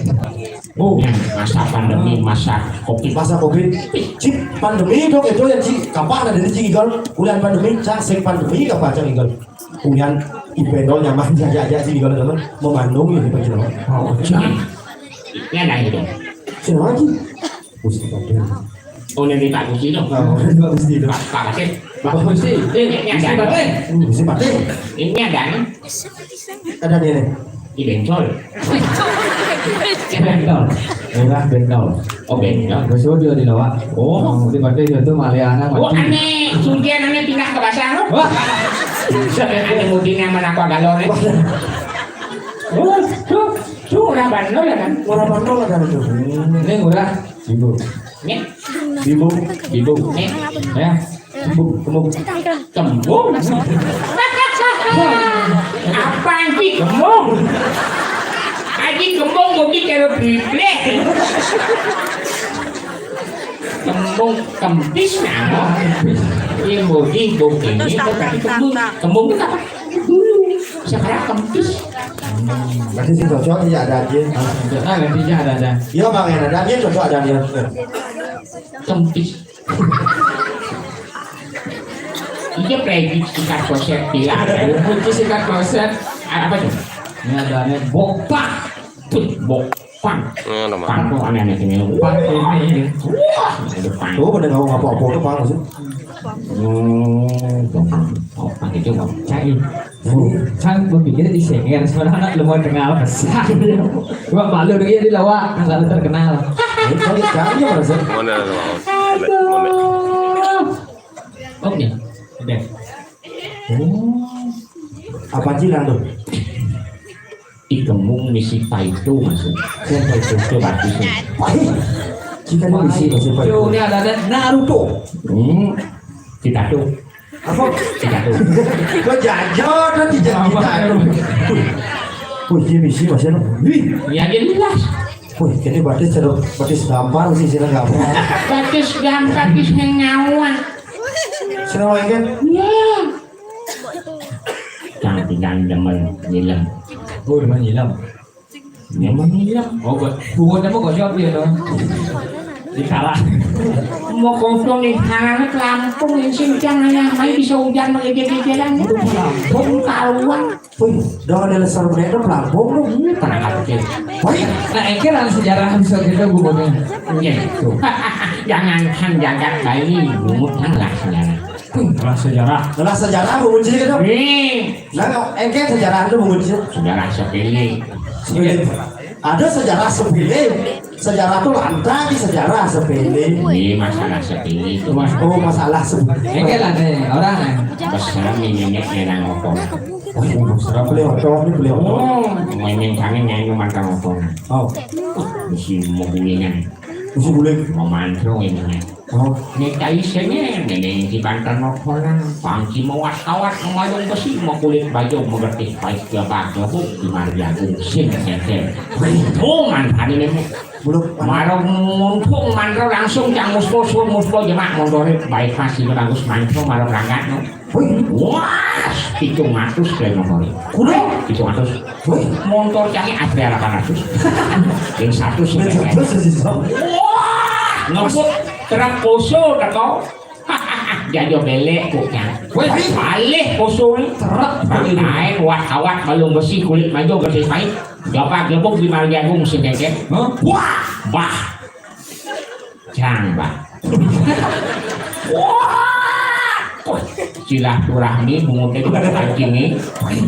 Oh, masa pandemi, masa kopi. Masa kopi. Ci, pandemi dong itu yang ci. Kapan ada di ci igal? Bulan pandemi, cak sing pandemi kapan cak igal? Bulan ibendol nyaman aja aja ci igal teman. Memandung ini bagi teman. Oh, ci. Ya nah itu. Sini lagi. Gusti Patih. Oh, ini Pak Gusti itu. Oh, ini Pak Gusti itu. Pak, Pak Patih. Pak Gusti. Ini, ini ada. Gusti Patih. Ini ada nih. Ada nih nih. Di bencol. Bencol. Murah bencol. Oh, bencol. Besok dia di Loak. Oh, di Patih itu Maliana. Oh, aneh. Sugihan aneh pindah ke pasar. Wah. Aneh mudin yang mana aku galon nih. Oh, tuh, tuh, orang bandel ya kan? Orang bandel ya kan itu. Ini murah. Ibu. Nih. Ibu. Ibu. Nih. Ya. Kembung, kembung. Kembung? Apa sih kembung? Aji kembung, bagi kalau biblik. Kembung, kempis nama. Iya, bagi, bagi ini, tapi kembung. Kembung itu apa? Dulu. Sekarang kempis. Berarti sing cocok tidak ada aja. Nah, gantinya ada, ada. Iya, Bang, yang ada aja cocok ada dia. Kempis. Iya, play sikat kloset, tidak ada. Kunci sikat kloset. Apa tuh? Ini ada nih, bokpak. Tuh, bokpak. Ini ada, Pak. Pak, kok aneh-aneh sini? Pak ini. Wah, ada pak. Tuh, pada ngomong apa-apa tuh, Pak, maksud? Hmm, bokpak. Oh, pakai coba. Cai. Kan berpikir di senger, sebenarnya anak lu mau kenal besar. Gua malu dong, iya, di Loak, nggak terkenal. Ini kan sekarang dia merasa. Mana, mana? Aduh. Oke, udah. Oh. Apa sih, Nando? Ikemung misi Paito, maksud. Siapa itu? Coba, itu. Wah, kita ini misi, maksud Paito. Ini ada, ada Naruto. Hmm. Kita tuh. Apa? Tidak tahu. Kok jajo tuh tidak kita tuh. Wih, dia misi masih ada. Wih. Ya, dia jelas. Wih, jadi batis seru, batis gampar sih, sini gampar. Batis gampar, batis yang nyawa. Sini lagi kan? Iya. Jangan tinggal demen nyilam. Oh, demen nyilam. Nyaman iya. Oh, buat buat apa kok jawab dia dong? Dikalah. Mau kosong nih, tangannya pelampung, ini sih jangan yang main bisa hujan pakai jalan. Itu pelampung. Karuan. Wih, dong ada lesar bener pelampung lu. Ini pernah kecil. Wih, nah, engke lah sejarah bisa kita gubernur. Iya, itu. Jangan kan jagat bayi, bungut kan lah sejarah. Wih, lah sejarah. Lah sejarah bungut sih gitu. Nih. Nah, engke sejarah itu bungut sih. Sejarah sepele. Sepele. Ada sejarah sepele. Sejarah tuh lantai, sejarah sepele. Ini masalah sepele itu, Mas. Oh, masalah sepele. Ini kan ada orang, eh. Besar nih nenek nenang ngomong. Oh, besar beliau, cowok ini beliau. Oh, main-main kami nyanyi mantan ngomong. Oh. Mesti mau bunyinya. Usu kulit. Mau mantro ini. Oh. Nek kai senge, nene di bantan mau kolang. Pangki mau wat kawat, mau mayung besi, mau kulit baju, mau getih, pahit, gelabah, gelabuk, di mari jagung, sing, sengkel. Wih, tuh, mantan ini, Bu. Belum. Marok mumpung mantro langsung cang muspo, sur muspo, jemak, mondore, baik masih bagus mantro, marok rangkat, no. Wih. Wah, pitung atus kaya motor. Kudu? Pitung atus. Wih. Motor canggih asli delapan ratus. Yang satu sudah. Terus, terus, terus. Wah, ngebut truk poso teko. Jajo belek kok kan. Wih. Alih poso ni. Truk. Bang naik, wat-awat, balung besi, kulit majo, gede pahit. Gabak gebuk di Marjagung si Keket. Hah? Wah, bah. Jang, bah. Wah! Silaturahmi bungut itu kan kini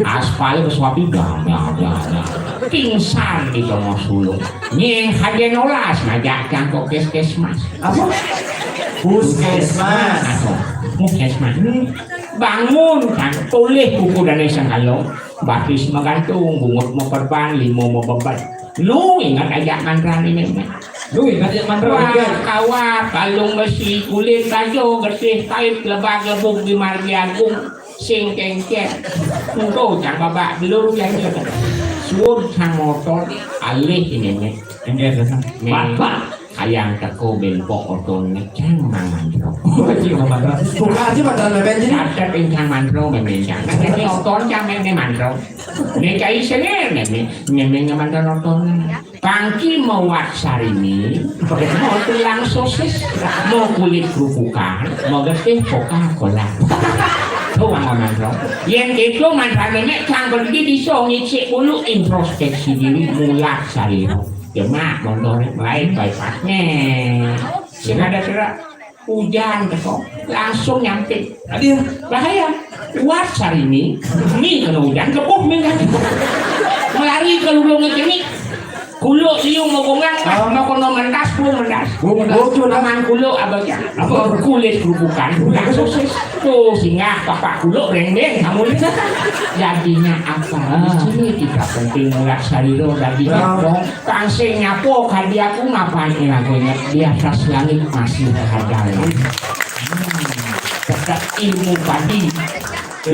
aspal ke suapi, dah, dah, dah, dah. Pingsan di tengah sulung. Nyeng haja nolas ngajak cangkok puskesmas. Apa? Puskesmas. Apa? Puskesmas. Hmm. Bangun kan, tulih buku dan sang kalong. Batis magantung, bungut mau perban, limo mau beban. Lu ingat aja mantra ni, Nenek. Lu ingat aja mantra ni, Nenek. Wah, kawat, kalung besi, kulit bajo, getih, pahit, lebah, gebuk di Margi Agung, sing kengker. Engko cang babak belur ya, Nenek. Suud sang motor, alih ini, Nenek. Kengker, Nenek. Nih. Bat, bat. Ayang teko belpok oton ngeceng mang mantro. Oh, iya, mang mantro. Buka aja mantro memen jadi. Catet incang mantro memen cang. Catet oton cang memen mantro. Nek kai sene memen, memen mantro oton. Pangki mau wat sarimi, mau tulang sosis, mau kulit kerupukan, mau getih Coca-Cola. Tuh mang mantro. Yen keto mantra nenek cang berhenti bisa ngicik dulu introspeksi diri mulat sarira. Demak, montore lain bypassnya. Sing ada serak hujan teko, langsung nyampe. Aduh, bahaya. Kuat sarimi, mi kena hujan, kepuh mi kan. Melari ke lubang kini. Kuluk liung mau gongang, pas mau kono mentas, pun mentas. Aman kuluk abagnya. Apa? Kulit kerupukan, langsung sis. Tuh, singgah, bapak kuluk, reng-reng, kamu ni. Jadinya apa? Di sini kita penting mulat sarira, dadi nyapa. Kang sing nyapa kadi aku mapan ing aku inget di atas langit masih ada lagi. Hmm. Tetap ilmu padi.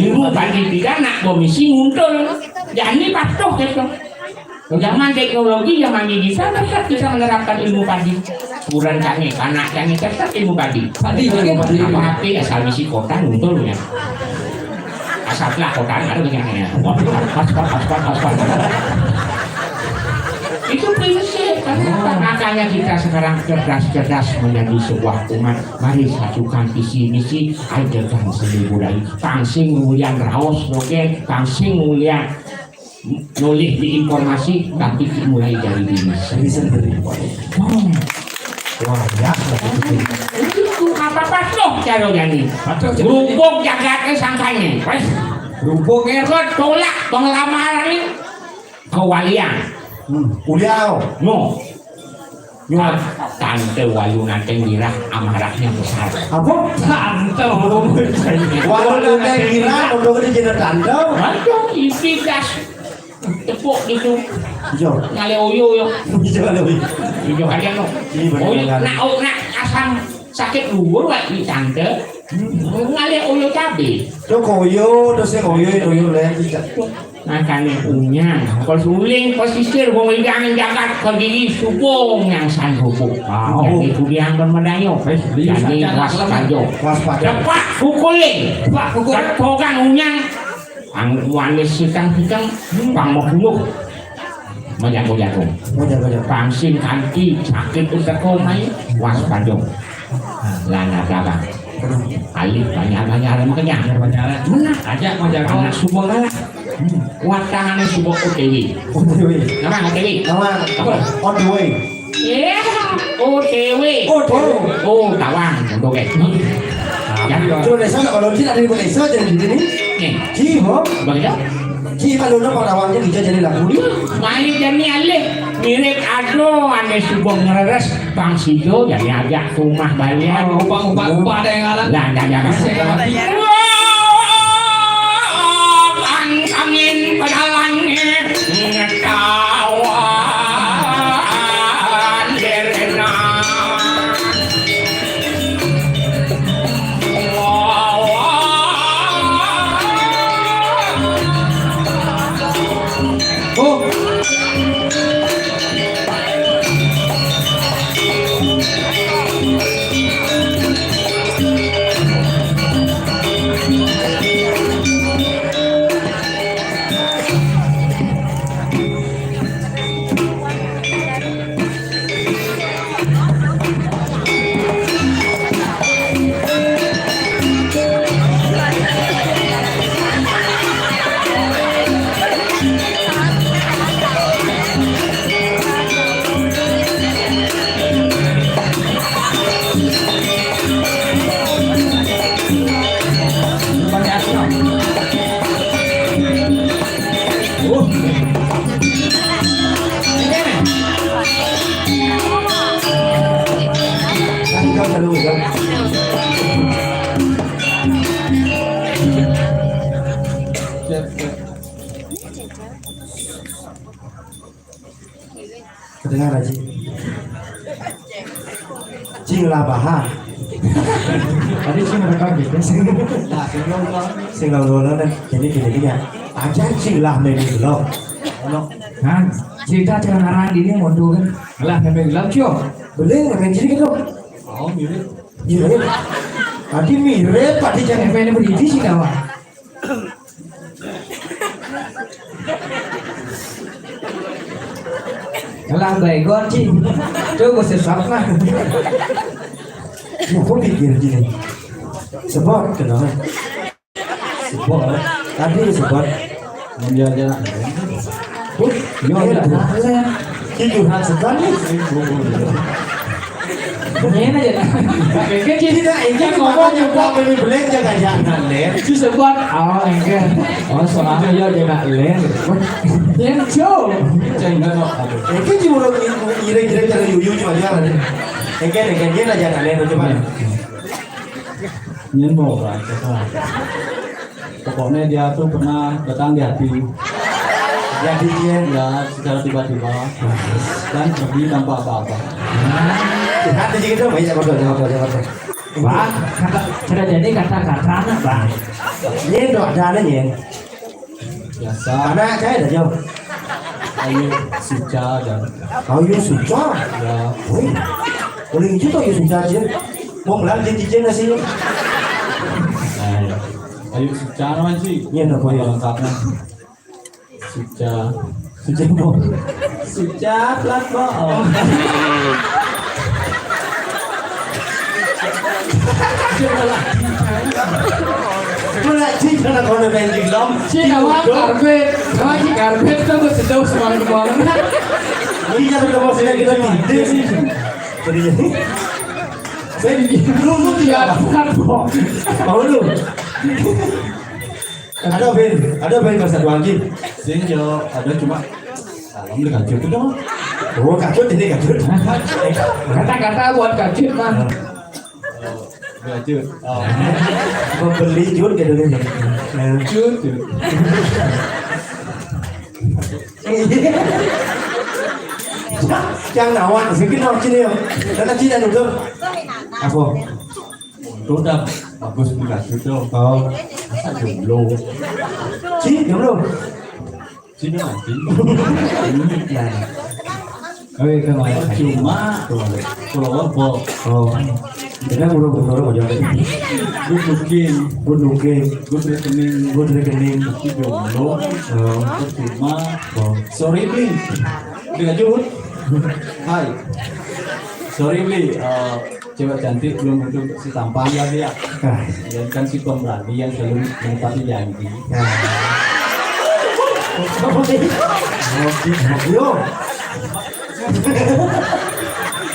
Ilmu padi tidak nak komisi nguntul. Jani patuh gitu. Zaman teknologi, zaman digital tetap bisa menerapkan ilmu padi. Kuran kami, anak kami tetap ilmu padi. Padi, padi, padi. Apa H P asal isi kota nguntul ya. Asaplah kota ada begini. Pas, pas, pas, pas, pas, pas. Itu prinsip. Karena apa? Makanya kita sekarang cerdas-cerdas menjadi sebuah umat. Mari satukan visi misi, ajarkan seni budaya. Kang sing ngulian raos, oke? Kang sing ngulian nolih di informasi, tapi dimulai dari diri sendiri. Diri sendiri. Hmm. Wah, ya, betul. Itu apa-apa tuh cara jani. Betul, betul. Rubung jagatnya sangkanya. Wes. Rubung erot tolak pengelamaran ini. Kewalian. Hmm. Kuliah. No. Nyuwun. Tante Walu Nanteng Wirah amarahnya besar. Apa? Tante Walu Nanteng Wirah, udah gede jadi tante. Waduh, isi gas. Tepuk gitu. Iya. Ngale oyo yo. Iya, ngale oyo. Iya, ada no. Iya, bener, oyo, bener. Nak, oh, nak asam sakit luwur, Wak, di tante. Hmm. Ngale oyo cabe. Yo koyo, terus yang koyo, koyo lagi. Makane unyang, pas uling, pas sisir, wong ingkang jagat kediri subung yang sanrubung. Wow. Jadi kudiang bermedayo. Wis, jadi waspada. Waspada. Cepat pukuling. Cepat pukul. Cepokan unyang. Ang wanis sitang-sitang, pang mabuluh. Majago-jago. Majago-jago. Pang sing kanti, sakit uteko mai, waspada. Lah, nah, belakang. Alih banyak-banyak arep kenyang. Banyak-banyak. Menang. Ajak mau jago. Anak subuh kalah. Hmm. Kuat tangannya subuh O T W. O T W. Nama O T W? Nama apa? Apa? On the way. Iya, O T W. O T W. Oh, tawang. Untuk, eh. Ya. Kalau desa, kalau tidak ada di desa, jadi di sini. Nih. Ji, Bo. Bang, ya? Ji, kalau udah mau tawangnya bisa jadi lagu ni. Main jadi alih. Mirip ado, ane subuh ngeres. Bang Sido jadi ajak ke rumah balian. Oh, upah, upah, upah ada yang ngalah. Lah, jangan, jangan. Masih ada. Wah, angin pedalangnya ngetawa. Jerena. Halo, ya. Kedengaran, Cing? Cing lah, Bah. Tadi sih mereka gitu. Nah, sing lo, sing lo, lo, lo, jadi gini, gini ya. Aja cing lah, meni belum. Ono. Kan, cerita dengan orang ini mundur kan. Lah, memang gelap, Cok. Boleh, memang jadi gitu. Oh, mirip. Iya, iya. Tadi mirip, tadi jangan. Memang ini berhenti sih, kawan. Lah, baik, gua, Cing. Tuh, gua sesat lah. Nah, gua pikir gini. Sebab, kenapa? Sebab. Tadi sebab. Iya, iya. Bud, iya, iya. Iya. Ki curhat sekali. Ini aja. Kayak gini. Tidak, ini ngomong juga beli-beli jaga jangan, Len. Itu sebab, oh, enggak. Oh, soalnya ya dia nak Len. Len, Jo. Jangan, no. Itu cuma orang ngira-ngira cara yuyu cuma dia, Len. Enggak, enggak, dia nak jangan, Len, coba. Nyen mau, Pak. Pokoknya dia tuh pernah datang di hati. Jadi dia ya secara tiba-tiba dan pergi tanpa apa-apa. Hati dikit dong, banyak foto, jangan foto, jangan foto. Bang, kata, sudah jadi kata-kata anak, Bang. Ini doa ada nih. Biasa. Anak saya dah jauh. Ayo suca dan Ayo suca. Ya. Wih. Boleh gitu tuh, ayo suca aja. Mau ngelar dia cicil nggak sih? Nah, ya. Ayo suca namanya sih. Iya, dong, nama iya. Lengkapnya. Suca. Suca, Bo. Suca, plat, Bo. Oh. Mulai cing karena kau udah main di dalam. Cing, kawan karbit. Kawan cing karbit tuh gue sedang semua kemana. Iya, udah mau saya kita tidur sih. Jadi, saya di lu, lu tidak apa-apa. Mau lu? Ada Ben, ada Ben kelas satu lagi. Sing yo, ada cuma salam di kancut itu dong. Oh, kancut ini kancut. Kata-kata buat kancut, Bang. Oh, kancut. Oh. Membeli jun gitu kan. Nah. Jun, jun. Yang nawar, mungkin nawar sini ya. Karena Cina duduk. Apa? Itu udah bagus juga gitu. Oh. Masa jomblo? Cing, jomblo. Cing mati. Ini ya. Oh, itu mah. Cuma kalau apa? Oh. Kita buru-buru mau jawab. Good looking. Good looking. Good rekening. Good rekening. Tapi jomblo. Oh. Cuma. Oh. Sorry, Bli. Udah lanjut. Hai. Sorry, Bli. Eh, Cewek cantik belum tentu si tampan lagi ya. Ah. Dan kan si pemberani yang selalu menepati janji. Nah. Ngopi, ngopi, yo.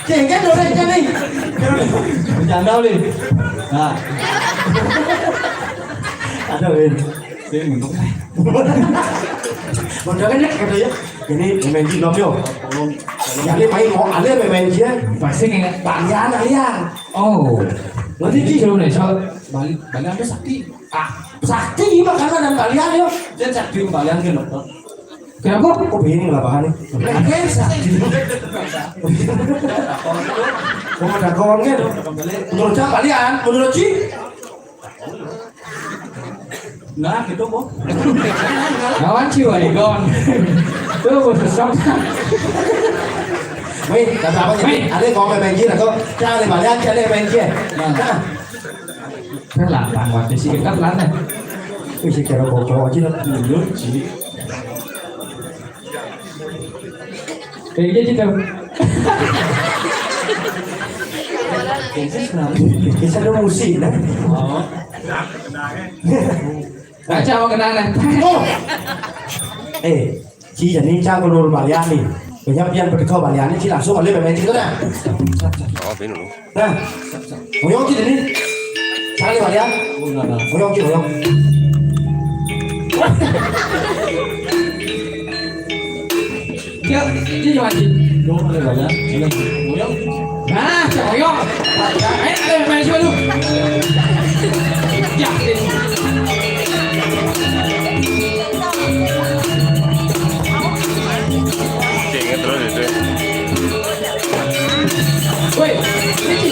Cengkeh dorek kan nih. Bercanda, Bli. Nah. Ada, Win. Sing. Modalnya kata ya. Ini M N G belum yo. Jadi main mau ada M N G ya. Pasti ingat balian, balian. Oh. Nanti di Indonesia. Bali, Bali apa sakti? Ah, sakti makanan dan balian yo. Dia sakti balian kan, Dokter. Kenapa? Kok begini lah bahannya? Lagi sakti. Mau ada kawan kan? Menurut saya balian, menurut si Nah, gitu, Bu. Lawan si Warigon. Tuh, Bu, sesok. Wih, kata apa sih? Wih. Ada yang ngomong main jin atau cari balian, cari main jin. Nah. Nah. Kan lantang waktu sih, kan lantang. Wih, si kira bocor aja lah. Dulu, sih. Kayak gitu. Bisa dong musik, nah. Oh. Aja mau kenal, nah. Oh. Eh, si jadi cang keluar balian nih. Banyak pian berdeka balian nih, si langsung oleh pemain itu dah. Oh, bener. Nah, oyong kita nih. Cari balian. Oyong kita, oyong. Yuk, ini gimana sih? Dong, ada balian. Oyong. Nah, si oyong. Ayo, ayo, main coba lu. Yakin. Ingat terus itu. Woi, ini.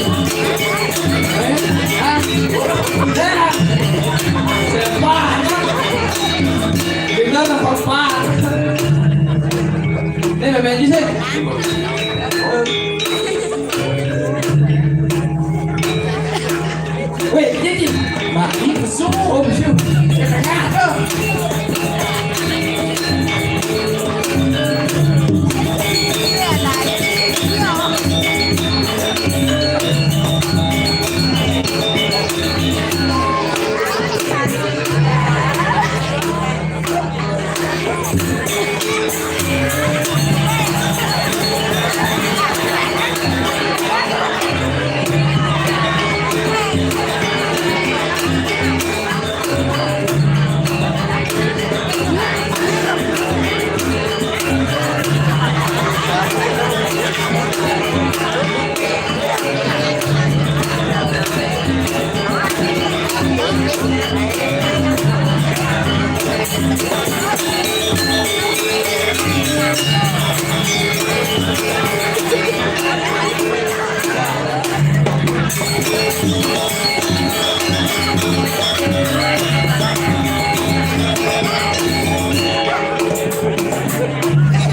Eh, ah, ah, semangat. Benar apa? Ini main di sini. Weh, jadi mati mesum, mesum. Kita kagak.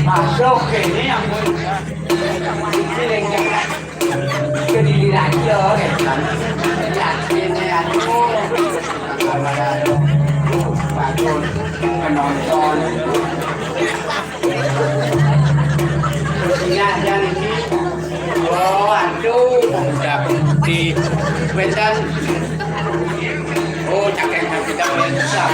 Masuk ini yang Kediri aja, kan. Yakin ya, aduh. Aduh, aduh. Penonton. Iya, iya, ini. Oh, aduh, udah putih. Bedan. Oh, cakek kita bedan.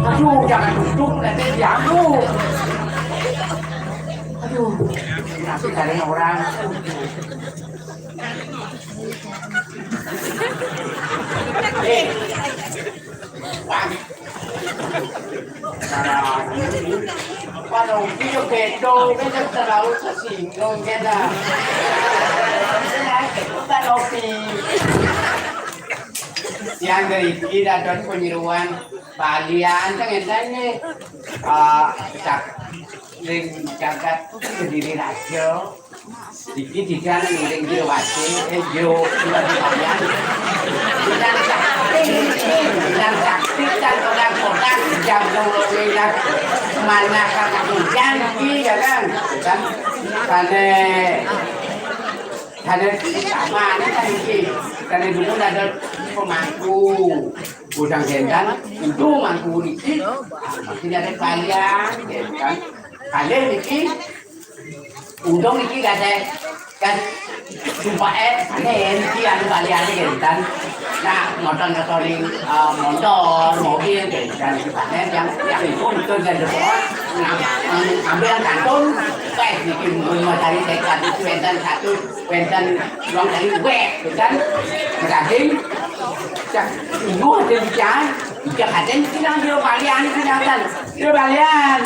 Aduh, jangan duduk, nanti diamuk. Aduh, nanti cari orang. Eh, Pak. Nah, ini. Kalau video bedo, kita terlalu tersinggung, kita. Bukan hobi. Yang dari ini ada penyeruan. Balian kan ngenteni. Ah, cak ring jagat Kediri Raja. Iki dijan ning jero ati, eh, jero balian. Dijan sakti, dijan sakti, dijan kotak-kotak, dijan kotak-kotak. Mana kakak dijan iki, ya kan? Kan? Kane, kane sama, ini kan iki. Kane dulu ada pemangku. Udang gendan, itu mangku niki. Makin ada kalian, ya kan? Kalian niki, udang niki kata, kan, sumpah, eh, aneh, niki anu kalian gendan. Nah, motor-motor, eh, motor, mobil, gendan, niki panen yang, yang itu, itu gendan semua. Nah, ambil yang kantong, eh, niki mau cari tekad itu gendan satu. Wénten wong tadi wéh, wénten daging. Cak, ibu ada di jalan. Cak ada di jalan, dia balian di jalan. Dia balian.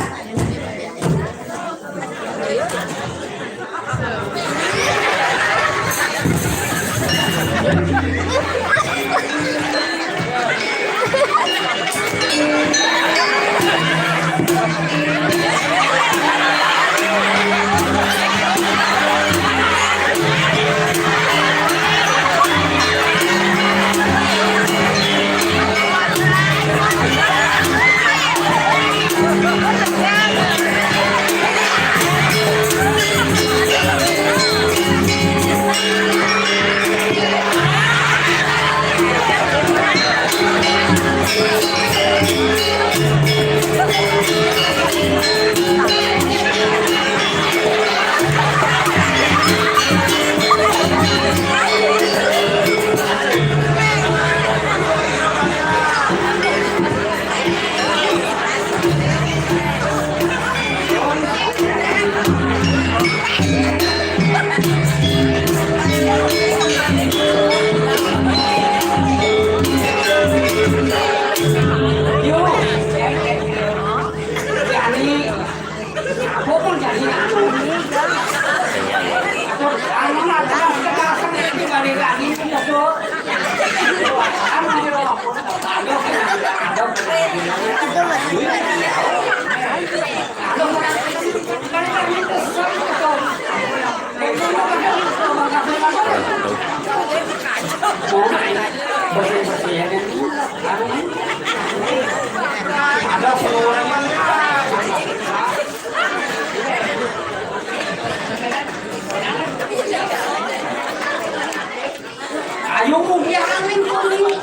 Ayo, biar angin kuning.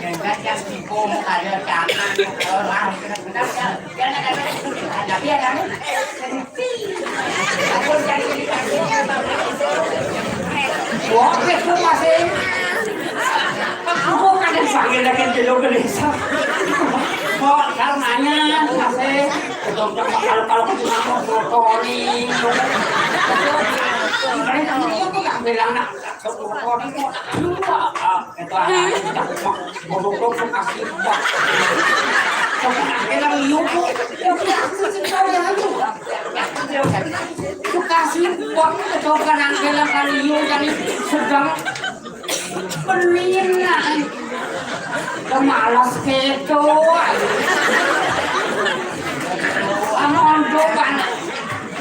Enggak, yang di bawah ada tangan, orang. Tapi ada. Oke, aku masih. Aku kan dipanggil lagi di desa. Kok kalau nanya masih. Kalau kalau kita mau foto nih. Mereka itu kan bilang nak foto nih kok. Itu anak itu cakep. Bodoh kasih buat. Coba nak bilang liu kok. Tapi aku sih tahu ya aku. Itu kasih buat. Coba nak bilang kan liu jadi sedang penin lah. Kemalas keto. Anu onco kan.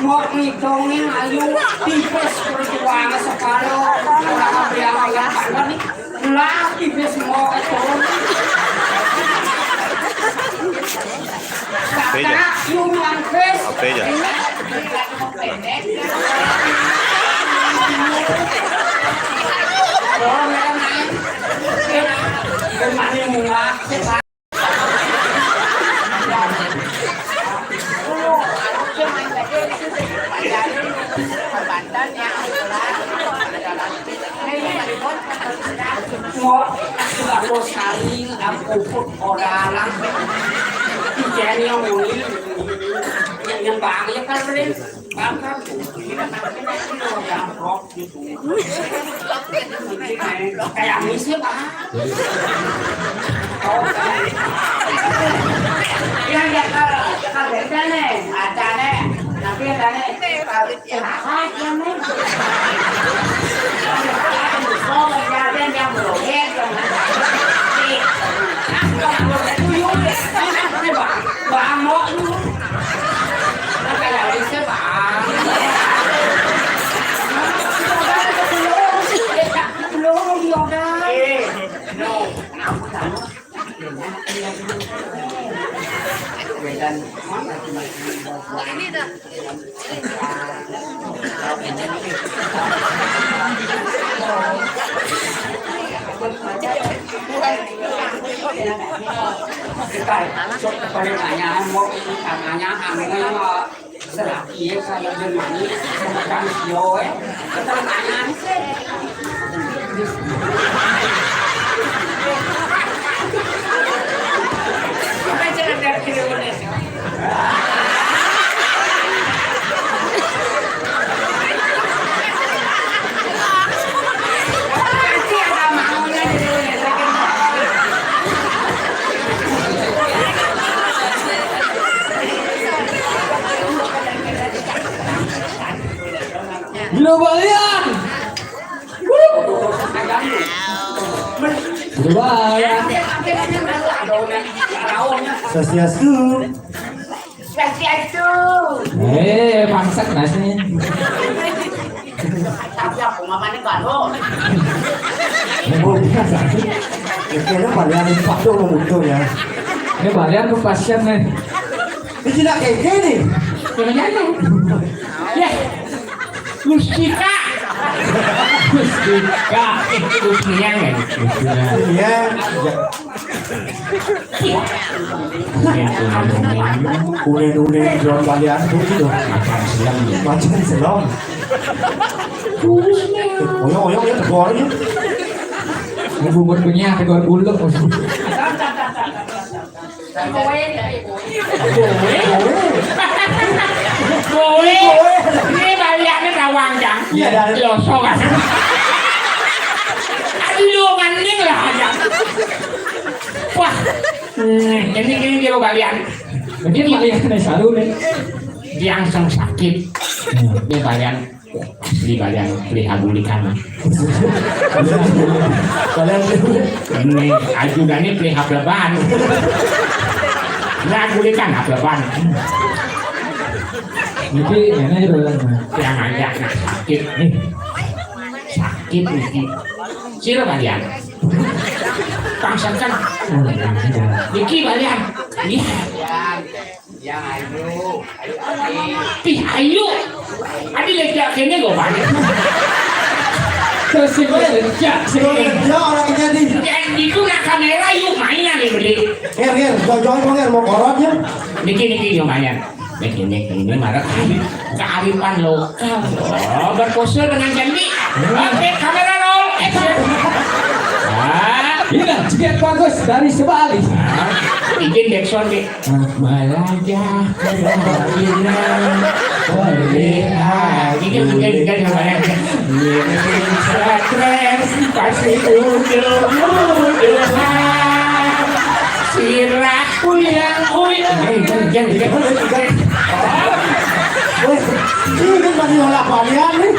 Mau ngitungin ayu tipis perjuangan separo. Orang biang ayam pandang nih. Lah, tipis mau itu. Apa aja? Kata, you mangkis. Apa aja? Orang yang main. Bermain murah. Mo, aku saling, aku put orang. Ijen yang muni, yang, yang bang, ya kan, Rin? Bang, kan, ini kan, ini kan, ini kan, rock gitu. Kayak misi, Pak. Oh, ya, ya, kalau, kalau beda nih, ada nih, nanti ada nih, kalau istirahat, ya, nih. Kalau istirahat, yang belum, ya, Kita, sok, pertanyaan, mau pertanyaan, anu, serah, iya, kalau dia nyanyi, bukan sio, eh. Pertanyaan, sih. Belum balian. Belum balian. Swastiastu. Swastiastu. Eh, masak nasi. Tapi aku mamanya baru. Oh, biasa. Kira balian itu patuh mau muncul ya. Ini balian tuh pasien nih. Ini tidak kayak gini. Gimana tuh? Ya. Mustika. Mustika. Eh, Musnia ya? Musnia. Iya. Unen-unen jual balian tuh gitu. Macan silam. Macan silam. Oyong-oyong ya, tegor aja. Ini bubur punya, tegor buluk. Kowe. Kowe. Ini baliannya rawang, Jang. Iya, dari Losok, kan. Aduh, lu mending lah, Jang. Wah. Hmm, ini, ini dia balian. Mungkin baliannya saru nih. Tiang sing sakit. Ini balian, di balian pelihara gulikan. Balian ini ajudannya pelihara leban. Nah, gulikan apa leban? Jadi, ini aja balian. Tiang aja nah sakit nih. Sakit nih. Sira balian. Pangsakan. Niki balian. Iya. Yang ayu, ayu, ayu. Pih ayu. Adi lejak kene go balik. Terus sih gue lejak sih. Gue lejak orang ini. Yang itu nak kamera yuk mainan nih beli. Her, her, jauh-jauh mau her, mau korot ya. Niki niki lumayan. Niki niki ini marah kali. Kearifan lokal. Oh, berpose dengan janji. Oke, kamera roll. Action. Ah, ini jeget bagus dari sebalik. Izin backsound nih. Melajah kerajinan. Boleh ah. Ini mungkin kan yang banyak. Ini stres pasti ujung-ujungnya. Sirah uyang uyang. Jangan jangan. Weh, ini kan masih olah balian nih.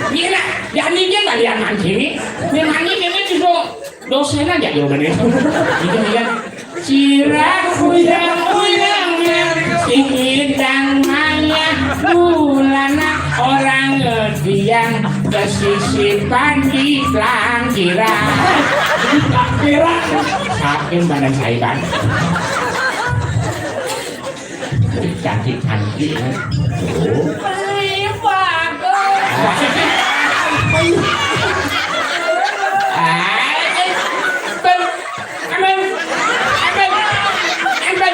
Iya, jadi dia balian mancing nih. Dia mancing ini juga dosen aja jawabannya. Itu dia. Sirah uyang uyang sing idang maya bulana orang ngediang kesisipan di pelangkiran. Di pelangkiran. Sakit badan saya kan. Cantik-cantik. Oh. Beli bagus. Ah, eh, ben, emben, emben, emben. Emben,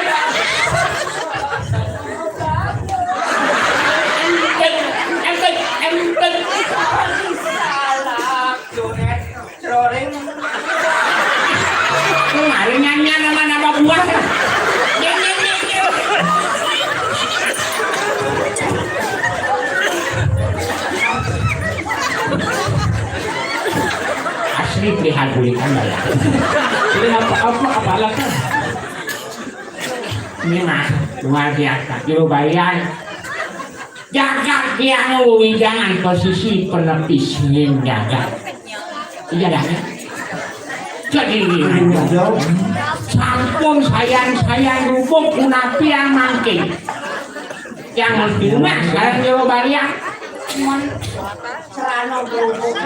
emben, emben. Salah, Junet. Roring. Kemarin nyanyian nama-nama buah. Nyanyian, nyanyian. Asli pelihara gulikan ya. Ini apa apa apa kan? Ini mah luar biasa. Juru balian. Jagat tiang wewidangan pesisi penepis nggih jagat. Iya dah. Jadi sampun sayan-sayan rubuk punapi yang mangkin. Yang mesti rumah sekarang jero barian. Serana berhubung.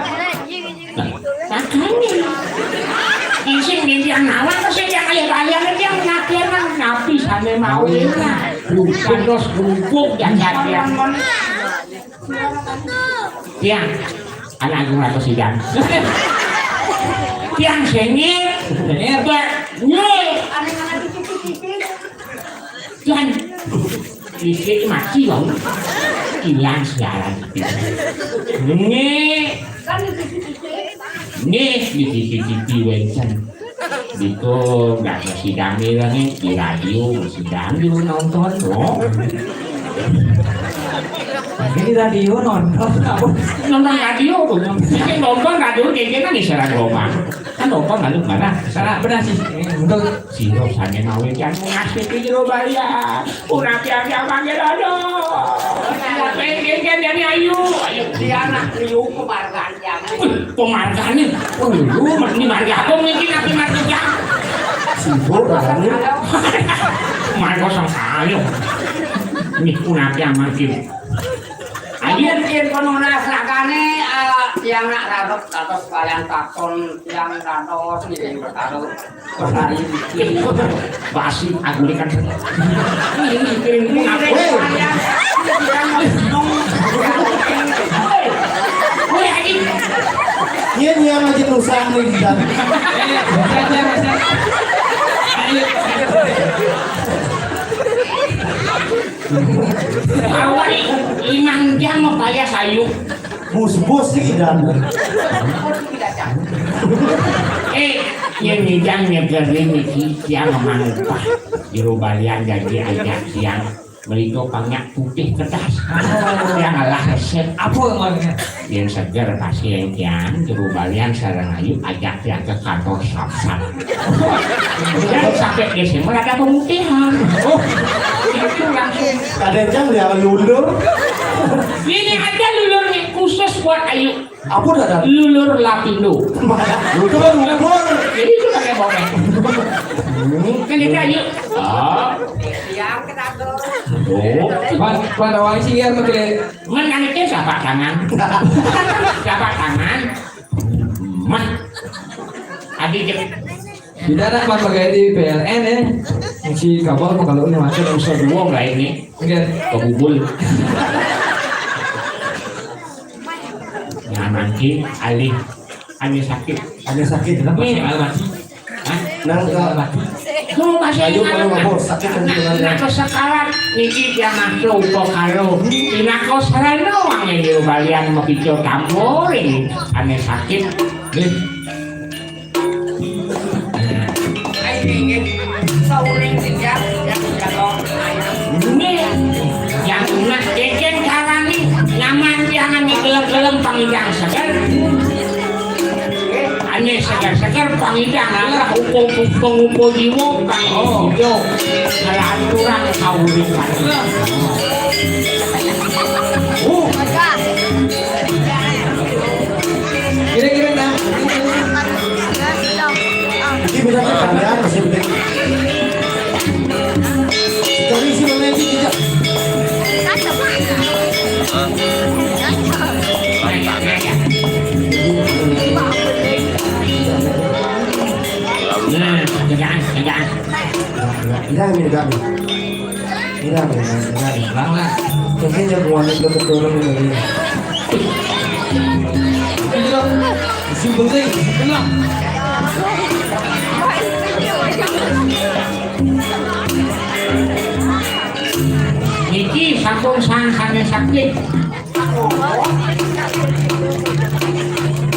Nah, makanya. Ising dia nawang, terus dia kaya balian, dia ngakian, napi sane mau ini. Bukan terus berhubung, jangan dia. Tiang, anak agung atau sidang. Tiang sengir, sengir, nyul. Tuhan, iki mati wong. Ilang siaran. Nggih. Nggih, iki iki wénten. Diko nggak mesti dami lagi di radio, mesti dami nonton. Oh. Di radio nonton apa? Nonton radio, nonton radio, kan istilah Roma. Kan nonton lalu mana? Salah benar sih. Untuk sira sane mawon kan ngasih jero balian. Ora piye-piye manggil, aduh. Pengen kan jadi ayu. Ayo, dia anak liu kemarganya. Wih, pemargane. Oh, lu ini marga apa mungkin aku marga jam? Sibuk lah ini. Marga sang ayo. Nih, unapi amargi. Ayo, yen penunas lakane, eh, tiang nak rarep kados kalian takon tiang kantos nggih, karo Basi aku ini kan. Ini kirim aku. Woi, anjing. Iya, dia lagi nusa nih, Bang. Awak limang jam apa ya sayu? Bus-bus iki dan. Eh, yen ngidang nyegerin iki tiang mangupah. Jero balian janji ajak tiang. Mriko panyak putih kertas. Ngalah resep apa emangnya? Yang seger pasien kian, juru balian sareng ayu ajak tiang ke kantor Samsat. Dan sampai Desember ada pemutihan. Oh, itu langsung. Ada yang dia lulur. Ini ada lulur nih khusus buat ayu. Apa dah? Lulur Lapindo. Lulur, lulur. Jadi itu pakai bonek. Kan jadi ayu. Ah. Yang kenapa? Oh. Pan, pan awang sih ya pakai. Men kan itu siapa tangan? Siapa tangan? Men. Adi je. Tidak ada pan pakai di P L N ya. Si kabel kok kalau ini macam usah dua lah ini. Oke. Kebubul. Nah, nanti alih ane sakit. Ane sakit, kenapa sih almati? Hah? Nang ke mati. Tuh masih ayo kalau ngapa sakit yang nah, dengan nah, kesekalan niki dia masuk kok karo pinako sareno angin di balian mepico tambore ane sakit. Nih. Ai dingin. Sauring sejak yang jatuh. Ini yang nak keken karani nyaman jangan digelem-gelem pangjang seger. Ane seger-seger pangjang lah upo pengupo jiwo kang oh jo ngelanturang sauring. Uh. Kira-kira nah. Ini bisa pertanyaan masih penting. Sekali sih mana yang tidak. Nah, jangan, jangan. Jangan, jangan. Mira, mira, mira, mira. Mungkin yang buahnya belum betul ini. Simpel deh, tenang. Niki sampun sang sane sakit.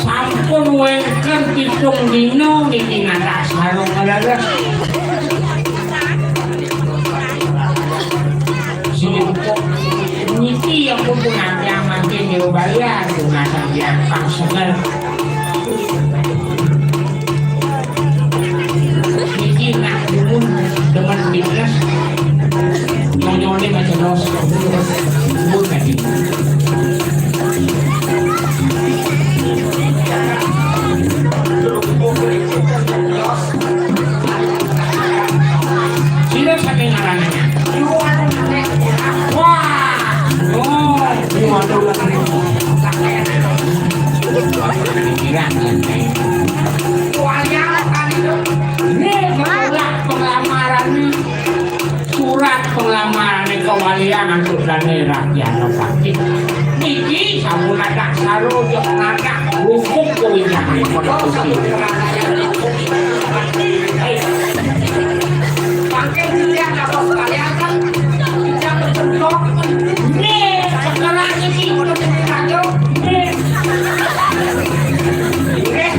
Sampun wénten pitung dina niki ngadak sarung leres. Sinten niki yang pun ampun mangkin jero baya, ngasan yang pang seger. Iki nak dumun demen fitness. Nyonyone macelos. Dumun tadi. Sila saking arananya. Wah. Oh, ini waduh lagi. Ini surat penglamaran ini. Surat penglamaran ini kewalian untuk dane rakyat. Niki sampun ada saro jek nadak hukum kewinjangan pada kursi. Pakai dilihat apa sekalian kan. Jangan bentrok. Nih, sekarang ini udah jadi kacau. Nih. Nih.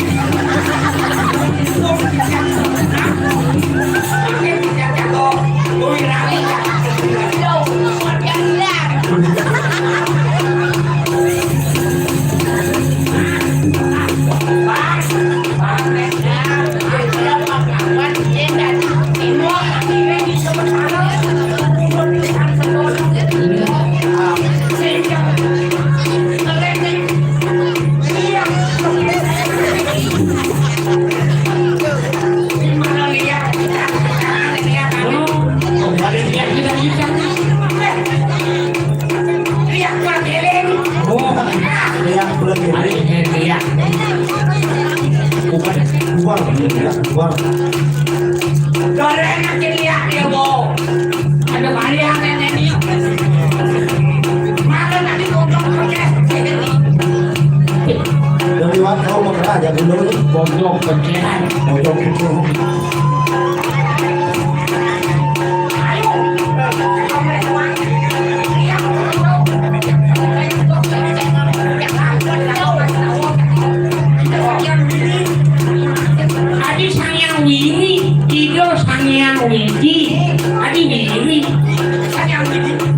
Lihat, Pak Giling. Oh, lihat, Pak Giling. Lihat. Bukan, bukan, lihat, bukan. Goreng makin lihat dia, Bo. Ada varian ini. Mana nanti kodok pakai. Dari waktu mau kerja dulu nih. Kodok pakai. Kodok pakai. Adi Sang Hyang Widi, Ida Sang Hyang Widi, Adi Widi,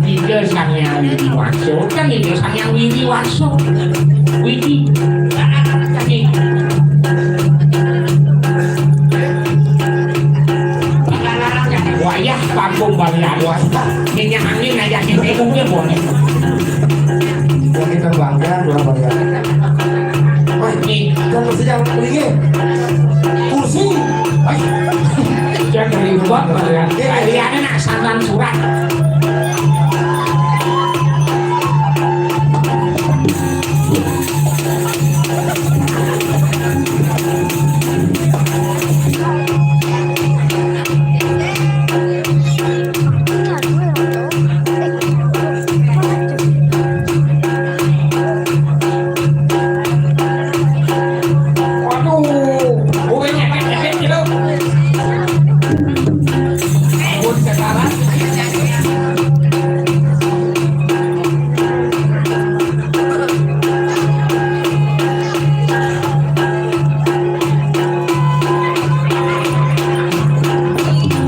Ida Sang Hyang Widi. Sultan itu Sang Hyang Widi Warsa. Widi. Wayah panggung balian. Minyak angin aja di bengongnya boleh. Yang kita bangga, dua bangga. Wah, ini kan mesti jangan beli. Kursi. Wah. Jangan beli dua bangga. Dia nak santan surat.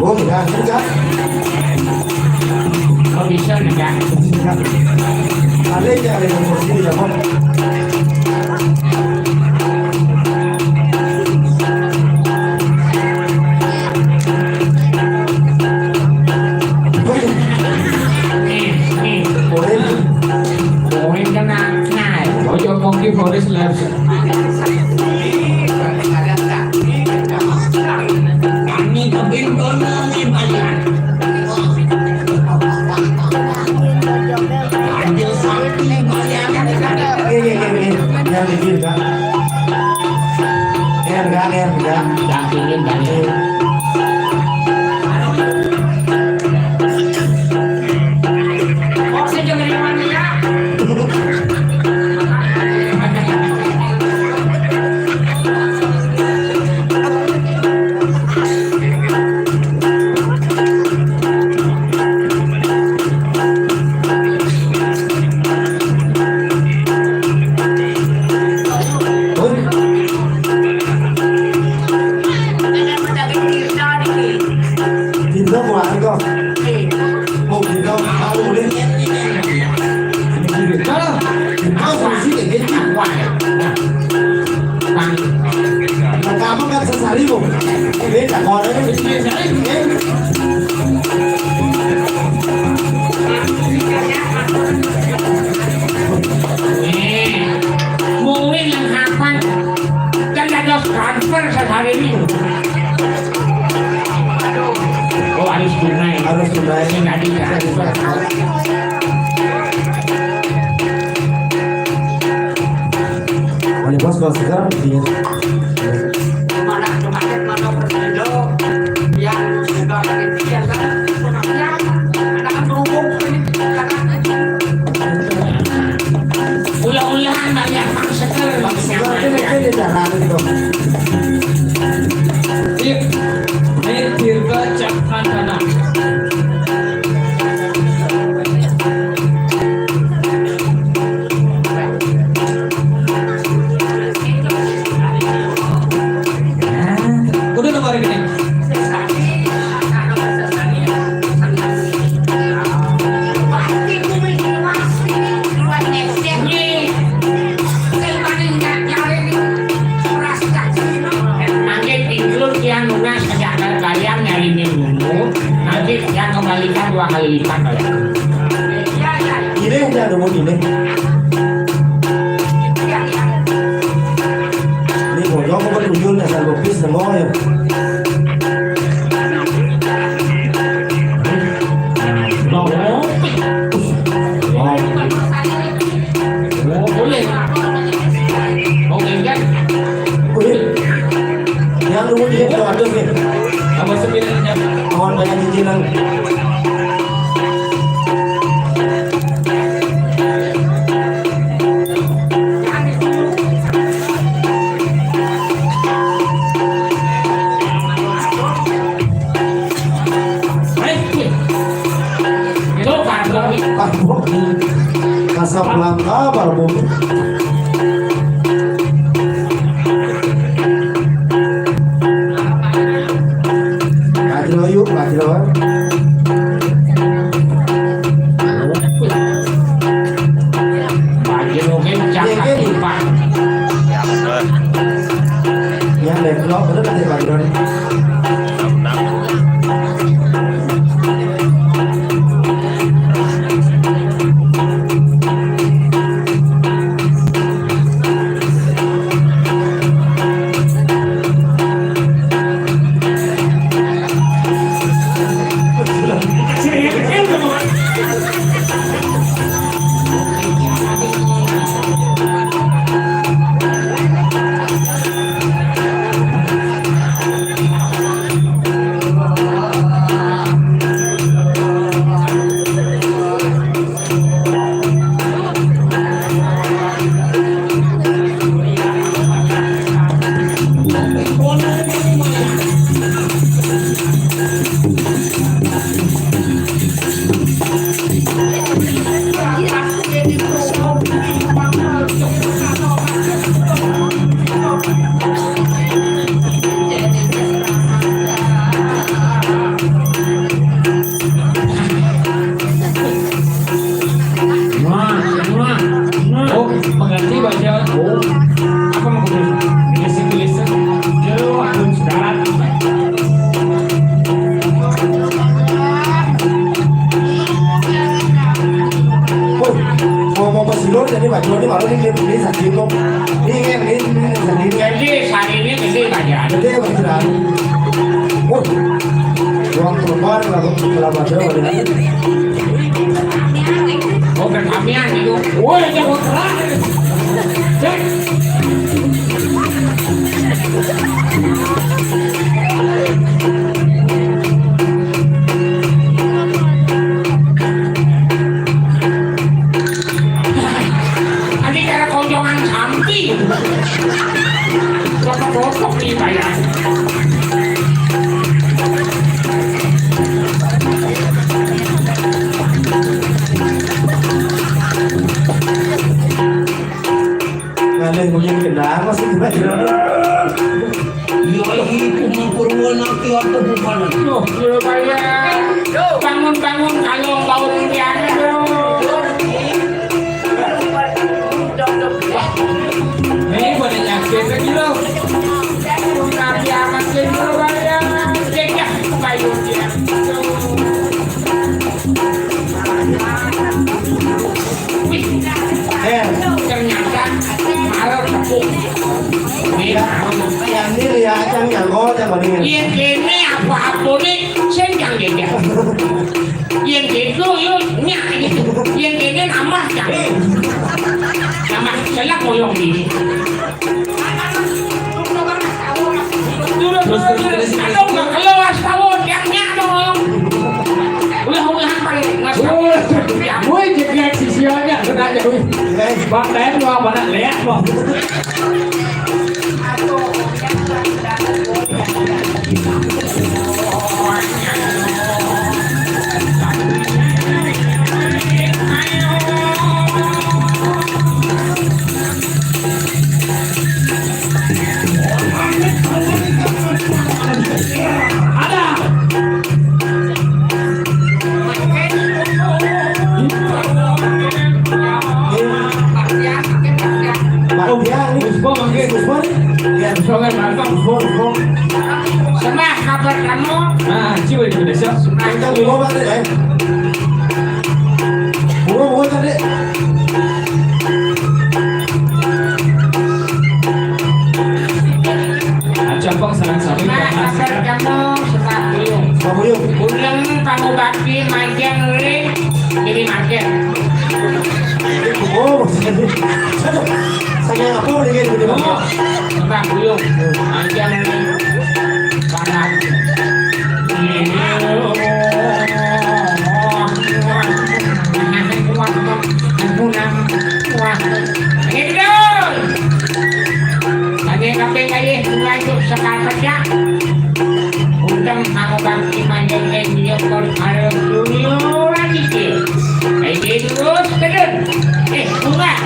Oh, ya, ya. Oh, bisa, ya. Ada ya, ada yang kursi ya, Bang. Nih, nih, Boris. Boris kena, nah, ojo mongki Boris live. Kami kepin kono nih, Pak. Ada sakti, Pak. Ini, ini, ini. Yang ini, Pak. Enggak, enggak. Yang ini, enggak. Pindah keluarga. Oh, pindah. Aku boleh. Pindah. Pindah solusi kayak gitu. Kamu kan sesari, Bu. Ini tak orang ini. Nih, mungkin yang kapan kan ada transfer sehari ini. Oh, harus tunai. Harus tunai. Ini nggak bisa. Boleh, Bos, kalau sekarang di mana, mana, mana, yang sudah ada, yang kan, yang ada kan berhubung ini. Ulah-ulahan banyak masker. Masker itu mungkin di dalam itu. Sip. Ini Dirga Caknadana. Udah nomor ini. Mangke pinjul tiang nunas kejahatan kalian nyari minggu, nanti tiang kembalikan dua kali lipat kalian. Ini udah nemu ini. Ini bojong apa tuyul dasar lupis nemu ya. Oh, boleh. Oh, enggak. Wih. Yang dulu di itu ada nih. Apa sebenarnya? Kawan banyak cicilan. Kasab Langka, Pak Bu. Maju yuk, maju. Mau pas dulu, jadi baju ini malu nih, ini sakit kok. Ini, ini, ini sakit. Jadi, sari ini gede, Pak, ya? Gede, Pak, ya. Wah, uang keluar, lalu kelapa aja, Pak, ya. Oh, berkamian gitu. Woi, jangan keras. Cek. Tadi kayak konjongan samping. Kotok-kotok nih, Pak, ya. Ngalih mungkin kenapa sih, Pak? Ya, itu mah purwana ki atau bukan? Loh, ya, Pak, ya. Bangun, bangun, kalau bangun di atas, loh. Ini pada nyakit lagi, loh. Tapi amat sih, loh, Pak, ya. Cek ya, Pak, ya. Wih, eh, ternyata marel tepung. Ini yang ini ya, yang nyangkol, yang paling. Iya, ini apa-apa nih, saya yang jajan. Yang gitu, yuk, nyak gitu. Yang ini nambah, nyak. Nambah, saya koyong ini. Terus, terus, terus, terus. Aduh, nggak keluar, tahu, yang nyak dong. Ulah-ulah, paling nggak tahu. Woi, woi, jegrek si sialnya, sengaja, woi. Bang, saya tuh apa nak lihat, Bang? Pak Uya, ini Gus Bo, mangke Gus Bo, nih. Ya, Gus Bo, kan, Pak Gus Bo, Gus Bo. Sembah kabar kamu. Nah, coba di Indonesia. Kita Gus Bo, Pak, ya. Gus Bo, Gus Bo, tadi. Aja, Bang, sareng sami. Nah, kabar kamu, Pak Buyung. Pak Buyung. Buyung, kamu bakti, majeng, ring. Jadi makin. Oh, maksudnya. Saya apa mendingan gitu. Oh, Mbak Buyung. Aja nih. Panas. Ini. Wah, wah. Kuat, kuat. Wah. Ini dong. Tadi kape kali ngajuk sekar kerja. Unteng mau bakti manjeng-jeng dia kon arep dunia lagi, Cil. Ayo terus, terus. Eh, bunga.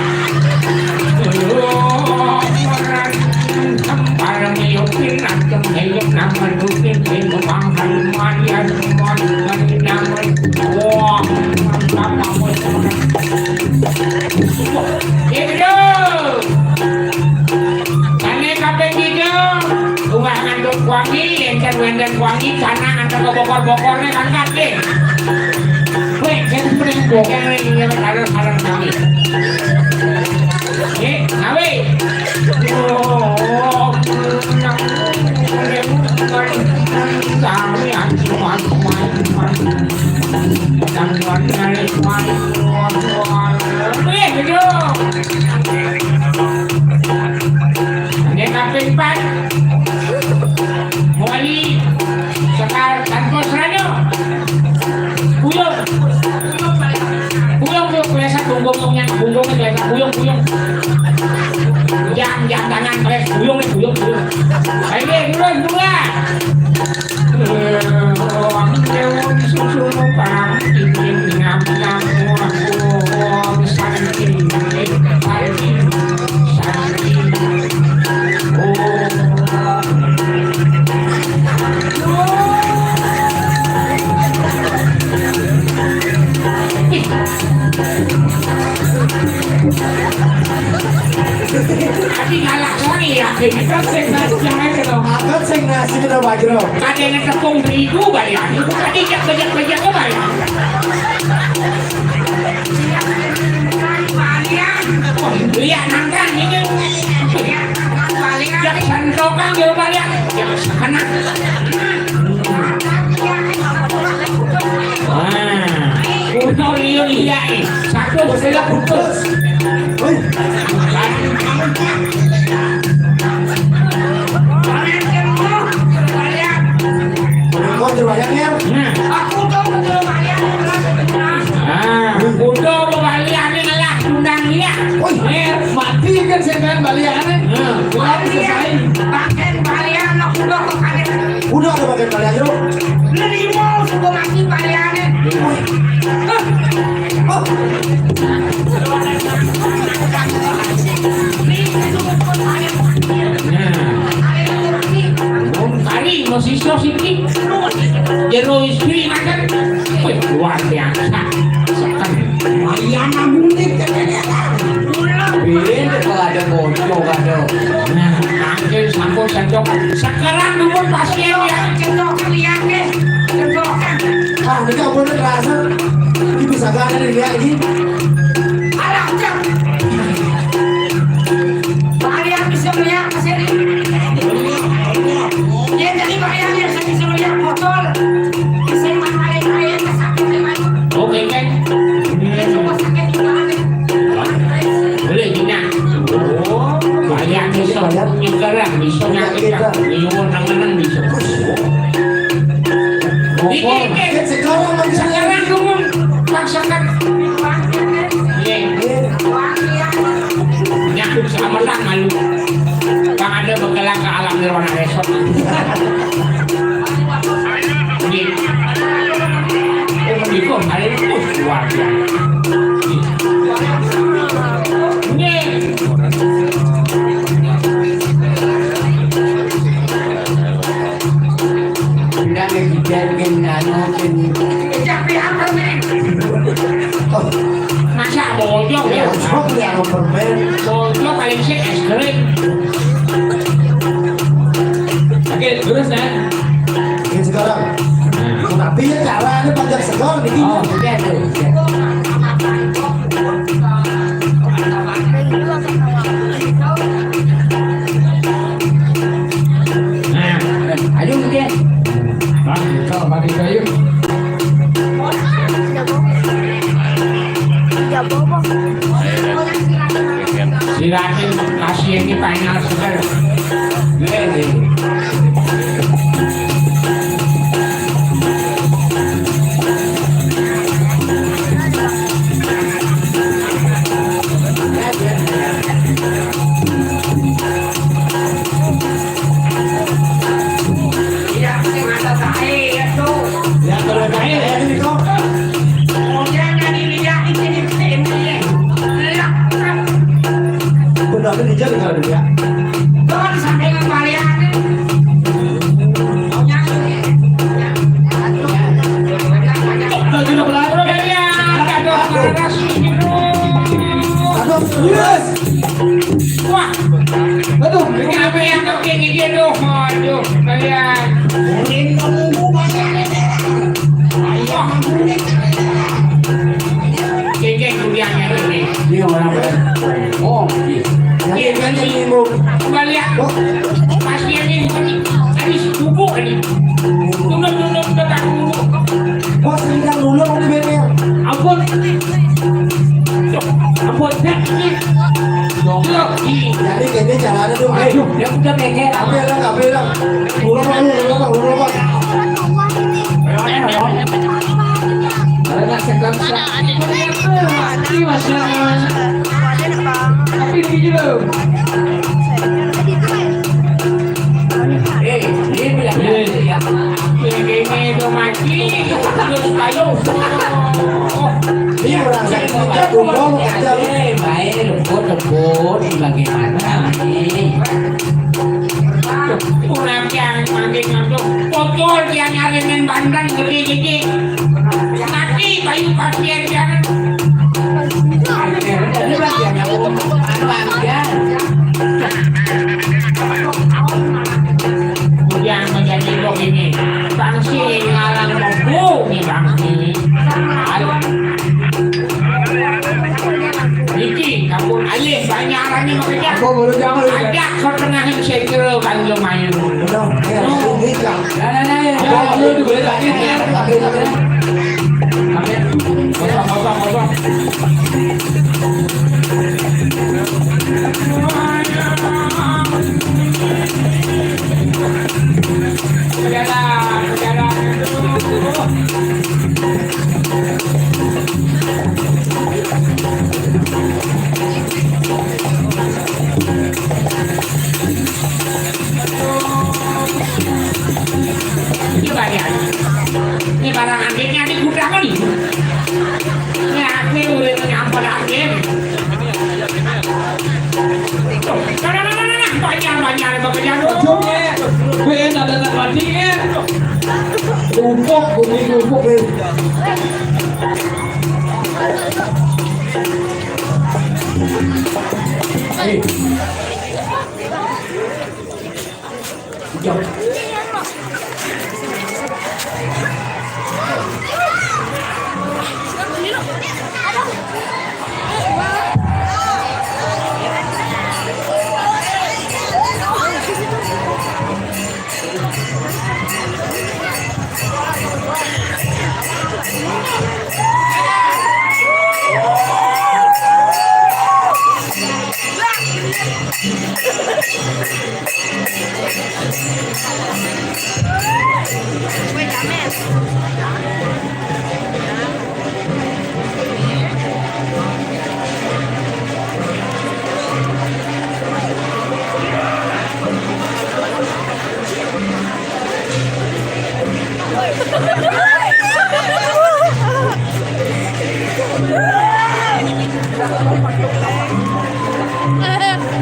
Sempar miyopin antem helm namen rutin helm pangkal maya semua dengan namen. Wah, mantap, mantap. Gitu. Sane kabeh gitu. Ungah ngandhut wangi, encer wenden wangi, sana antar ke bokor-bokorne kan kabeh. Kowe yen mrene bokor iya karo sareng sami. Nggih, gawe. Sami antu-antu. Nggih, kaping empat. Muali Sekar tanpa serana. Buyung. Buyung, buyung, pleset, bungkung, bungkung, bungkung, pleset, buyung, buyung. Jam, jam tangan, ples, buyung, buyung, buyung. Ayo, dulu, dulu lah. Tapi galak sekali ya. Kan sing nasi, jangan kena. Kan sing nasi kita bajro. Kadene tepung terigu balik. Tadi jak bejak-bejak ke balik. Lihat nangkang ini. Balian. Ya, santokang ya, balian. Ya, sakana. Wah. Udah liur iya, eh. Satu, saya putus. Hei. Balian. Balian. Nah. Aku tahu betul balian. Ah, udah balian ini lah, undang dia. Woi, eh, mati kan saya kan balian. Nah. Berarti selesai. Pakai balian, aku udah ke kanan. Udah ada pakai balian, Bro. Nerima suka mati balian. Hah? Oh. Nah. Wong kali masih so siki. Jero istri makan. Wih, luar biasa. Sekan. Mariana munik. Bilin kalau ada bocor, ada. Nah, angin sampun sendok. Sekarang dulu pasien ya. Sendok lihat deh. Sendok. Ah, ini nggak boleh terasa. Ini bisa gak ada dilihat ini. Alah, cek. Balian bisa melihat ke sini. Ya, jadi balian yang saya bisa melihat botol. Saya main-main, main, sakit, main. Oke, kan? Dia cuma sakit di tangan. Boleh, Dina. Oh, balian bisa nyegeran, bisa nyakit, kan? Iya, nang-nang bisa. Iki, iki. Sekarang lagi sekarang dulu. Paksakan. Iya. Iya. Nyambung sama tangan. Kang ada berkelak ke alam nirwana resort. Ini. Ini kok hari ini, uh, luar biasa. Ini. Udah ngejidat, gen anu, gen. Masa bojong ya? Bojong ya, permen. Bojong paling sih es krim. Oke, terus, Dan. Ini sekarang. Tapi ya caranya panjang sekarang nih. Oh, iya tuh. Nah, ayo, mungkin. Bang, kalau bagi kayu. Silakan kasih ini panjang sekarang. Benar, ini jadi kalau dia. Tuh, sampai kembalian. Aduh, yes. Wah. Aduh, ini apa yang tuh kayak gini tuh? Aduh, kalian. Wah. Kayak kuliahnya ini. Dia orang. Oh, iya. Iya, kan ini mau. Kembali ya. Pasien ini habis bubuk ini. Tunda, tunda, tunda, tunda. Bos, ini kan dulu mau dibener. Ampun. Ampun, Dek. Dok. Jadi gini caranya tuh, eh. Aduh, dia udah bener. Apa ya, apa ya? Ulang, ulang, ulang, ulang, ulang. Ada nggak sekam sa-, ini masih. Tapi ini gitu. Eh, ini bilang. Ini itu mati. Terus kayu. Ini orang sakit, kita kumpul, kita. Eh, baik, lembut, lembut, ini bagaimana ini? Kurang yang mandi ngantuk. Kotor dia nyariin bandan gede-gede. Mati bayu pasien jangan. Ini bagian aku. Bagian. Kemudian menjadi begini. Bangsi ngalang mampu nih bangsi. Ayo. Iki, kamu Ayo, banyak arane makanya. Apa baru jangan? Ada kau tengah yang saya kira kan lumayan. Benar. Ya, ini kan. Nah, nah, nah, ya. Apa? Ya, lu boleh lagi. Ya, ya, ya. Oke. Kosong, kosong, kosong. Berjalan, berjalan. Ini banyak. Ini barang antiknya di gudang kali. Ini aku udah nyampur antik. Tuh, nah, nah, nah, nah, nah, nah. Banyak, banyak, banyak, banyak. Ujungnya, Ben, ada nak mati, ya? Tumpuk, bunyi tumpuk, Ben. Eh. Udah.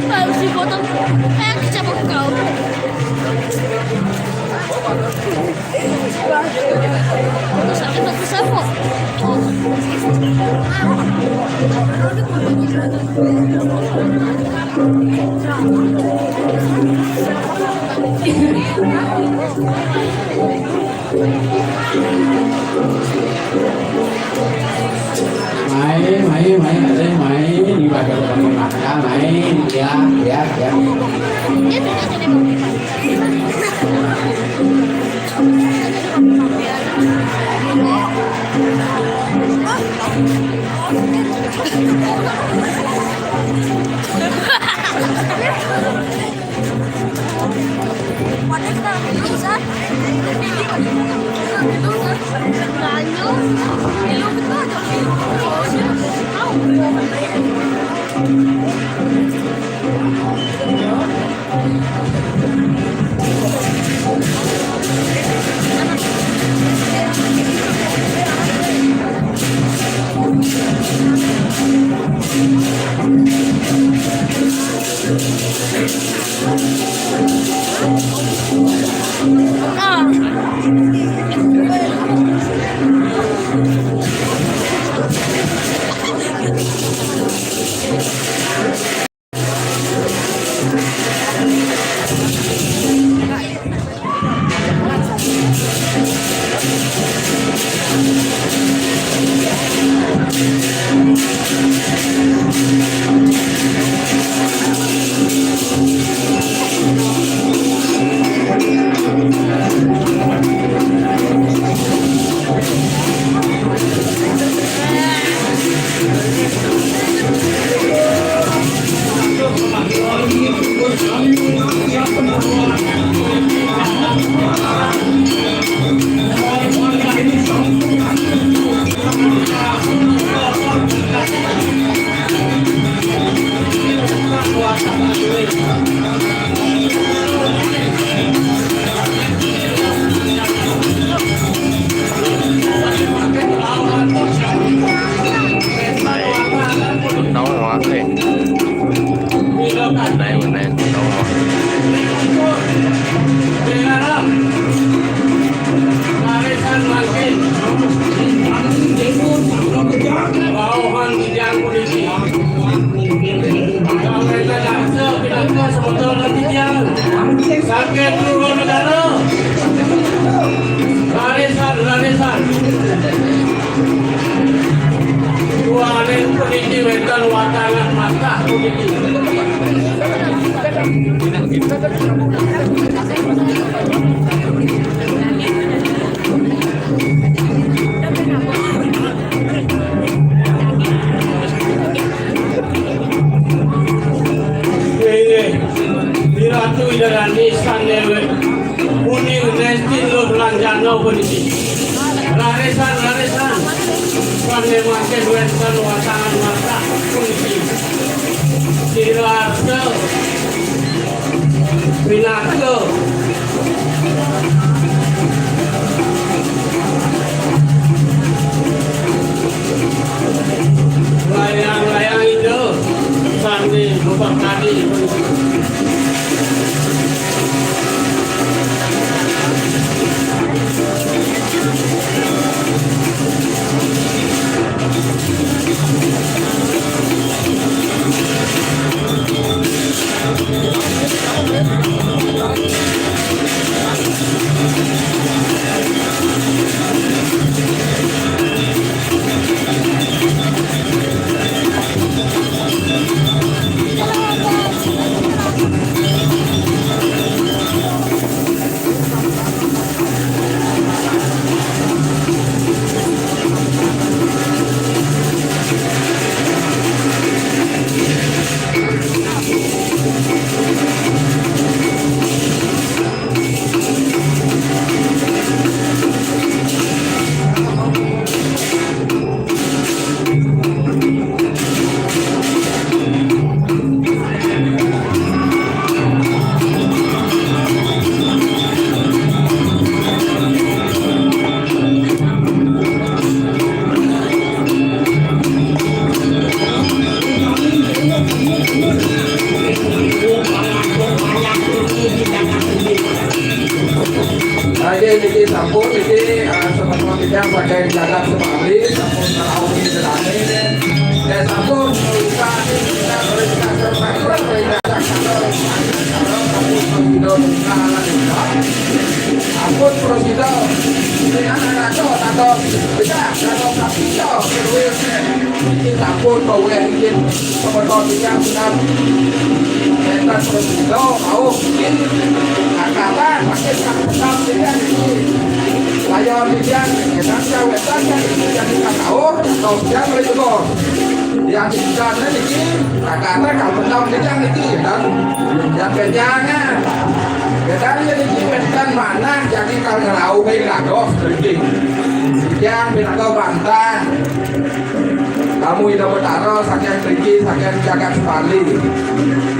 Harus dipotong. Eh, kecapek kau. Bagus, bagus apa? Oh. Main, main, main, ada yang main, dipakai pakai mata, main, ya, ya, ya. Sakit turun negara. Larisan, larisan. Dua, Puniki wénten watangan matah puniki. Inggih, Ida Ratu Ida Rani sané muni nesti luh lanjana puniki. Raresan, raresan. Sané mangkin wénten watangan matah puniki. Sira arsa pinaka layang-layang Ida sané mapakadi. Nggih, niki sampun, niki, eh, semeton tiyang saking jagat Semali, sampun ngraos jenengan. Ya, sampun, buka, buka, buka, buka, buka, buka, buka, sampun, buka, buka, buka, sampun, prasida. Ini anak-anak, anak, anak, buka, buka, buka, buka, Niki sampun bawéh niki semeton tiyang sunan. Énten prasida, rauh niki. Kakatan, pakai kakatan tiyang niki. Layon tiyang niki, énten jawétan niki, jadi kakauh, atau tiyang mriki. Yang tiyang niki, kakatan, kakatan tiyang niki, dan yang kenyangan. Kedari niki wénten manah, jadi kal ngrauh ing lados mriki. Tiyang pinaka bantah. Tamu Ida Betara saking mriki, saking jagat Bali.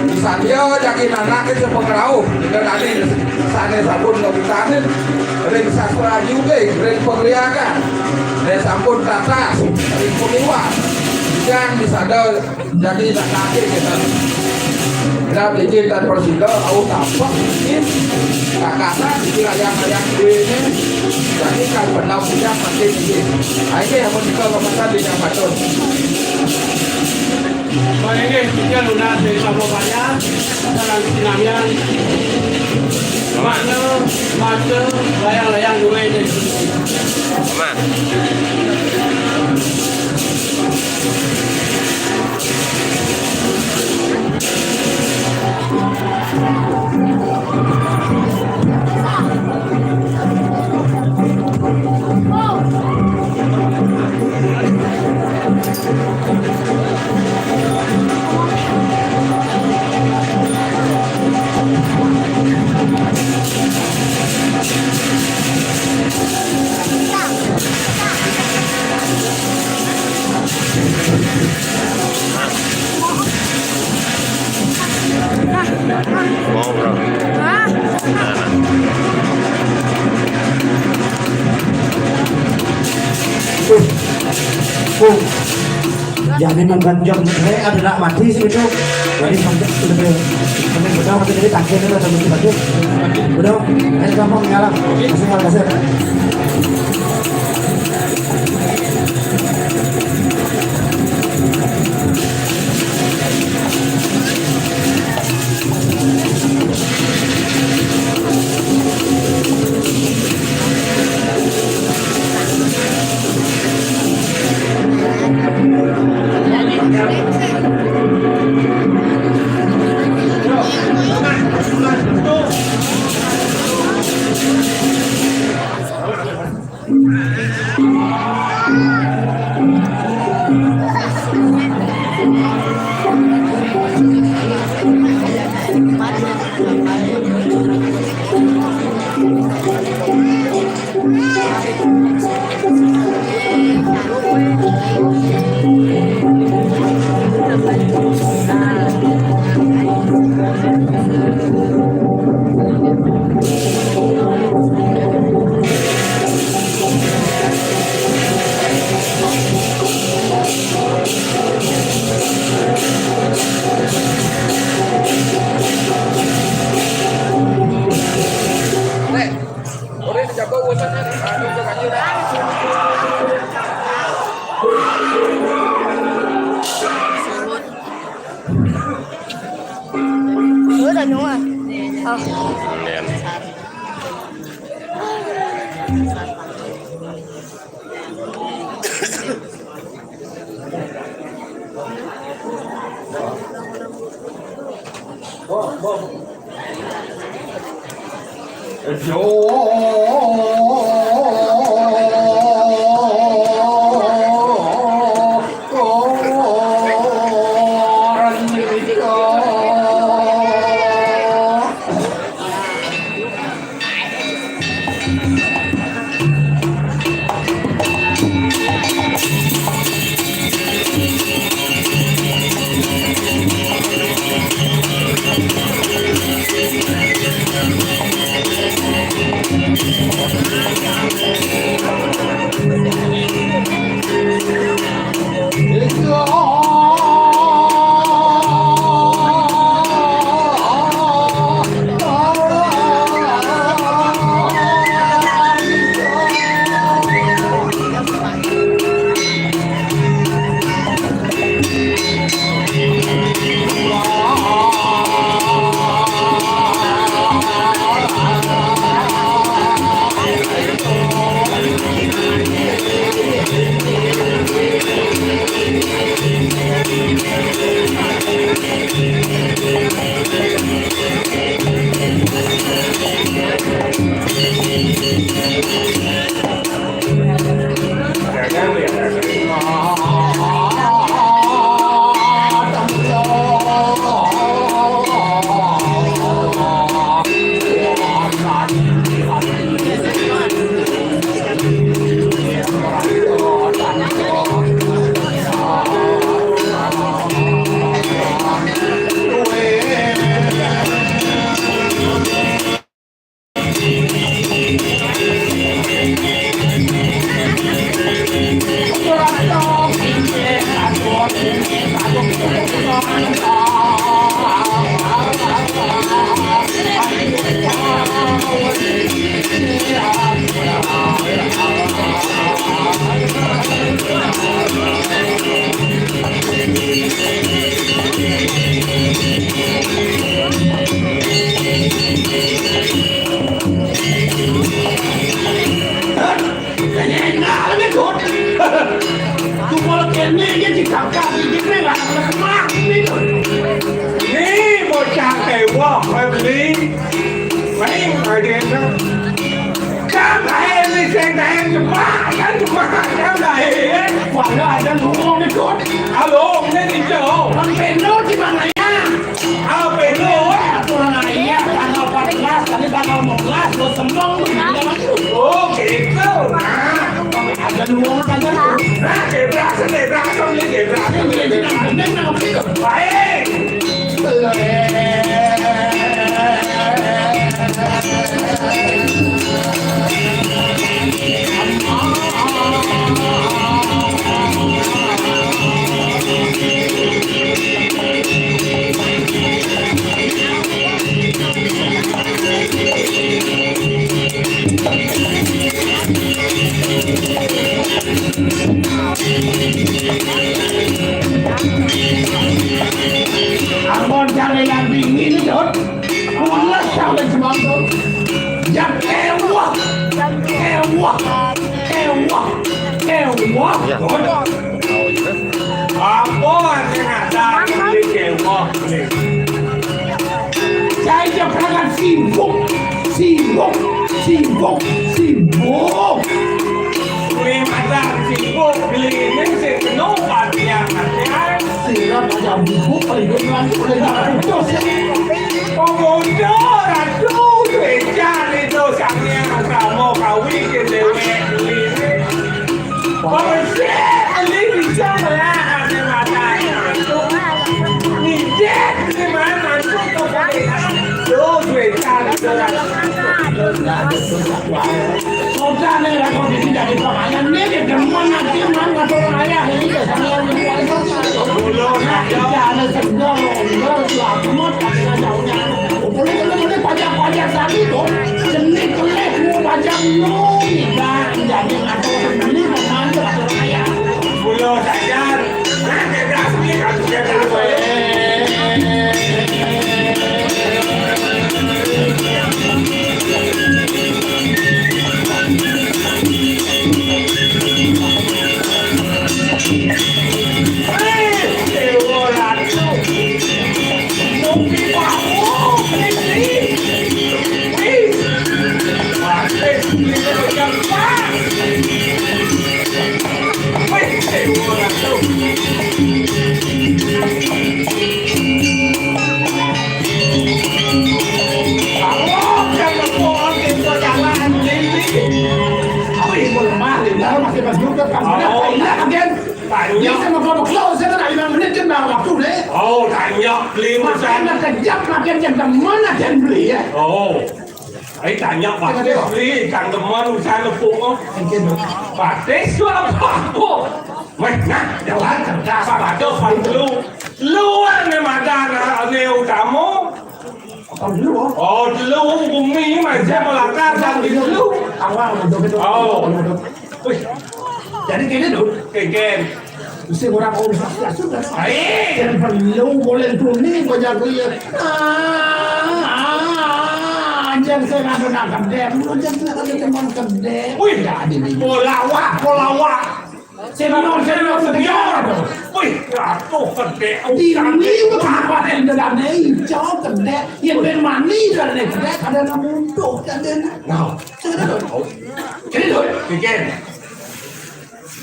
Misalnya jagi nanak sing pangrauh, Ida Dani sané sampun ngabiktanin ring sastra juga, ring pangliakan. Ring sampun tatas, ring pangliwat. Jang disada jagi nanak kita. Ida niki tan prasida, au tapak niki. Kakatan niki layang-layang duwéné. Jagi kal benau kita pakai niki. Ayo, amun kita ngomongkan di jam satu. Panginggih, kita lunas dari Sampo Kaya, dalam sinamian. Mana, mata, layang-layang duwéné. Aman. Mau, bro. Hah? Nah, nah. Tuh. Tuh. Ya, ini mengganjang. Saya ada nak mati sih itu. Jadi, sampai lebih, lebih mudah, tapi jadi tangkil itu atau lebih bagus. Udah, ayo, gampang, nyala. Kasih, kasih. Ủa, tao nhúng à? Ờ. Ni bocah ewok, Febri. Wei, Raden. Kan lain ni sing lain cepat, kan cepat, kan lain. Wala ada luong ni, Dut. Along ni, ni, Dut. Kan peno di mana ya? Ah, peno, eh. Aturan ayah, tanggal empat belas, tadi tanggal lima belas, gua seneng. Oh, gitu. Nah, ada luong kan? Nah, gebrak, gebrak, gebrak. Ini dia, dia, dia, dia, dia. Baik. Amun cara yang dingin, Dut. Ulah sampai semangkuk. Yang ewah, ewah, ewah, ewah. Ya. Apa yang ada di ewah ni? Saya je perangkat si Sibuk, sibuk, sibuk, sibuk. Kuwi madan sibuk, beliné sing penuh bagian bagian. Sirah aja bubuk, paling gue bilang, udah nggak putus ya. Pemuda ratu, duwe jan itu, sangnya sama kawi ke dewek beliné. Wong sik beli bisa melah ate matane. Nijek beli mangan tuh kok. Yo, duwe cara. Sudah nih, lah, kok jadi dari panganan nih, dia demen nanti, man, ngatur ayah, ini, ya, sama yang itu. Belum ada. Nah, kita ada segala, enggak, selamat, ada jauhnya. Boleh, boleh, boleh, pajak-pajak tadi tuh. Jenis kelek, mau pajak, no, tidak, jadi ngatur beli, pemantau, ngatur ayah. Pulau Sajar. Nah, bebas, beli, kan, bebas, beli. Wih, mau lemah, lemah, masih pas juga, pas udah, Oh. Kayak ini again. Banyak. Ini sama gua bekal, saya kan lima menit kan baru waktu deh. Oh, banyak, beli Makanya makan. Kejap, makin yang demen aja beli ya. Oh. Ai banyak, Pak. Iya, iya. Beli ikan demen, saya lepung, oh. Mungkin, Pak. Batis tu apa, apa? Weh, nah, jalan cerdas. Pak Batis, Pak Lu. Lu, ane madan, ane utama. Apa dulu, oh? Oh, dulu bumi masih melangkah dan di dulu. Awal, betul, betul. Oh. Betul, betul. Wih. Jadi gini, Dut. Keken. Mesti orang urus sudah. Hai. Yang perlu boleh tuni banyak dia. Ah, ah, anjir saya nggak pernah kedek. Lu jangan saya nggak pernah kedek. Wih. Jadi nih. Polawak, polawak. Senior, senior, senior. Wih, atuh kedek. Ini apa yang dalam nih? Jauh kedek. Yang bermani dalam kedek ada nama untuk dan Nah. Jadi, Dut. Bikin.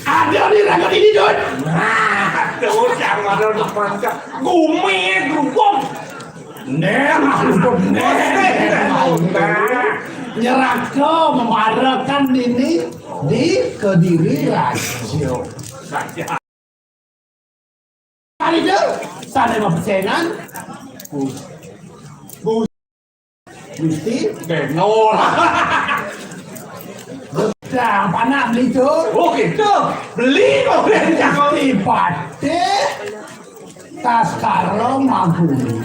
Ada di rakyat ini, Dut. Nah, tuh, yang mana untuk mangga? Gumi, gerubung. Nih, makhluk, nih. Nah. Nyeraka memarakan ini di Kediri Radio. Kali itu, sana mau pesenan. Bu-, bu-, Gusti. Benol. Dah, apa nak beli tu? Oh, gitu. Beli, oh, beli. Gusti Patih Taskara Maguno.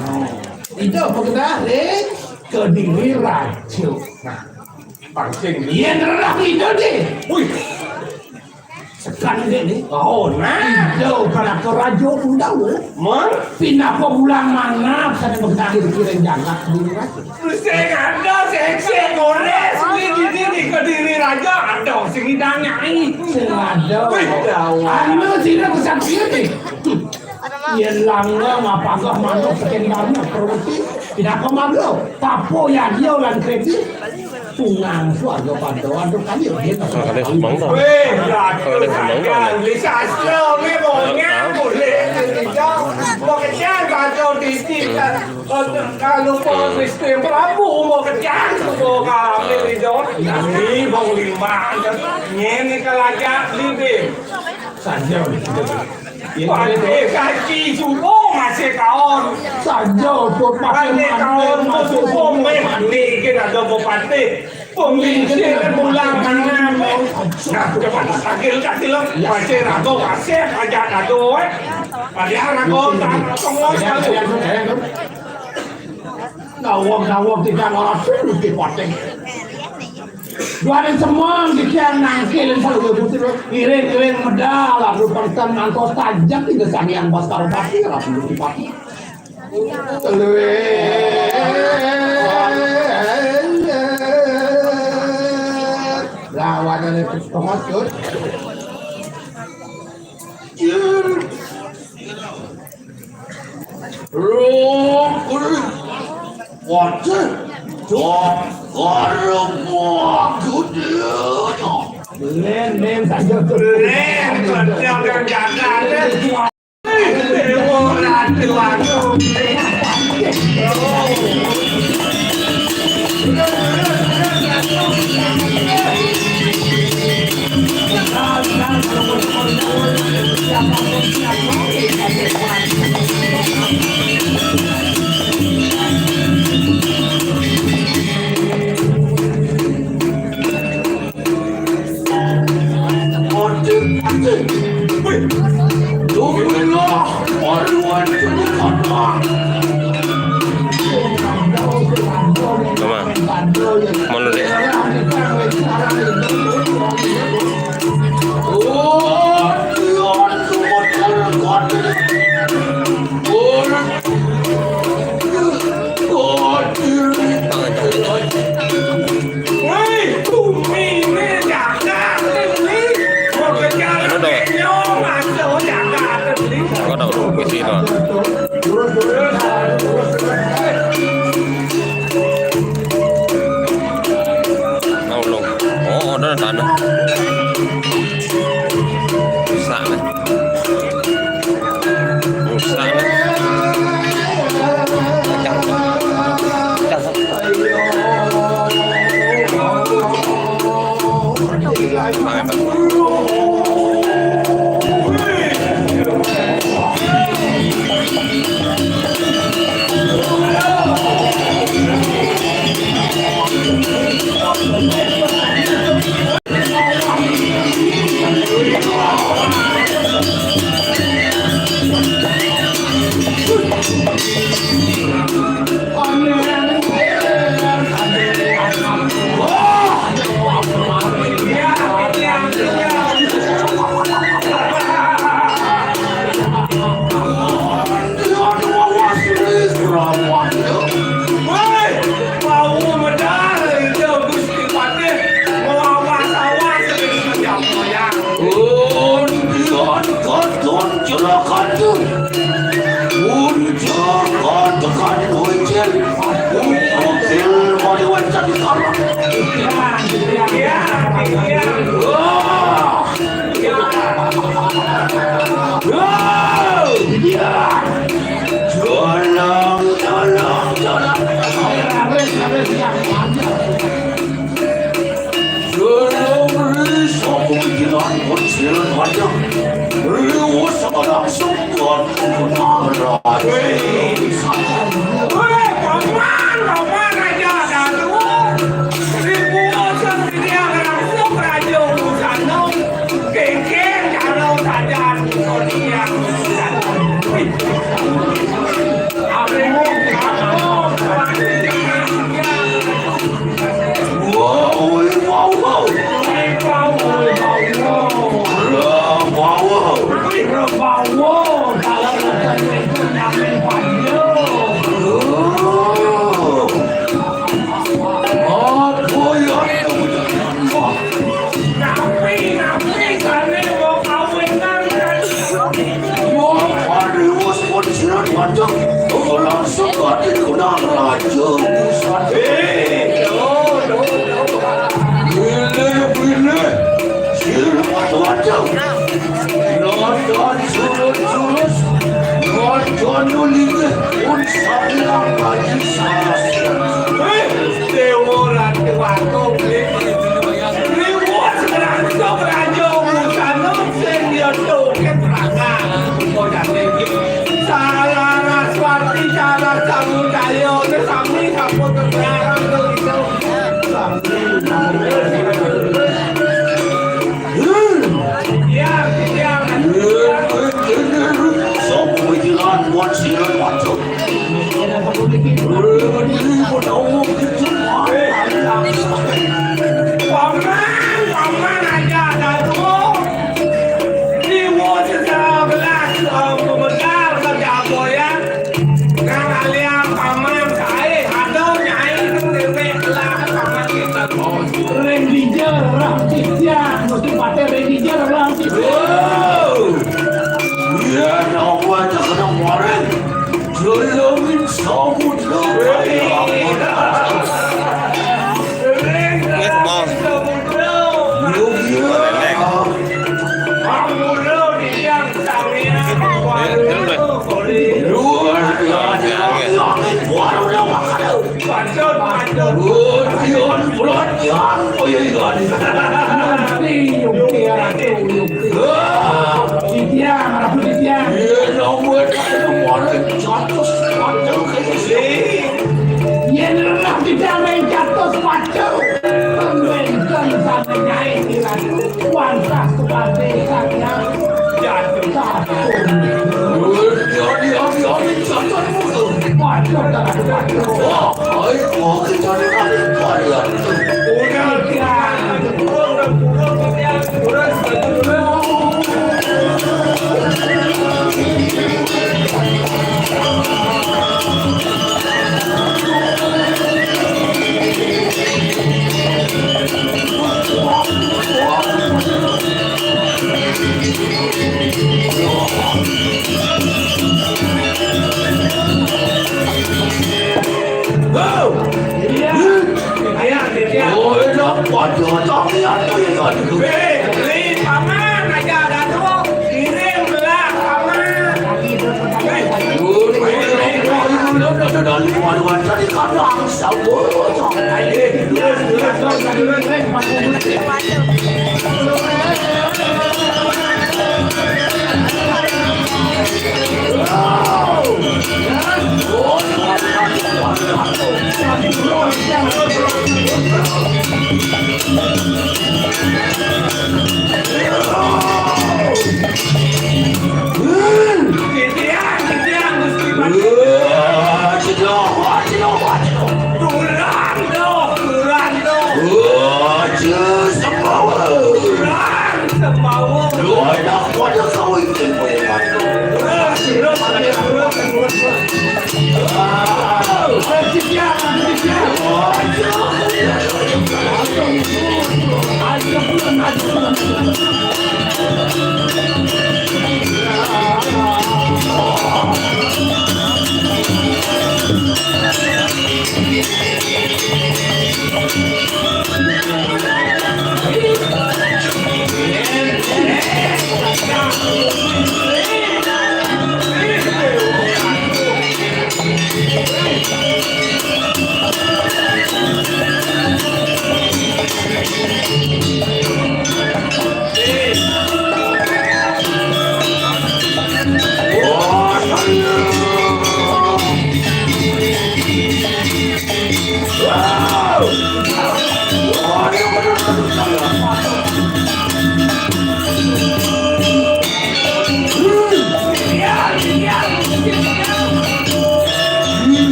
Itu apa kita? Ring Kediri Rajo. Nah, pancing. Iya, nerah itu deh. Wih. Sekali deh nih. Oh, nah. Itu para kerajo undang, eh. Mang? Pinapa pulang mana, saya bertanya di kiri jagat di rajo. Terus saya ada, saya, saya gores, ini di sini, Kediri Raja, ada, sini danyai. Sing ada. Wih, jauh. Anu, sini pesan dia nih. Yen langga ngapagah manuk saking banyu, perweti, pinaka maglo, papo yadya lan kreti, tungang swarga pada, aduh, kali ya, dia tak Nah, ada semangka. Weh, Kalau ada semangka. Beli sastra, ni bonyang, boleh, tidak. Pekerjaan kacau di sini, kan. Kalau pun Gusti Prabu mau kerjaan, mau kami, tidak. Ini, mau lima, ini kelajak, ini. Saja, Gusti. Pati kaki subuh masih kaon. Saja, Pati kaon masih subuh, meh, mati, kita ada bupati. Pemimpin bulan mana, meh. Nah, coba, takil, takil, masih ragu, masih aja ragu, eh. Padahal ragu, tak, tunggu, selalu. Nawang-nawang tidak ngerasa lebih pateng. Dua hari semua dikian nangkil selalu putih. Iring-iring medal, lalu pengsan ngantos tajam, tidak sangian pas karo pati, lalu lebih pati. Lawan ada pengatur. Roh Kudus. Waduh. Tok, ora mau gedhe. Len, len, saja. Len, kerja kerja. Come on. Come on, Lule. Ano to? Ano to? Kuwi sih to. Naulung. Oh, ada tanda. Rusak, nih. Rusak, nih. Pecah. Pecah. Woi, wau medal itu Gusti Patih, ngawas-awas sing sejam wayang. Undian kadon jelakan. Undian kadekan kucing. Ukil maliwan cakar. Iya, iya, iya. Wah. Tolong, tolong, tolong. Tolong, Riz, aku bikinan kecil aja. Rius langsung buat. Wih, paman, paman aja, Datu. Ribu oseng dia langsung raja urusan. Kéngkén karo sajan kodiang. Wow, wow, wow. Wow, wow, wow. Wow, wow. Wow, wow. Salah satu itu nyamin panjang. Oh. Apa ya? Tapi, tapi, kami mau kawinan, kan? Wong Pariwus pun sirat macam langsung mati kunang raja. Hei, pilih, pilih. Sirat macam. Nonton surut-surut. Nonton nulinge. Pun sabilang bagi salah. Hei, Dewa Ratu Agung. Riwut sekarang sok raja urusan sing ya toket rakan. Kok jadi salah Raspati, salah Samudaya, ini sami sampun kegarang ke itu. Ya, ya. Sok pikiran buat sirat macam. Paman, paman aja, Datu. Riwut sebelas, eh, pemedal kerja boyan. Nang aliang paman sae, ada nyai nang dewek lah paman kita. Ranger Ramtitiang, mesti pakai Ranger Ramtitiang. Wow. Iya, nang wajah kena kemarin. Tolongin sabut lo. Yang kaya ikan. Yukti, yukti, ya, Ratu, yukti. Ah. Titiang, Ratu Titiang. Iya, nomor satu, nomor satu, satu, kaya sini. Yén lemah Titiang mung satu, satu. Pembenton sampai naik di Ratu. Kuasa sebagai Sang Hyang Jatuh. Jatuh, jatuh, jatuh, jatuh. Wah, ayo, kita ni kali kalian. Udah, udah, udah, udah, udah. Paman, aja ada tuh. Kirim lah, Paman. Titiang, titiang, Gusti Patih. Wah, cedok, wah, cedok, wah, cedok. Durang, doh, durang, doh. Wah, cedok, sembawa. Durang, sembawa. Lu enak pada kau itu, Pak. Durang, durang, durang, durang, durang.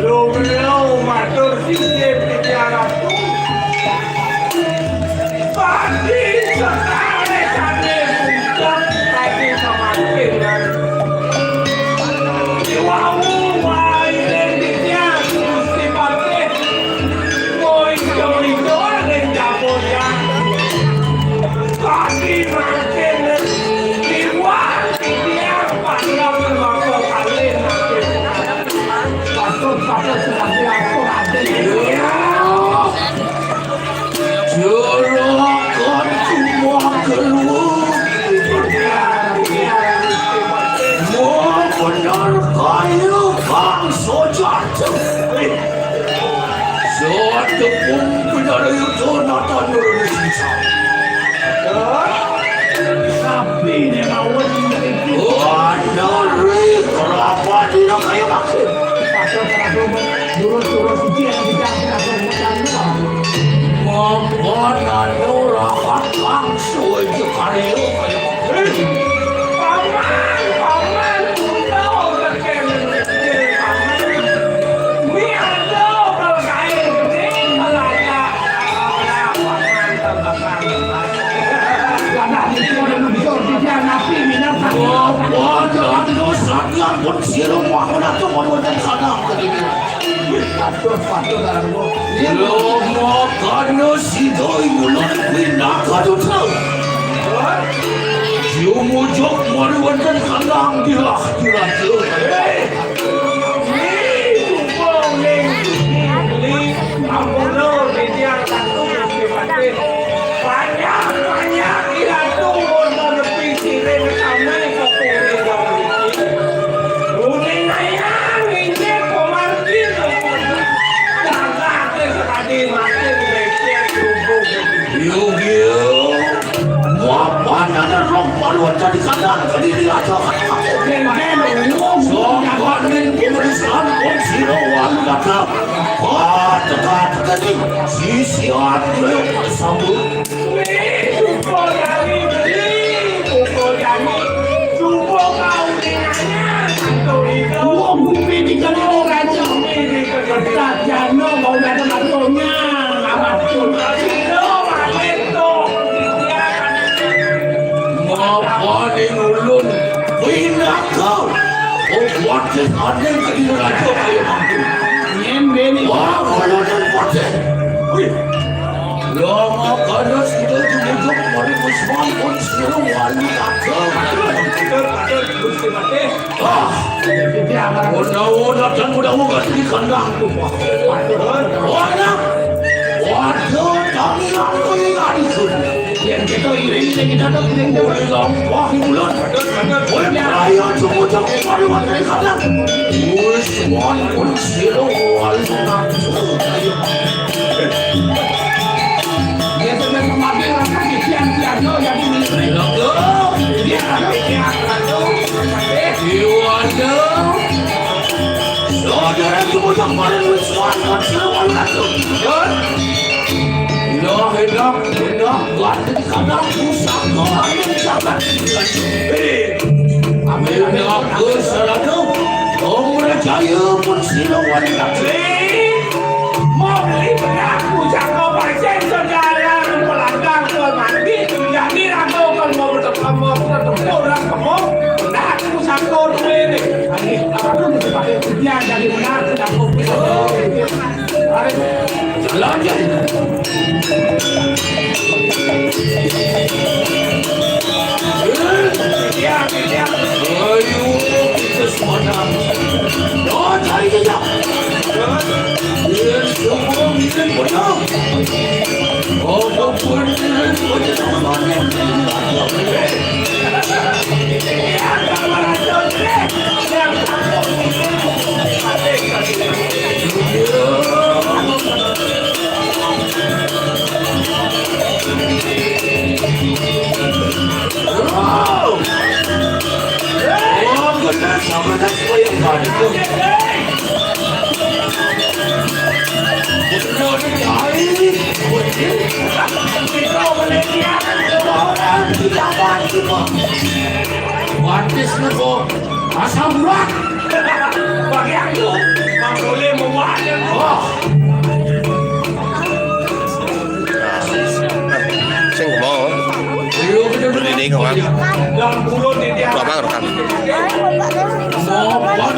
Lumrau matur sisip titiang ratu. Pati setare sane puncak pati samanten. Iwau wae titiang Gusti Patih. Moing-moing ring dapur ya. Pati mangkin liwat titiang panggap mangko kalih. Patut, patut, sebagai aku, Raden. Juragan cuma keluar. Mau benar kayu kang sojat. Satu pun benar itu nata nurun sisa. Tapi ini lawan ini. Oh, nari kelapa tidak kayu maksud. Pasal terlalu turun-turun suci yang tidak pernah berhutang. Maka nanu rapat langsung itu karyo. Paman, paman, udah udah kene, paman. Ini ada kalau kain ini kalau ada, kalau ada paman, paman. Karena itu udah muncul di napi minat. Wah, wah, dosa pun sira mau menatu mau sadang kedinginan. Aduh, aduh, aduh. Lo makana sida ing ulun pinaka dutra. Jumujug mari wonten kandang dilah diraja. Hei! Wonten di kandhang Kediri Raja. Sangkaning pemeriksaan pun sira wali datang. Wah, teka-teka ning sisian sambut. Wong bumi di Kediri Raja. Kertas jano mau datang atunya. Apa tuh? Mapaning ulun pinaka. Oh, kuatis aning Kediri Raja kaya mangkin. Nyembeni. Wah, ulun kuatis. Wih. Lama kada sida jumujug mari musman pun sira wali raja. Patut, patut, Gusti Patih. Ah. Udawa datang, udawa ganti kandang. Waduh, kami lampui ngalihun. Yang kita iring, yang kita tak iring. Woi, lampah bulan. Woi, raya cuma cakap pada waktu kandang. Woi, semua pun sila wali ngantuk. Dia sudah memakai rasa kesian-kesian, jadi menteri. Dia ada kesian, ada. Iwanda. Saudara kemudian paling mensuarakan seruan ratu. Nah, enak, enak, ganti kadang pusaka angin jagat. Eh, ambil aku seratu. Om Rajaya pun siluan ratu. Mau beli benak pusaka pasien saudara melanggar ke mandi. Jadi ragu kalau mau bertemu, mau bertemu orang kamu. Nah, aku satu ini. Ayo, apa tuh mesti pakai kudian dari mana? Aku jalan aja. Iya, iya. Ayo, kita semua. Oh, cari kita. Iya, semua ini benar. Batis na po. Asam burak. Bagi aku, Bang Dole mau ada. Oh. Sing mau. Ayo, kita beli. Ini kok. Dalam bulan ini. Berapa kan? Berapa kan?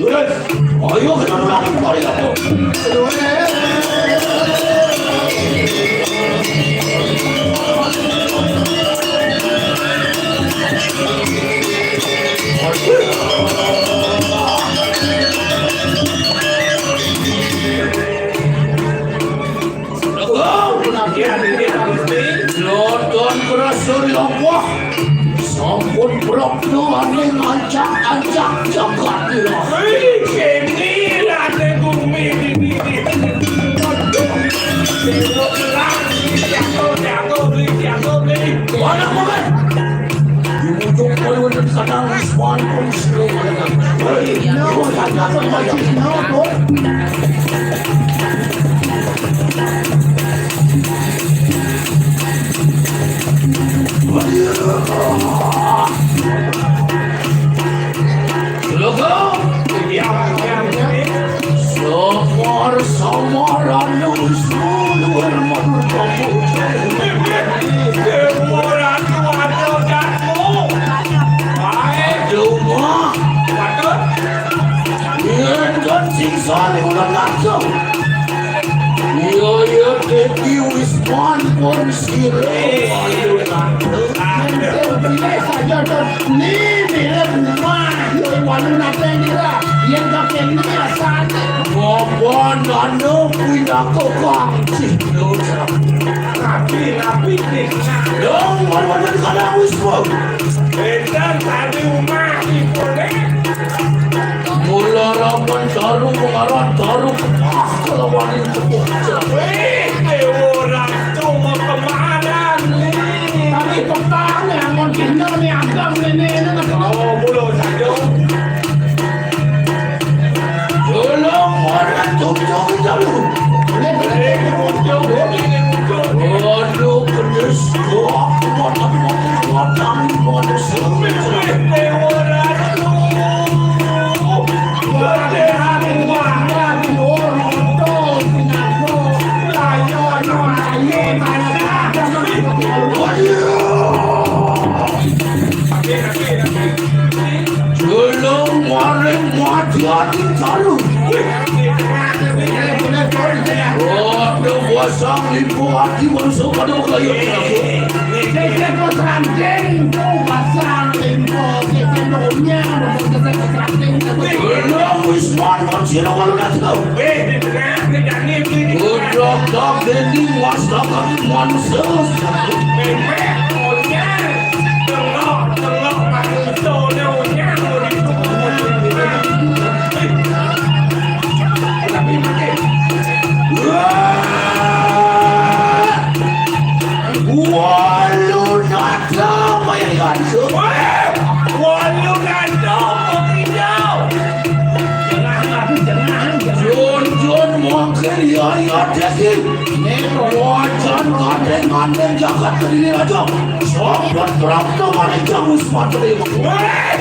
Ayo. Ayo, kita mulai kembali lagi. Lodon berhasil lopoh. Sampun prapta aning ancak-ancak jagat ira. Hei, kene rate gumi dini. Jago, jago, beli, jago, beli. Mana komen? Dibujuk kali wonten kadang Wiswan pun sira. Hei, no, tak dapat baju, no, no. Logo. Samar, samar, anu, suluwer, manurut kamu. Semua ratu ada datmu. Baik. Aduh, mah. Patut. Yen kan sing sale ulah langsung. Iya, iya, Dedi Wisman pun sira. Aduh, aduh. Ni mirip rumah, yo walu nate ngira. Yen kakek ni asane. Ngopo nano pinako kangsi. Rapi, rapi ni. Yo, walu-walu kada wis po. Edan tadi rumah ipone. Mula rapan taru, mengaran taru, ah, kelawan itu. Weh, ayo orang tu mau kemana ni? Tapi petang yang mau kena ni agam ni, ni, ni, ni. Oh, belum saja. Belum orang tujuh dulu. Boleh, boleh, boleh, boleh, boleh. Aduh, pedes. Wah, kuat, kuat, kuat, kuat, kuat. Tulung maring mati ati talu. Waduh, bosang ibu ati manusia pada kayu. Sesek ranting tu pasang limpo, sesek daunnya, sesek ranting. Belum Wisman Mansino kalau dah tahu. Udah tak ini masakan manusia. Walu nata mayang gansu. Walu nata pekinau. Jun-jun mungkin ya, ya, desi. Wajan kadeng-kadeng jagat kediri aja. Sobat prapta maring jamu sepatu. Weh,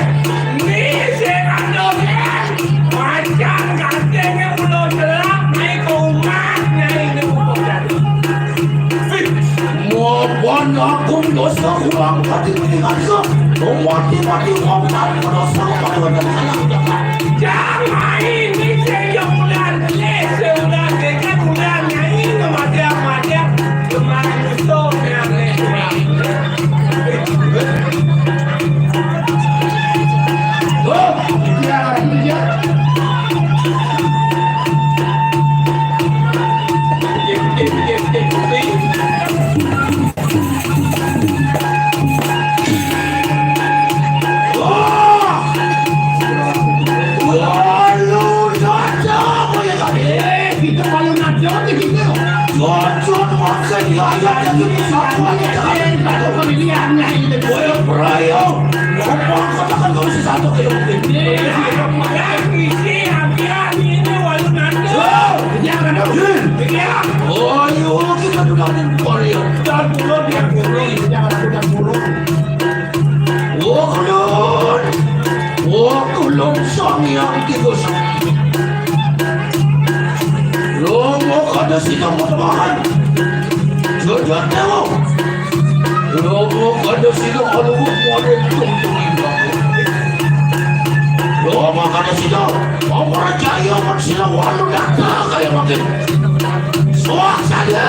ni sing anu, ya. Wajan kadeng yang ulo delak, naik ke rumah, naik ke rumah. Mapan agung dosa kurang hati mendingan ke. Mati-mati mapan dosa kepada. Jangan ini sing yang ular, ni sing ular, ni kan ular, ni ini macam-macam. Cuma itu yang Oh, iya, kita dudaning Korea. Dan turun, dia turun, jangan turun. Oh, kulun. Oh, kulun Sang Hyang Tikus. Lo mau kada sida matabahan. Jujur dewa. Lo mau kada sida kalau mau ada tunggu. Lo mau kada sida mau percaya kan sida walu data kaya makin. Suak saja.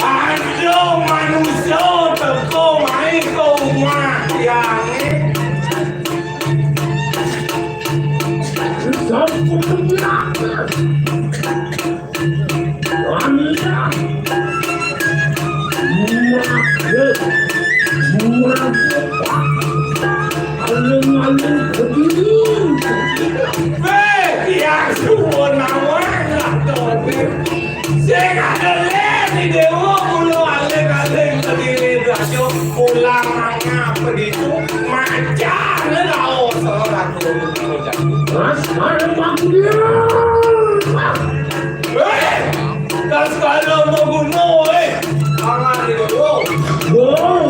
Aduh, manusia teko main ke rumah tiang ni. Weh, tiang suwun awak lah, Tony. Sing ada lé di déwa mula aling-aling kediri raja pulang mangap ditu, macan laos ratu. Mas, mas, mas, dia. Eh, kas kala maguno, eh. Tangan di déwa. Wow.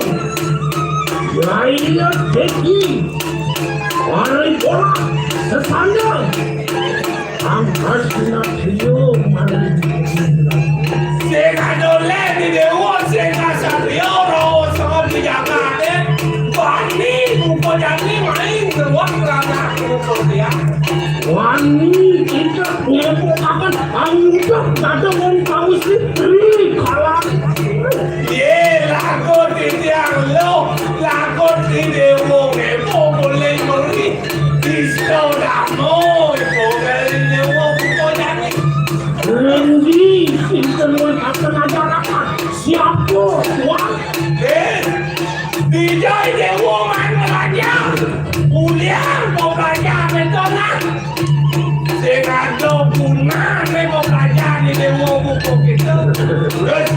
Jaya Deki. Mari bola sesandang. Angkat kena trio mari. Sing ada lé di déwa, sing kasatria, raos sama di jagate. Bani, buka jani, main keluar kerana buka dia. Wani kita ngepokaken anggap kata wong kamu sendiri kalah. Ye, laku titiang lo, laku di déwa ngepo boleh meri. Isto damo, ipo kali déwa buka jani. Rendi, sinten wong akan ada rapat. Siapa, Tuan? Eh, dijai déwa mana raja? Ulian kau raja mentonan. Sing ada punah nih kau raja ni déwa buka kita. Eh.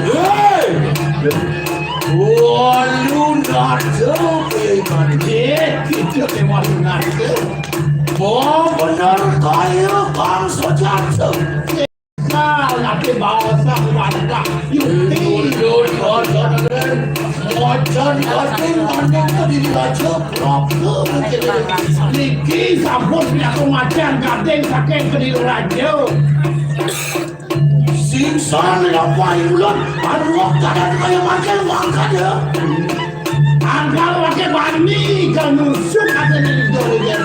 Hei! Walu nada, eh, kan, eh, kita ke walu nada. Wah, bener kaya bangsa jatuh. Nah, lagi bangsa warga. Yukti. Duduk, duduk, duduk. Mojon, duduk, mana ke di raja? Raja, niki sampun punya kematian gading saking kediri raja. Singsan lapai ulun, anu kadang kaya makan makan ya. Angkal lagi bani kan nusuk ada di dulu ya.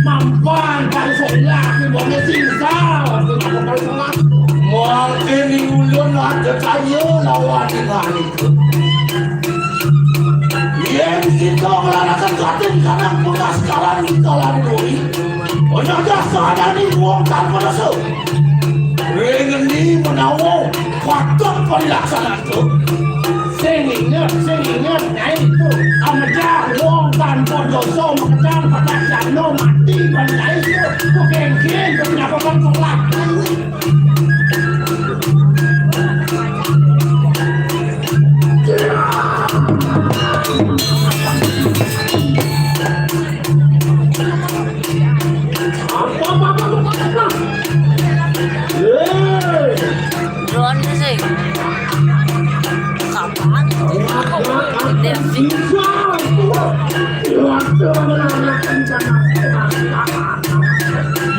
Mampan kan sebelah di bawah singsan. Mungkin di ulun ada kaya lawan di balik. Yen kita nglaraken katin kanang bekas kalan kalan doi. Onyata sadane wong tanpa rasa. Ring ngendi menawa patut prilaksanake? Sing inget, sing inget, Nyai itu. Amejah wong tanpa dosa, mekejang petak jano mati, ban Nyai itu. Kengking, kenapa kan sholat? Drone sih. Kapan? Devi.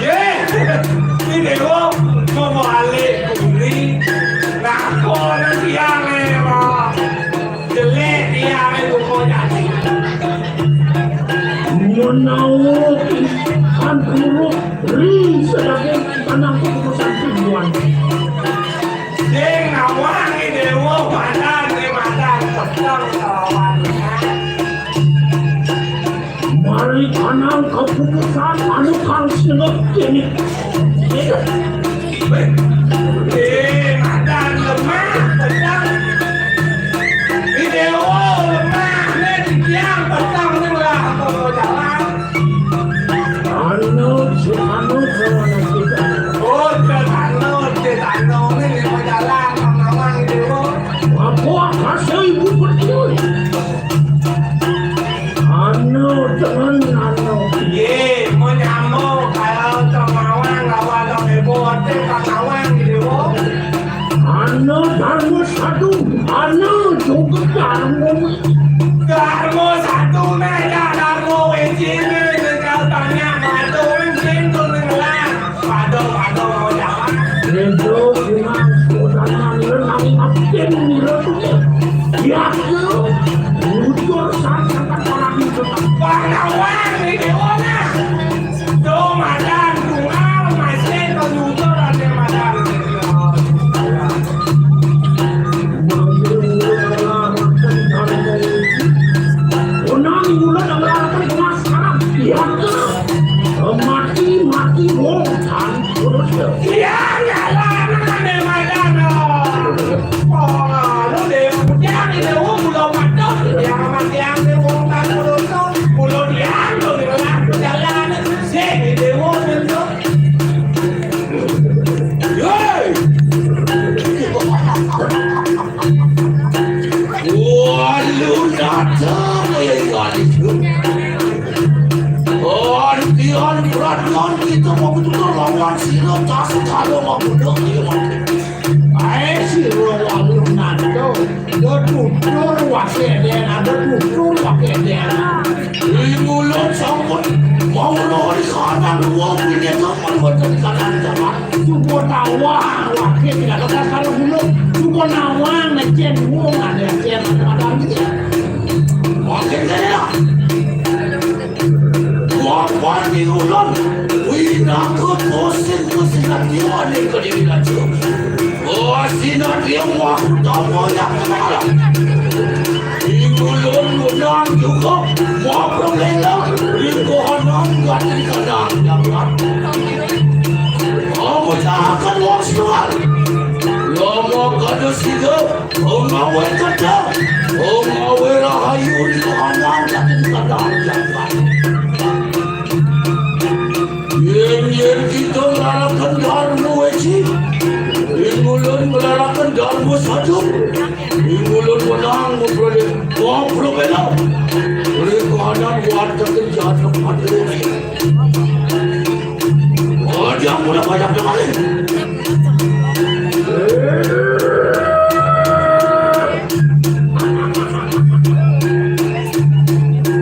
Ye, si Dewa mau balik buri. Nah, kok ada siang, eh, Pak? Jelek dia, eh, pokoknya. Menawa kan buruk, ri sebagai tanah keputusan tujuan. Sing ngawangi dewa badan, eh, badan, petang lawan. Mari kanang keputusan anu kang singet kini. Eh, madan lemah, pedang. Di dewa lemah, ne di tiang pedang ne lah, kalau jalan. Anu, si anu, kawan kita. Oh, si anu, si anu, ne di jalan, mangawang dewa. Apa kasih ibu pertiwi? Mau satu meja dapur izin, tinggal tanya satu, izin tuh ngelar. Waduh, waduh, mau jalan. Itu memang udah nangis, nangis, makin ngilu tuh. Ya, tuh. Bujur, sangat, sangat, sangat, sangat. Warna-warni, Dewana. Tuh, madan, tunggal, masih, tuh, nyusul, ada madan. Unang bulan ang lalaki mas sekarang. Iya, mati, mati, wong, kan? Iya, iya, iya, iya, iya, iya, iya, iya. Oh, lu deh, jangan deh, wong, belum mati, jangan mati, jangan deh, wong, kan, lu tuh, belum diambil, belum jalan, sih, deh, wong, gitu. Hei! Walu nata kaya ikan itu. Antian peradian kita mau betul lawan sila tasik ada mau betul. Ae sira walu nata. Ada tutur wakil dera, ada tutur wakil dera. Ing ulun sampun mau roh di kanan wong ini sampun mboten kanan jalan. Coba tawang wakil tidak ada kasar gula. Coba nawang nek cen wong ada cen ada dia. Wakil dera. Wapan di ulun. Wina ke posin ke sinatiwa ni ke diri laju. Oh, sina dia mau utama yang kemarin. Ingulun menang juga mau pemela. Ingkohanan ganti kanan dapat. Kamu tak akan wong siwal. Lama kada sida. Pengawe kata. Pengawe rahayu ingkohanan ganti kanan dapat. Yen, yen kita nglaraken Dharma Weci, ing ulun nglaraken Dharma Sadung, ing ulun wenang memperoleh kompro bela. Oleh kahanan warga kenjat tempat ini. Wajah muda banyak sekali.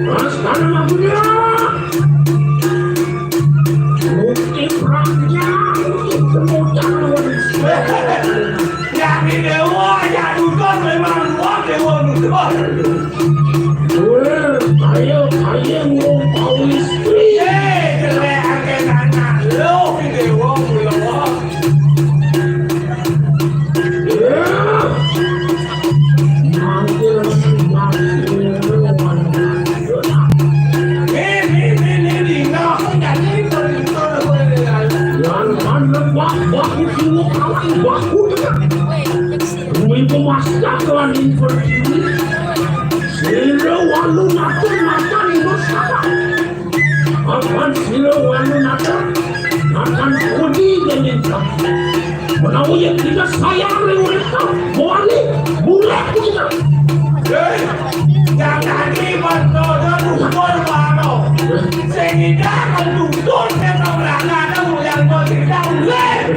Mas, tanam aku dia. Bukti perangnya, bukti kemudian. Jadi dewa, ya duka memang dewa, dewa duka. Weh, ayo, ayo, ngomong istri. Eh, jelek angin anak lo, dewa, dewa. Sira walu matur macan ibu sapa? Apan sira walu matur macan kudi dening Menawi yen kita sayang ring urip, mawali bulat kita. Hei, jangan iman kodo dukur mano. Sing indah kan dukur, kan orang ada yang mau cerita ulih.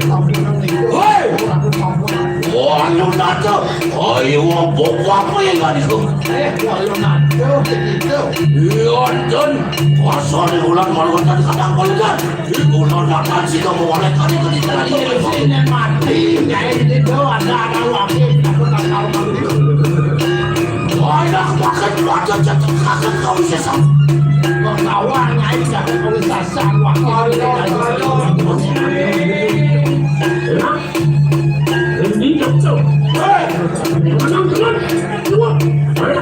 Hei, walu nato. Ayo, apa yang gak dihukum? Eh, walu nato, gitu. Iya, dan asal ulang malu kan kadang malu kan. Ibu nona kan sida mewalekane ketika dia sini mati, nyai itu ada ada wakil, aku tak tahu malu. Wah, enak banget, wajah cocok banget kau sesam. Kawan nyai jangan kau sasar, wakil. Ini cocok. Hei, tenang, tenang. Dua. Hei.